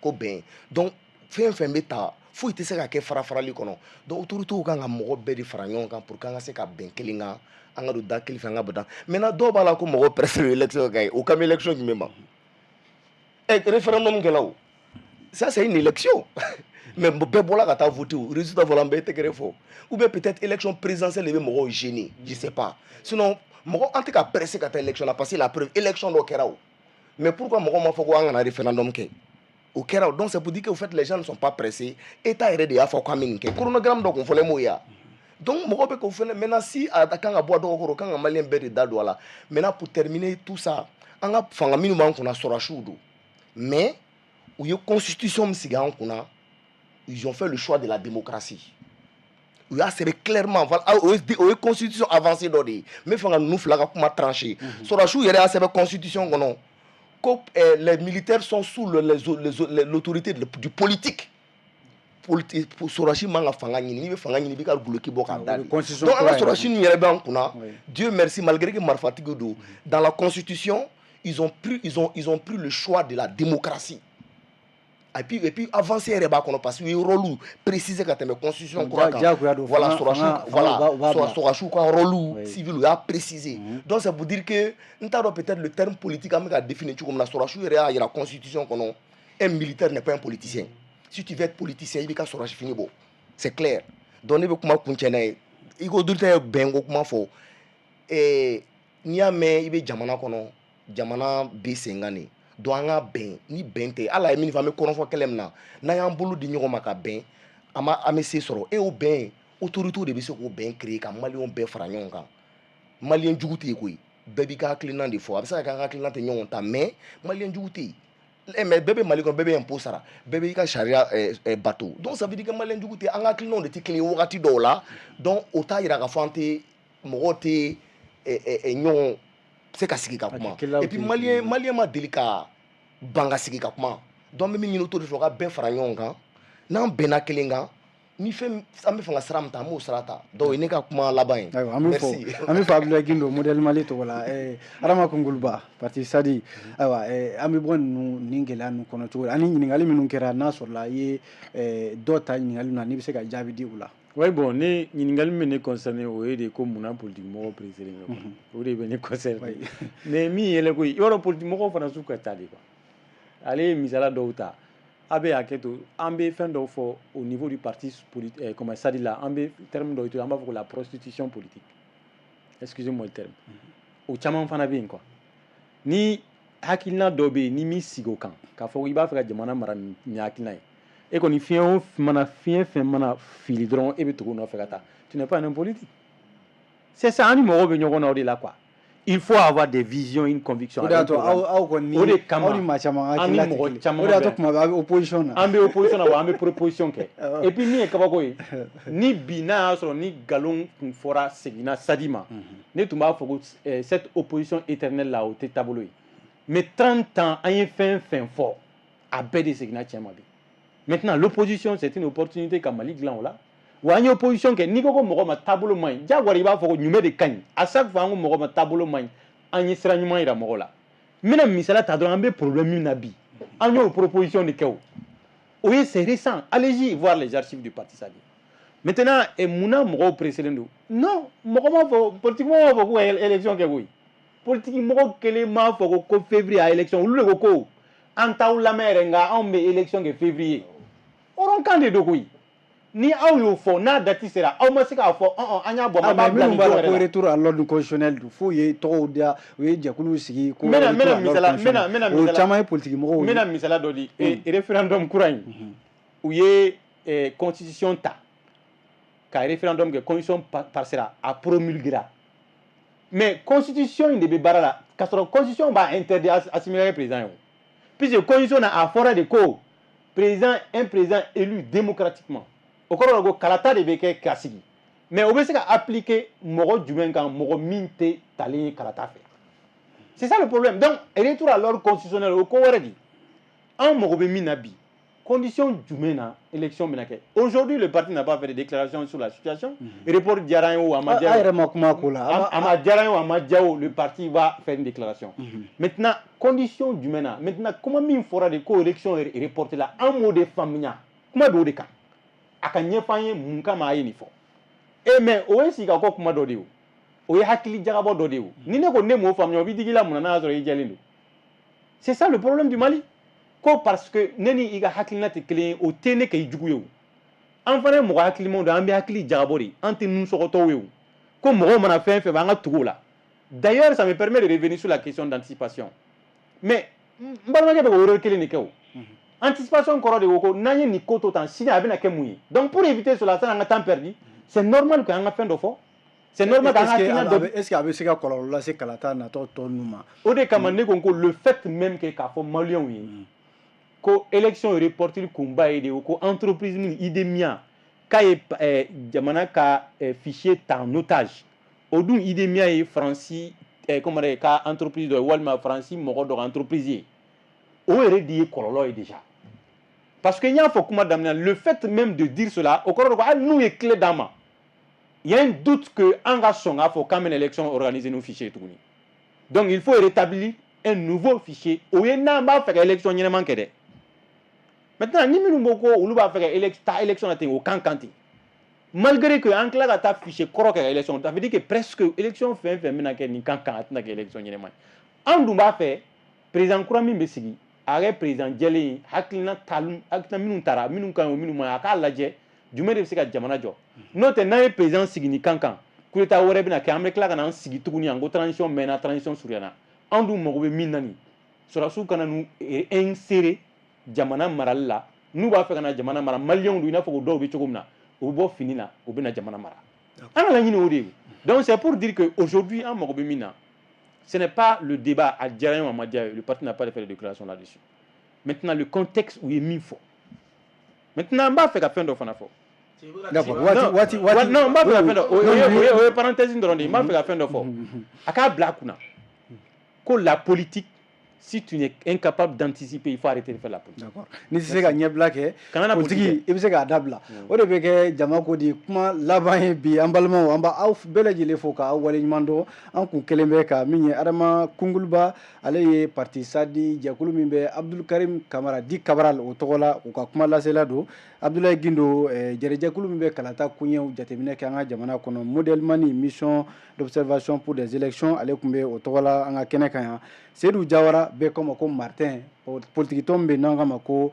ko bɛn? Donc fɛn fɛn bɛ ta, foyi tɛ se ka kɛ fara farali kɔnɔ. Donc autorités kan ka mɔgɔ bɛɛ de fara ɲɔgɔn kan pour que an ka se ka bɛn kelen kan, an ka don da kelen fɛ, an ka bɔ da. Maintenant, dɔw b'a la ko mɔgɔ pressé élection ka ye, o kan bɛ élection jumɛn ma? Ɛ, référendum kɛla, o ça, c'est une élection, mais bɛɛ bɔla ka taa voter, o résultat fɔla, an bɛɛ tɛgɛrɛ fɔ. Ou bien peut-être élection présidentielle de bɛ mɔgɔw gêner, je sais pas. Sinon mɔgɔ an tɛ ka pressé ka taa élection na, parce que la preuve, élection dɔ kɛra o, mais pourquoi mɔgɔw ma fɔ ko an kana référendum kɛ? O kɛra o. Donc c'est pour dire que au fait, les gens ne sont pas pressés. État yɛrɛ de y'a fɔ k'an bɛ nin kɛ. Chronogramme dɔ kun fɔlen m'o ye wa? Donc mɔgɔ bɛ k'o fɛnɛ. Maintenant, si a kan ka bɔ a dɔgɔ kɔrɔ, o kan ka Malien bɛɛ de da don a la. Maintenant, pour terminer tout ça, an ka fanga minnu b'an kunna, sɔrɔdasiw don, mais u ye constitution min sigi an kunna, ils ont fait le choix de la démocratie. U y'a sɛbɛn clairement, o ye constitution avancée dɔ de ye. N bɛ fɛ ka ninnu fila ka kuma trancher. Sɔrɔdasiw yɛrɛ y'a sɛbɛn constitution kɔnɔ ko les militaires sont sous l'autorité du politique. Sɔrɔdasi man ka fanga ɲini. N'i bɛ fanga ɲini, i b'i ka duloki bɔ k'a da de. Donc an ka sɔrɔdasi ninnu yɛrɛ b'an kunna, Dieu merci, malgré que marifatigiw don, dans la constitution, ils ont pris le choix de la démocratie. Et puis avancée yɛrɛ b'a kɔnɔ, parce que u ye rôle préciser ka tɛmɛ constitution kura kan. Voilà, sɔrɔdasiw, voilà, sɔrɔdasiw ka rôle civil, u y'a préciser. Donc c'est pour dire que n t'a dɔn, peut-être le terme politique an bɛ ka définir cogo min na. Sɔrɔdasiw yɛrɛ y'a yira constitution kɔnɔ, un militaire n'est pas un politicien. Si tu veux être politicien, i b'i ka sɔrɔdasi fini bɔ, c'est clair. Donc ne bɛ kuma kuncɛ n'a ye. I ko autorité ye bɛnko kuma fɔ. N'i y'a mɛn i bɛ jamana kɔnɔ, jamana bɛ sen kan de. Donc an ka bɛn. Ni bɛn tɛ, hali a ye min fɔ, an bɛ kɔrɔnfɔ kɛlɛ min na, n'an y'an bolo di ɲɔgɔn ma ka bɛn, an ma an bɛ se sɔrɔ. E, o bɛn, autorité de bɛ se k'o bɛn créer ka Maliyɛnw bɛɛ fara ɲɔgɔn kan. Maliyɛn jugu tɛ yen koyi, bɛɛ b'i ka hakilina de fɔ. A bɛ se ka kɛ an ka hakilina tɛ ɲɔgɔn ta, mais Maliyɛn jugu tɛ yen. Mais bɛɛ bɛ Mali kɔnɔ, bɛɛ bɛ impôt sara, bɛɛ b'i ka sariya bato. Donc ça veut dire que Maliyɛn jugu tɛ, an ka hakilinaw de tɛ kelen ye wagati dɔw la. Donc o t'a yira k'a fɔ an tɛ mɔgɔw tɛ ɲɔgɔn se ka sigi ka kuma. Et puis Maliyɛn ma deli ka ban ka sigi ka kuma. Donc an bɛ min ɲini autorité fɛ, u ka bɛɛ fara ɲɔgɔn kan. N'an bɛnna kelen kan, ni fɛn an bɛ fɛ ka sira min ta, an b'o sira ta. Donc o ye ne ka kuma laban ye. Ayiwa, an bɛ fɔ, an bɛ fɔ Abdoulaye Guindo, Modèle Mali tɔgɔ la, Adama Kunguluba, parti SADI. Ayiwa, an bɛ bɔ ninnu nin gɛlɛya ninnu kɔnɔ cogo di? Ani ɲininkali minnu kɛra, n'a sɔrɔla i ye dɔ ta ɲininkali na, n'i bɛ se ka jaabi di u la. Oui, bon, ne ɲininkali min bɛ ne concerné, o ye de ko munna politique mɔgɔw pressé bɛ, o de bɛ ne concerné. Mais min yɛlɛ ko, i b'a dɔn, politique mɔgɔw fana s'u ka ca de quoi. Ale ye misala dɔw ta, a bɛ hakɛ to, an bɛ fɛn dɔw fɔ au niveau du parti politique comme SADI la, an bɛ terme dɔw utiliser, an b'a fɔ ko la prostitution politique, excusez-moi le terme. O caman fana bɛ yen quoi. Ni hakilina dɔ bɛ yen, ni m'i sigi o kan k'a fɔ i b'a fɛ ka jamana mara ni hakilina ye, e kɔni, fiɲɛ o mana fiɲɛ, fɛn mana fili dɔrɔn, e bɛ tugu o nɔfɛ ka taa, tu n'es pas un homme politique. C'est ça. An ni mɔgɔw bɛ ɲɔgɔn na o de la quoi. Il faut avoir des visions, une conviction. O de y'a to aw kɔni, o de kama aw ni maa caman an ni mɔgɔ caman o de y'a to kuma bɛɛ a bɛ opposition na. An bɛ opposition na wa, an bɛ proposition kɛ. Et puis min ye kabako ye, ni bi n'a y'a sɔrɔ ni nkalon tun fɔra seginna SADI ma, ne tun b'a fɔ ko cette opposition éternelle là, o tɛ taabolo ye. Mais 30 ans, an ye fɛn fɛn fɔ, a bɛɛ de seginna tiɲɛ ma bi. Maintenant, l'opposition, c'est une opportunité ka Mali dilan o la wa. An ye opposition kɛ. N'i ko ko mɔgɔ ma taabolo man ɲi, diyagoya i b'a fɔ ko ɲuman de ka ɲi. À chaque fois an ko mɔgɔ ma taabolo man ɲi, an ye sira ɲuman yira mɔgɔw la. N bɛna misaliya ta dɔrɔn, an bɛ problème min na bi, an y'o proposition de kɛ. O ye, c'est récent, allez-y voir les archives du parti SADI. Maintenant, munna mɔgɔw pressé don? Non, mɔgɔ m'a fɔ, politique mɔgɔw m'a fɔ k'u ka élection kɛ koyi. Politique mɔgɔ kelen m'a fɔ ko février a élection. Olu de ko ko an t'aw lamɛn yɛrɛ, nka anw bɛ élection kɛ février. Hɔrɔnkan de don koyi. Ni aw y'o fɔ, n'a date sera, aw ma se k'a fɔ ɔn an y'a bɔ, an b'a bila nin don yɛrɛ la. Ko retour à l'ordre constitutionnel don, f'u ye tɔgɔw da, u ye jɛkuluw sigi ko n bɛna n bɛna misala n bɛna n bɛna o caman ye politique mɔgɔw ye. N bɛna misala dɔ di. Référendum kura in, u ye constitution ta ka référendum kɛ, constitution passera, a promulguera, mais constitution in de bɛ baara la, k'a sɔrɔ constitution b'a interdit Assimi ka kɛ président ye o, puisque constitution na, a fɔra de ko président, un président élu démocratiquement. O kɔrɔ de ko kalata de bɛ kɛ ka sigi. Mais o bɛ se ka appliquer mɔgɔ jumɛn kan? Mɔgɔ min tɛ talen ye kalata fɛ. C'est ça le problème. Donc retour à l'ordre constitutionnel, o ko wɛrɛ di. An mago bɛ min na bi, condition jumɛn na élection bɛna kɛ? Aujourd'hui, le parti n'a pas fait de déclaration sur la situation. Report diyara an ye o, a ma diya a yɛrɛ ma kuma ko la. A ma diyara an ye o, a ma diya o, le parti va faire une déclaration. Maintenant, condition jumɛn na? Maintenant, kuma min fɔra de ko élection est reportée la, an m'o de faamuya. Kuma bɛ o de kan, a ka ɲɛfɔ an ye mun kama a ye nin fɔ. E mais o ye sigikakɔ kuma dɔ de ye, o o ye hakili jagabɔ dɔ de ye. O ni ne ko ne m'o faamuya, o b'i digi la mun na n'a y'a sɔrɔ i jɛlen don? C'est ça le problème du Mali, ko parce que ne ni i ka hakilina tɛ kelen ye, o tɛ ne kɛ i jugu ye. O an fana ye mɔgɔ hakilimaw de ye, an bɛ hakili jagabɔ de, an tɛ nusɔgɔtɔw ye. O ko mɔgɔw mana fɛn fɛn fɔ, an ka tugu o la. D'ailleurs, ça me permet de revenir sur la question d'anticipation. Mais n balimakɛ bɛ k'o erreur kelen de kɛ. O anticipation kɔrɔ de ko n'an ye nin ko to tan, sini a bɛna kɛ mun ye? Donc pour éviter cela, sanni an ka temps perdu, C'est normal que an ka fɛn dɔ fɔ, c'est normal k'an ka hakilina dɔ. Est ce que a bɛ se ka kɔlɔlɔ lase kalata natɔ tɔ ninnu ma? O de kama ne ko le fait même que k'a fɔ maliyɛnw ye ko élection reportili kunba ye de ko entreprise min IDEMIA k'a ye jamana ka fichier ta en otage. O dun, IDEMIA ye Faransi, comment dire, ka entreprise dɔ ye walima Faransi mɔgɔ dɔ ka entreprise ye, o yɛrɛ de ye kɔlɔlɔ ye déjà. Parce que n y'a fɔ kuma daminɛ, le fait même de dire cela, o kɔrɔ de ko hali n'u ye clé d'an ma, il y a un doute que an ka sɔn k'a fɔ k'an bɛna élection organiser n'o fichier tuguni. Donc il faut rétablir un nouveau fichier. O ye n'an b'a fɛ ka élection ɲɛnɛman kɛ dɛ. Maintenant, ni minnu ko ko olu b'a fɛ ka taa élection na ten, o kan kan ten, malgré que an tila ka taa fichier kɔrɔ kɛ ka élection, ça veut dire que presque élection fɛn fɛn bɛna kɛ nin kan kan, a tɛna kɛ élection ɲɛnɛma ye. An dun b'a fɛ président kura min bɛ sigi, a kɛ président jɛlen ye, hakilina talu, hakilina minnu taara, minnu ka ɲi o, minnu ma ɲi, a k'a lajɛ jumɛn de bɛ se ka jamana jɔ. N'o tɛ, n'an ye président sigi nin kan kan, coup d'état wɛrɛ bɛna kɛ, an bɛ tila ka na an sigi tuguni yan ko transition mɛnna, transition surunyana. Anw dun mago bɛ min na nin, sɔrɔdasiw kana n'u insérer jamana marali la. N'u b'a fɛ ka na jamana mara, maliyɛnw don, i n'a fɔ ko dɔw bɛ cogo min na, u bɛ bɔ fini na, u bɛ na jamana mara. An ka laɲini o de ye. Donc c'est pour dire que aujourd'hui, an mago bɛ min na, ce n'est pas le débat a diyara n ye o, a ma diya ye. Le parti n'a pas fait de déclaration là-dessus. Maintenant, le contexte u ye min fɔ, maintenant n b'a fɛ ka fɛn dɔ fana fɔ. D'accord, waati waati waati. Non, n b'a fɛ ka fɛn dɔ, o ye parenthèse dɔrɔn de ye. N b'a fɛ ka fɛn dɔ fɔ, a k'a bila a kunna ko la politique, si tu es incapable d'anticiper, il faut arrêter de faire la politique. D'accord. N'i tɛ se ka ɲɛbila kɛ, Kana na politique, i bɛ se k'a dabila. O de bɛ kɛ jama ko di kuma laban ye bi. An balimaw, an b'aw bɛɛ lajɛlen fo k'aw waleɲuman dɔn. An kun kelen bɛ ka min ye, Adama Kunguluba, ale ye parti SADI jɛkulu min bɛ Abdul Karim Kamara di Kabral o tɔgɔ la, u ka kuma lasela don. Abdoulaye Guindo, jɛrɛjɛkulu min bɛ kalata koɲɛw jateminɛ kɛ an ka jamana kɔnɔ, Model Mani, mission d'observation pour des élections, ale tun bɛ o tɔgɔ la an ka kɛnɛ kan yan. Seydou Jawara, bɛɛ ko ma ko Martin, politique tɔn bɛ n'an k'a ma ko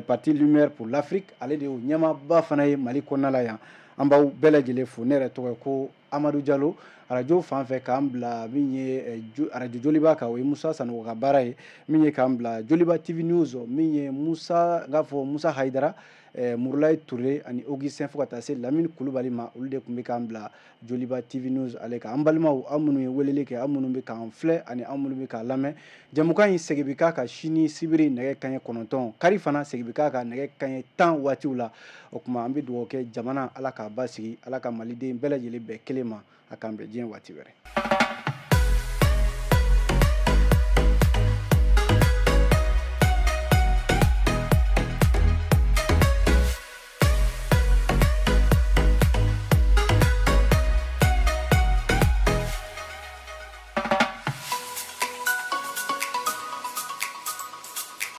parti Lumière pour l'Afrique, ale de y'o ɲɛmaaba fana ye Mali kɔnɔna la yan. An b'aw bɛɛ lajɛlen fo. Ne yɛrɛ tɔgɔ ye ko Amadu Jalo. Arajo fan fɛ k'an bila min ye arajo Joliba kan, o ye Musa Sanogo ka baara ye. Min ye k'an bila Joliba TV News, min ye Musa, n k'a fɔ Musa Hayidara, Murulayi Ture ani Augustin, fo ka taa se Lamini Kulubali ma, olu de tun bɛ k'an bila Joliba TV News ale kan. An balimaw, aw minnu ye weleli kɛ, aw minnu bɛ k'an filɛ ani aw minnu bɛ k'an lamɛn, jɛmukan in segin bɛ k'a kan sini sibiri nɛgɛ kanɲɛ 9, kari fana segin bɛ k'a kan nɛgɛ kanɲɛ 10 waatiw la. O tuma an bɛ dugawu kɛ jamana, Ala k'a basigi, Ala ka maliden bɛɛ lajɛlen bɛn kelen ma. A k'an bɛn diɲɛ waati wɛrɛ.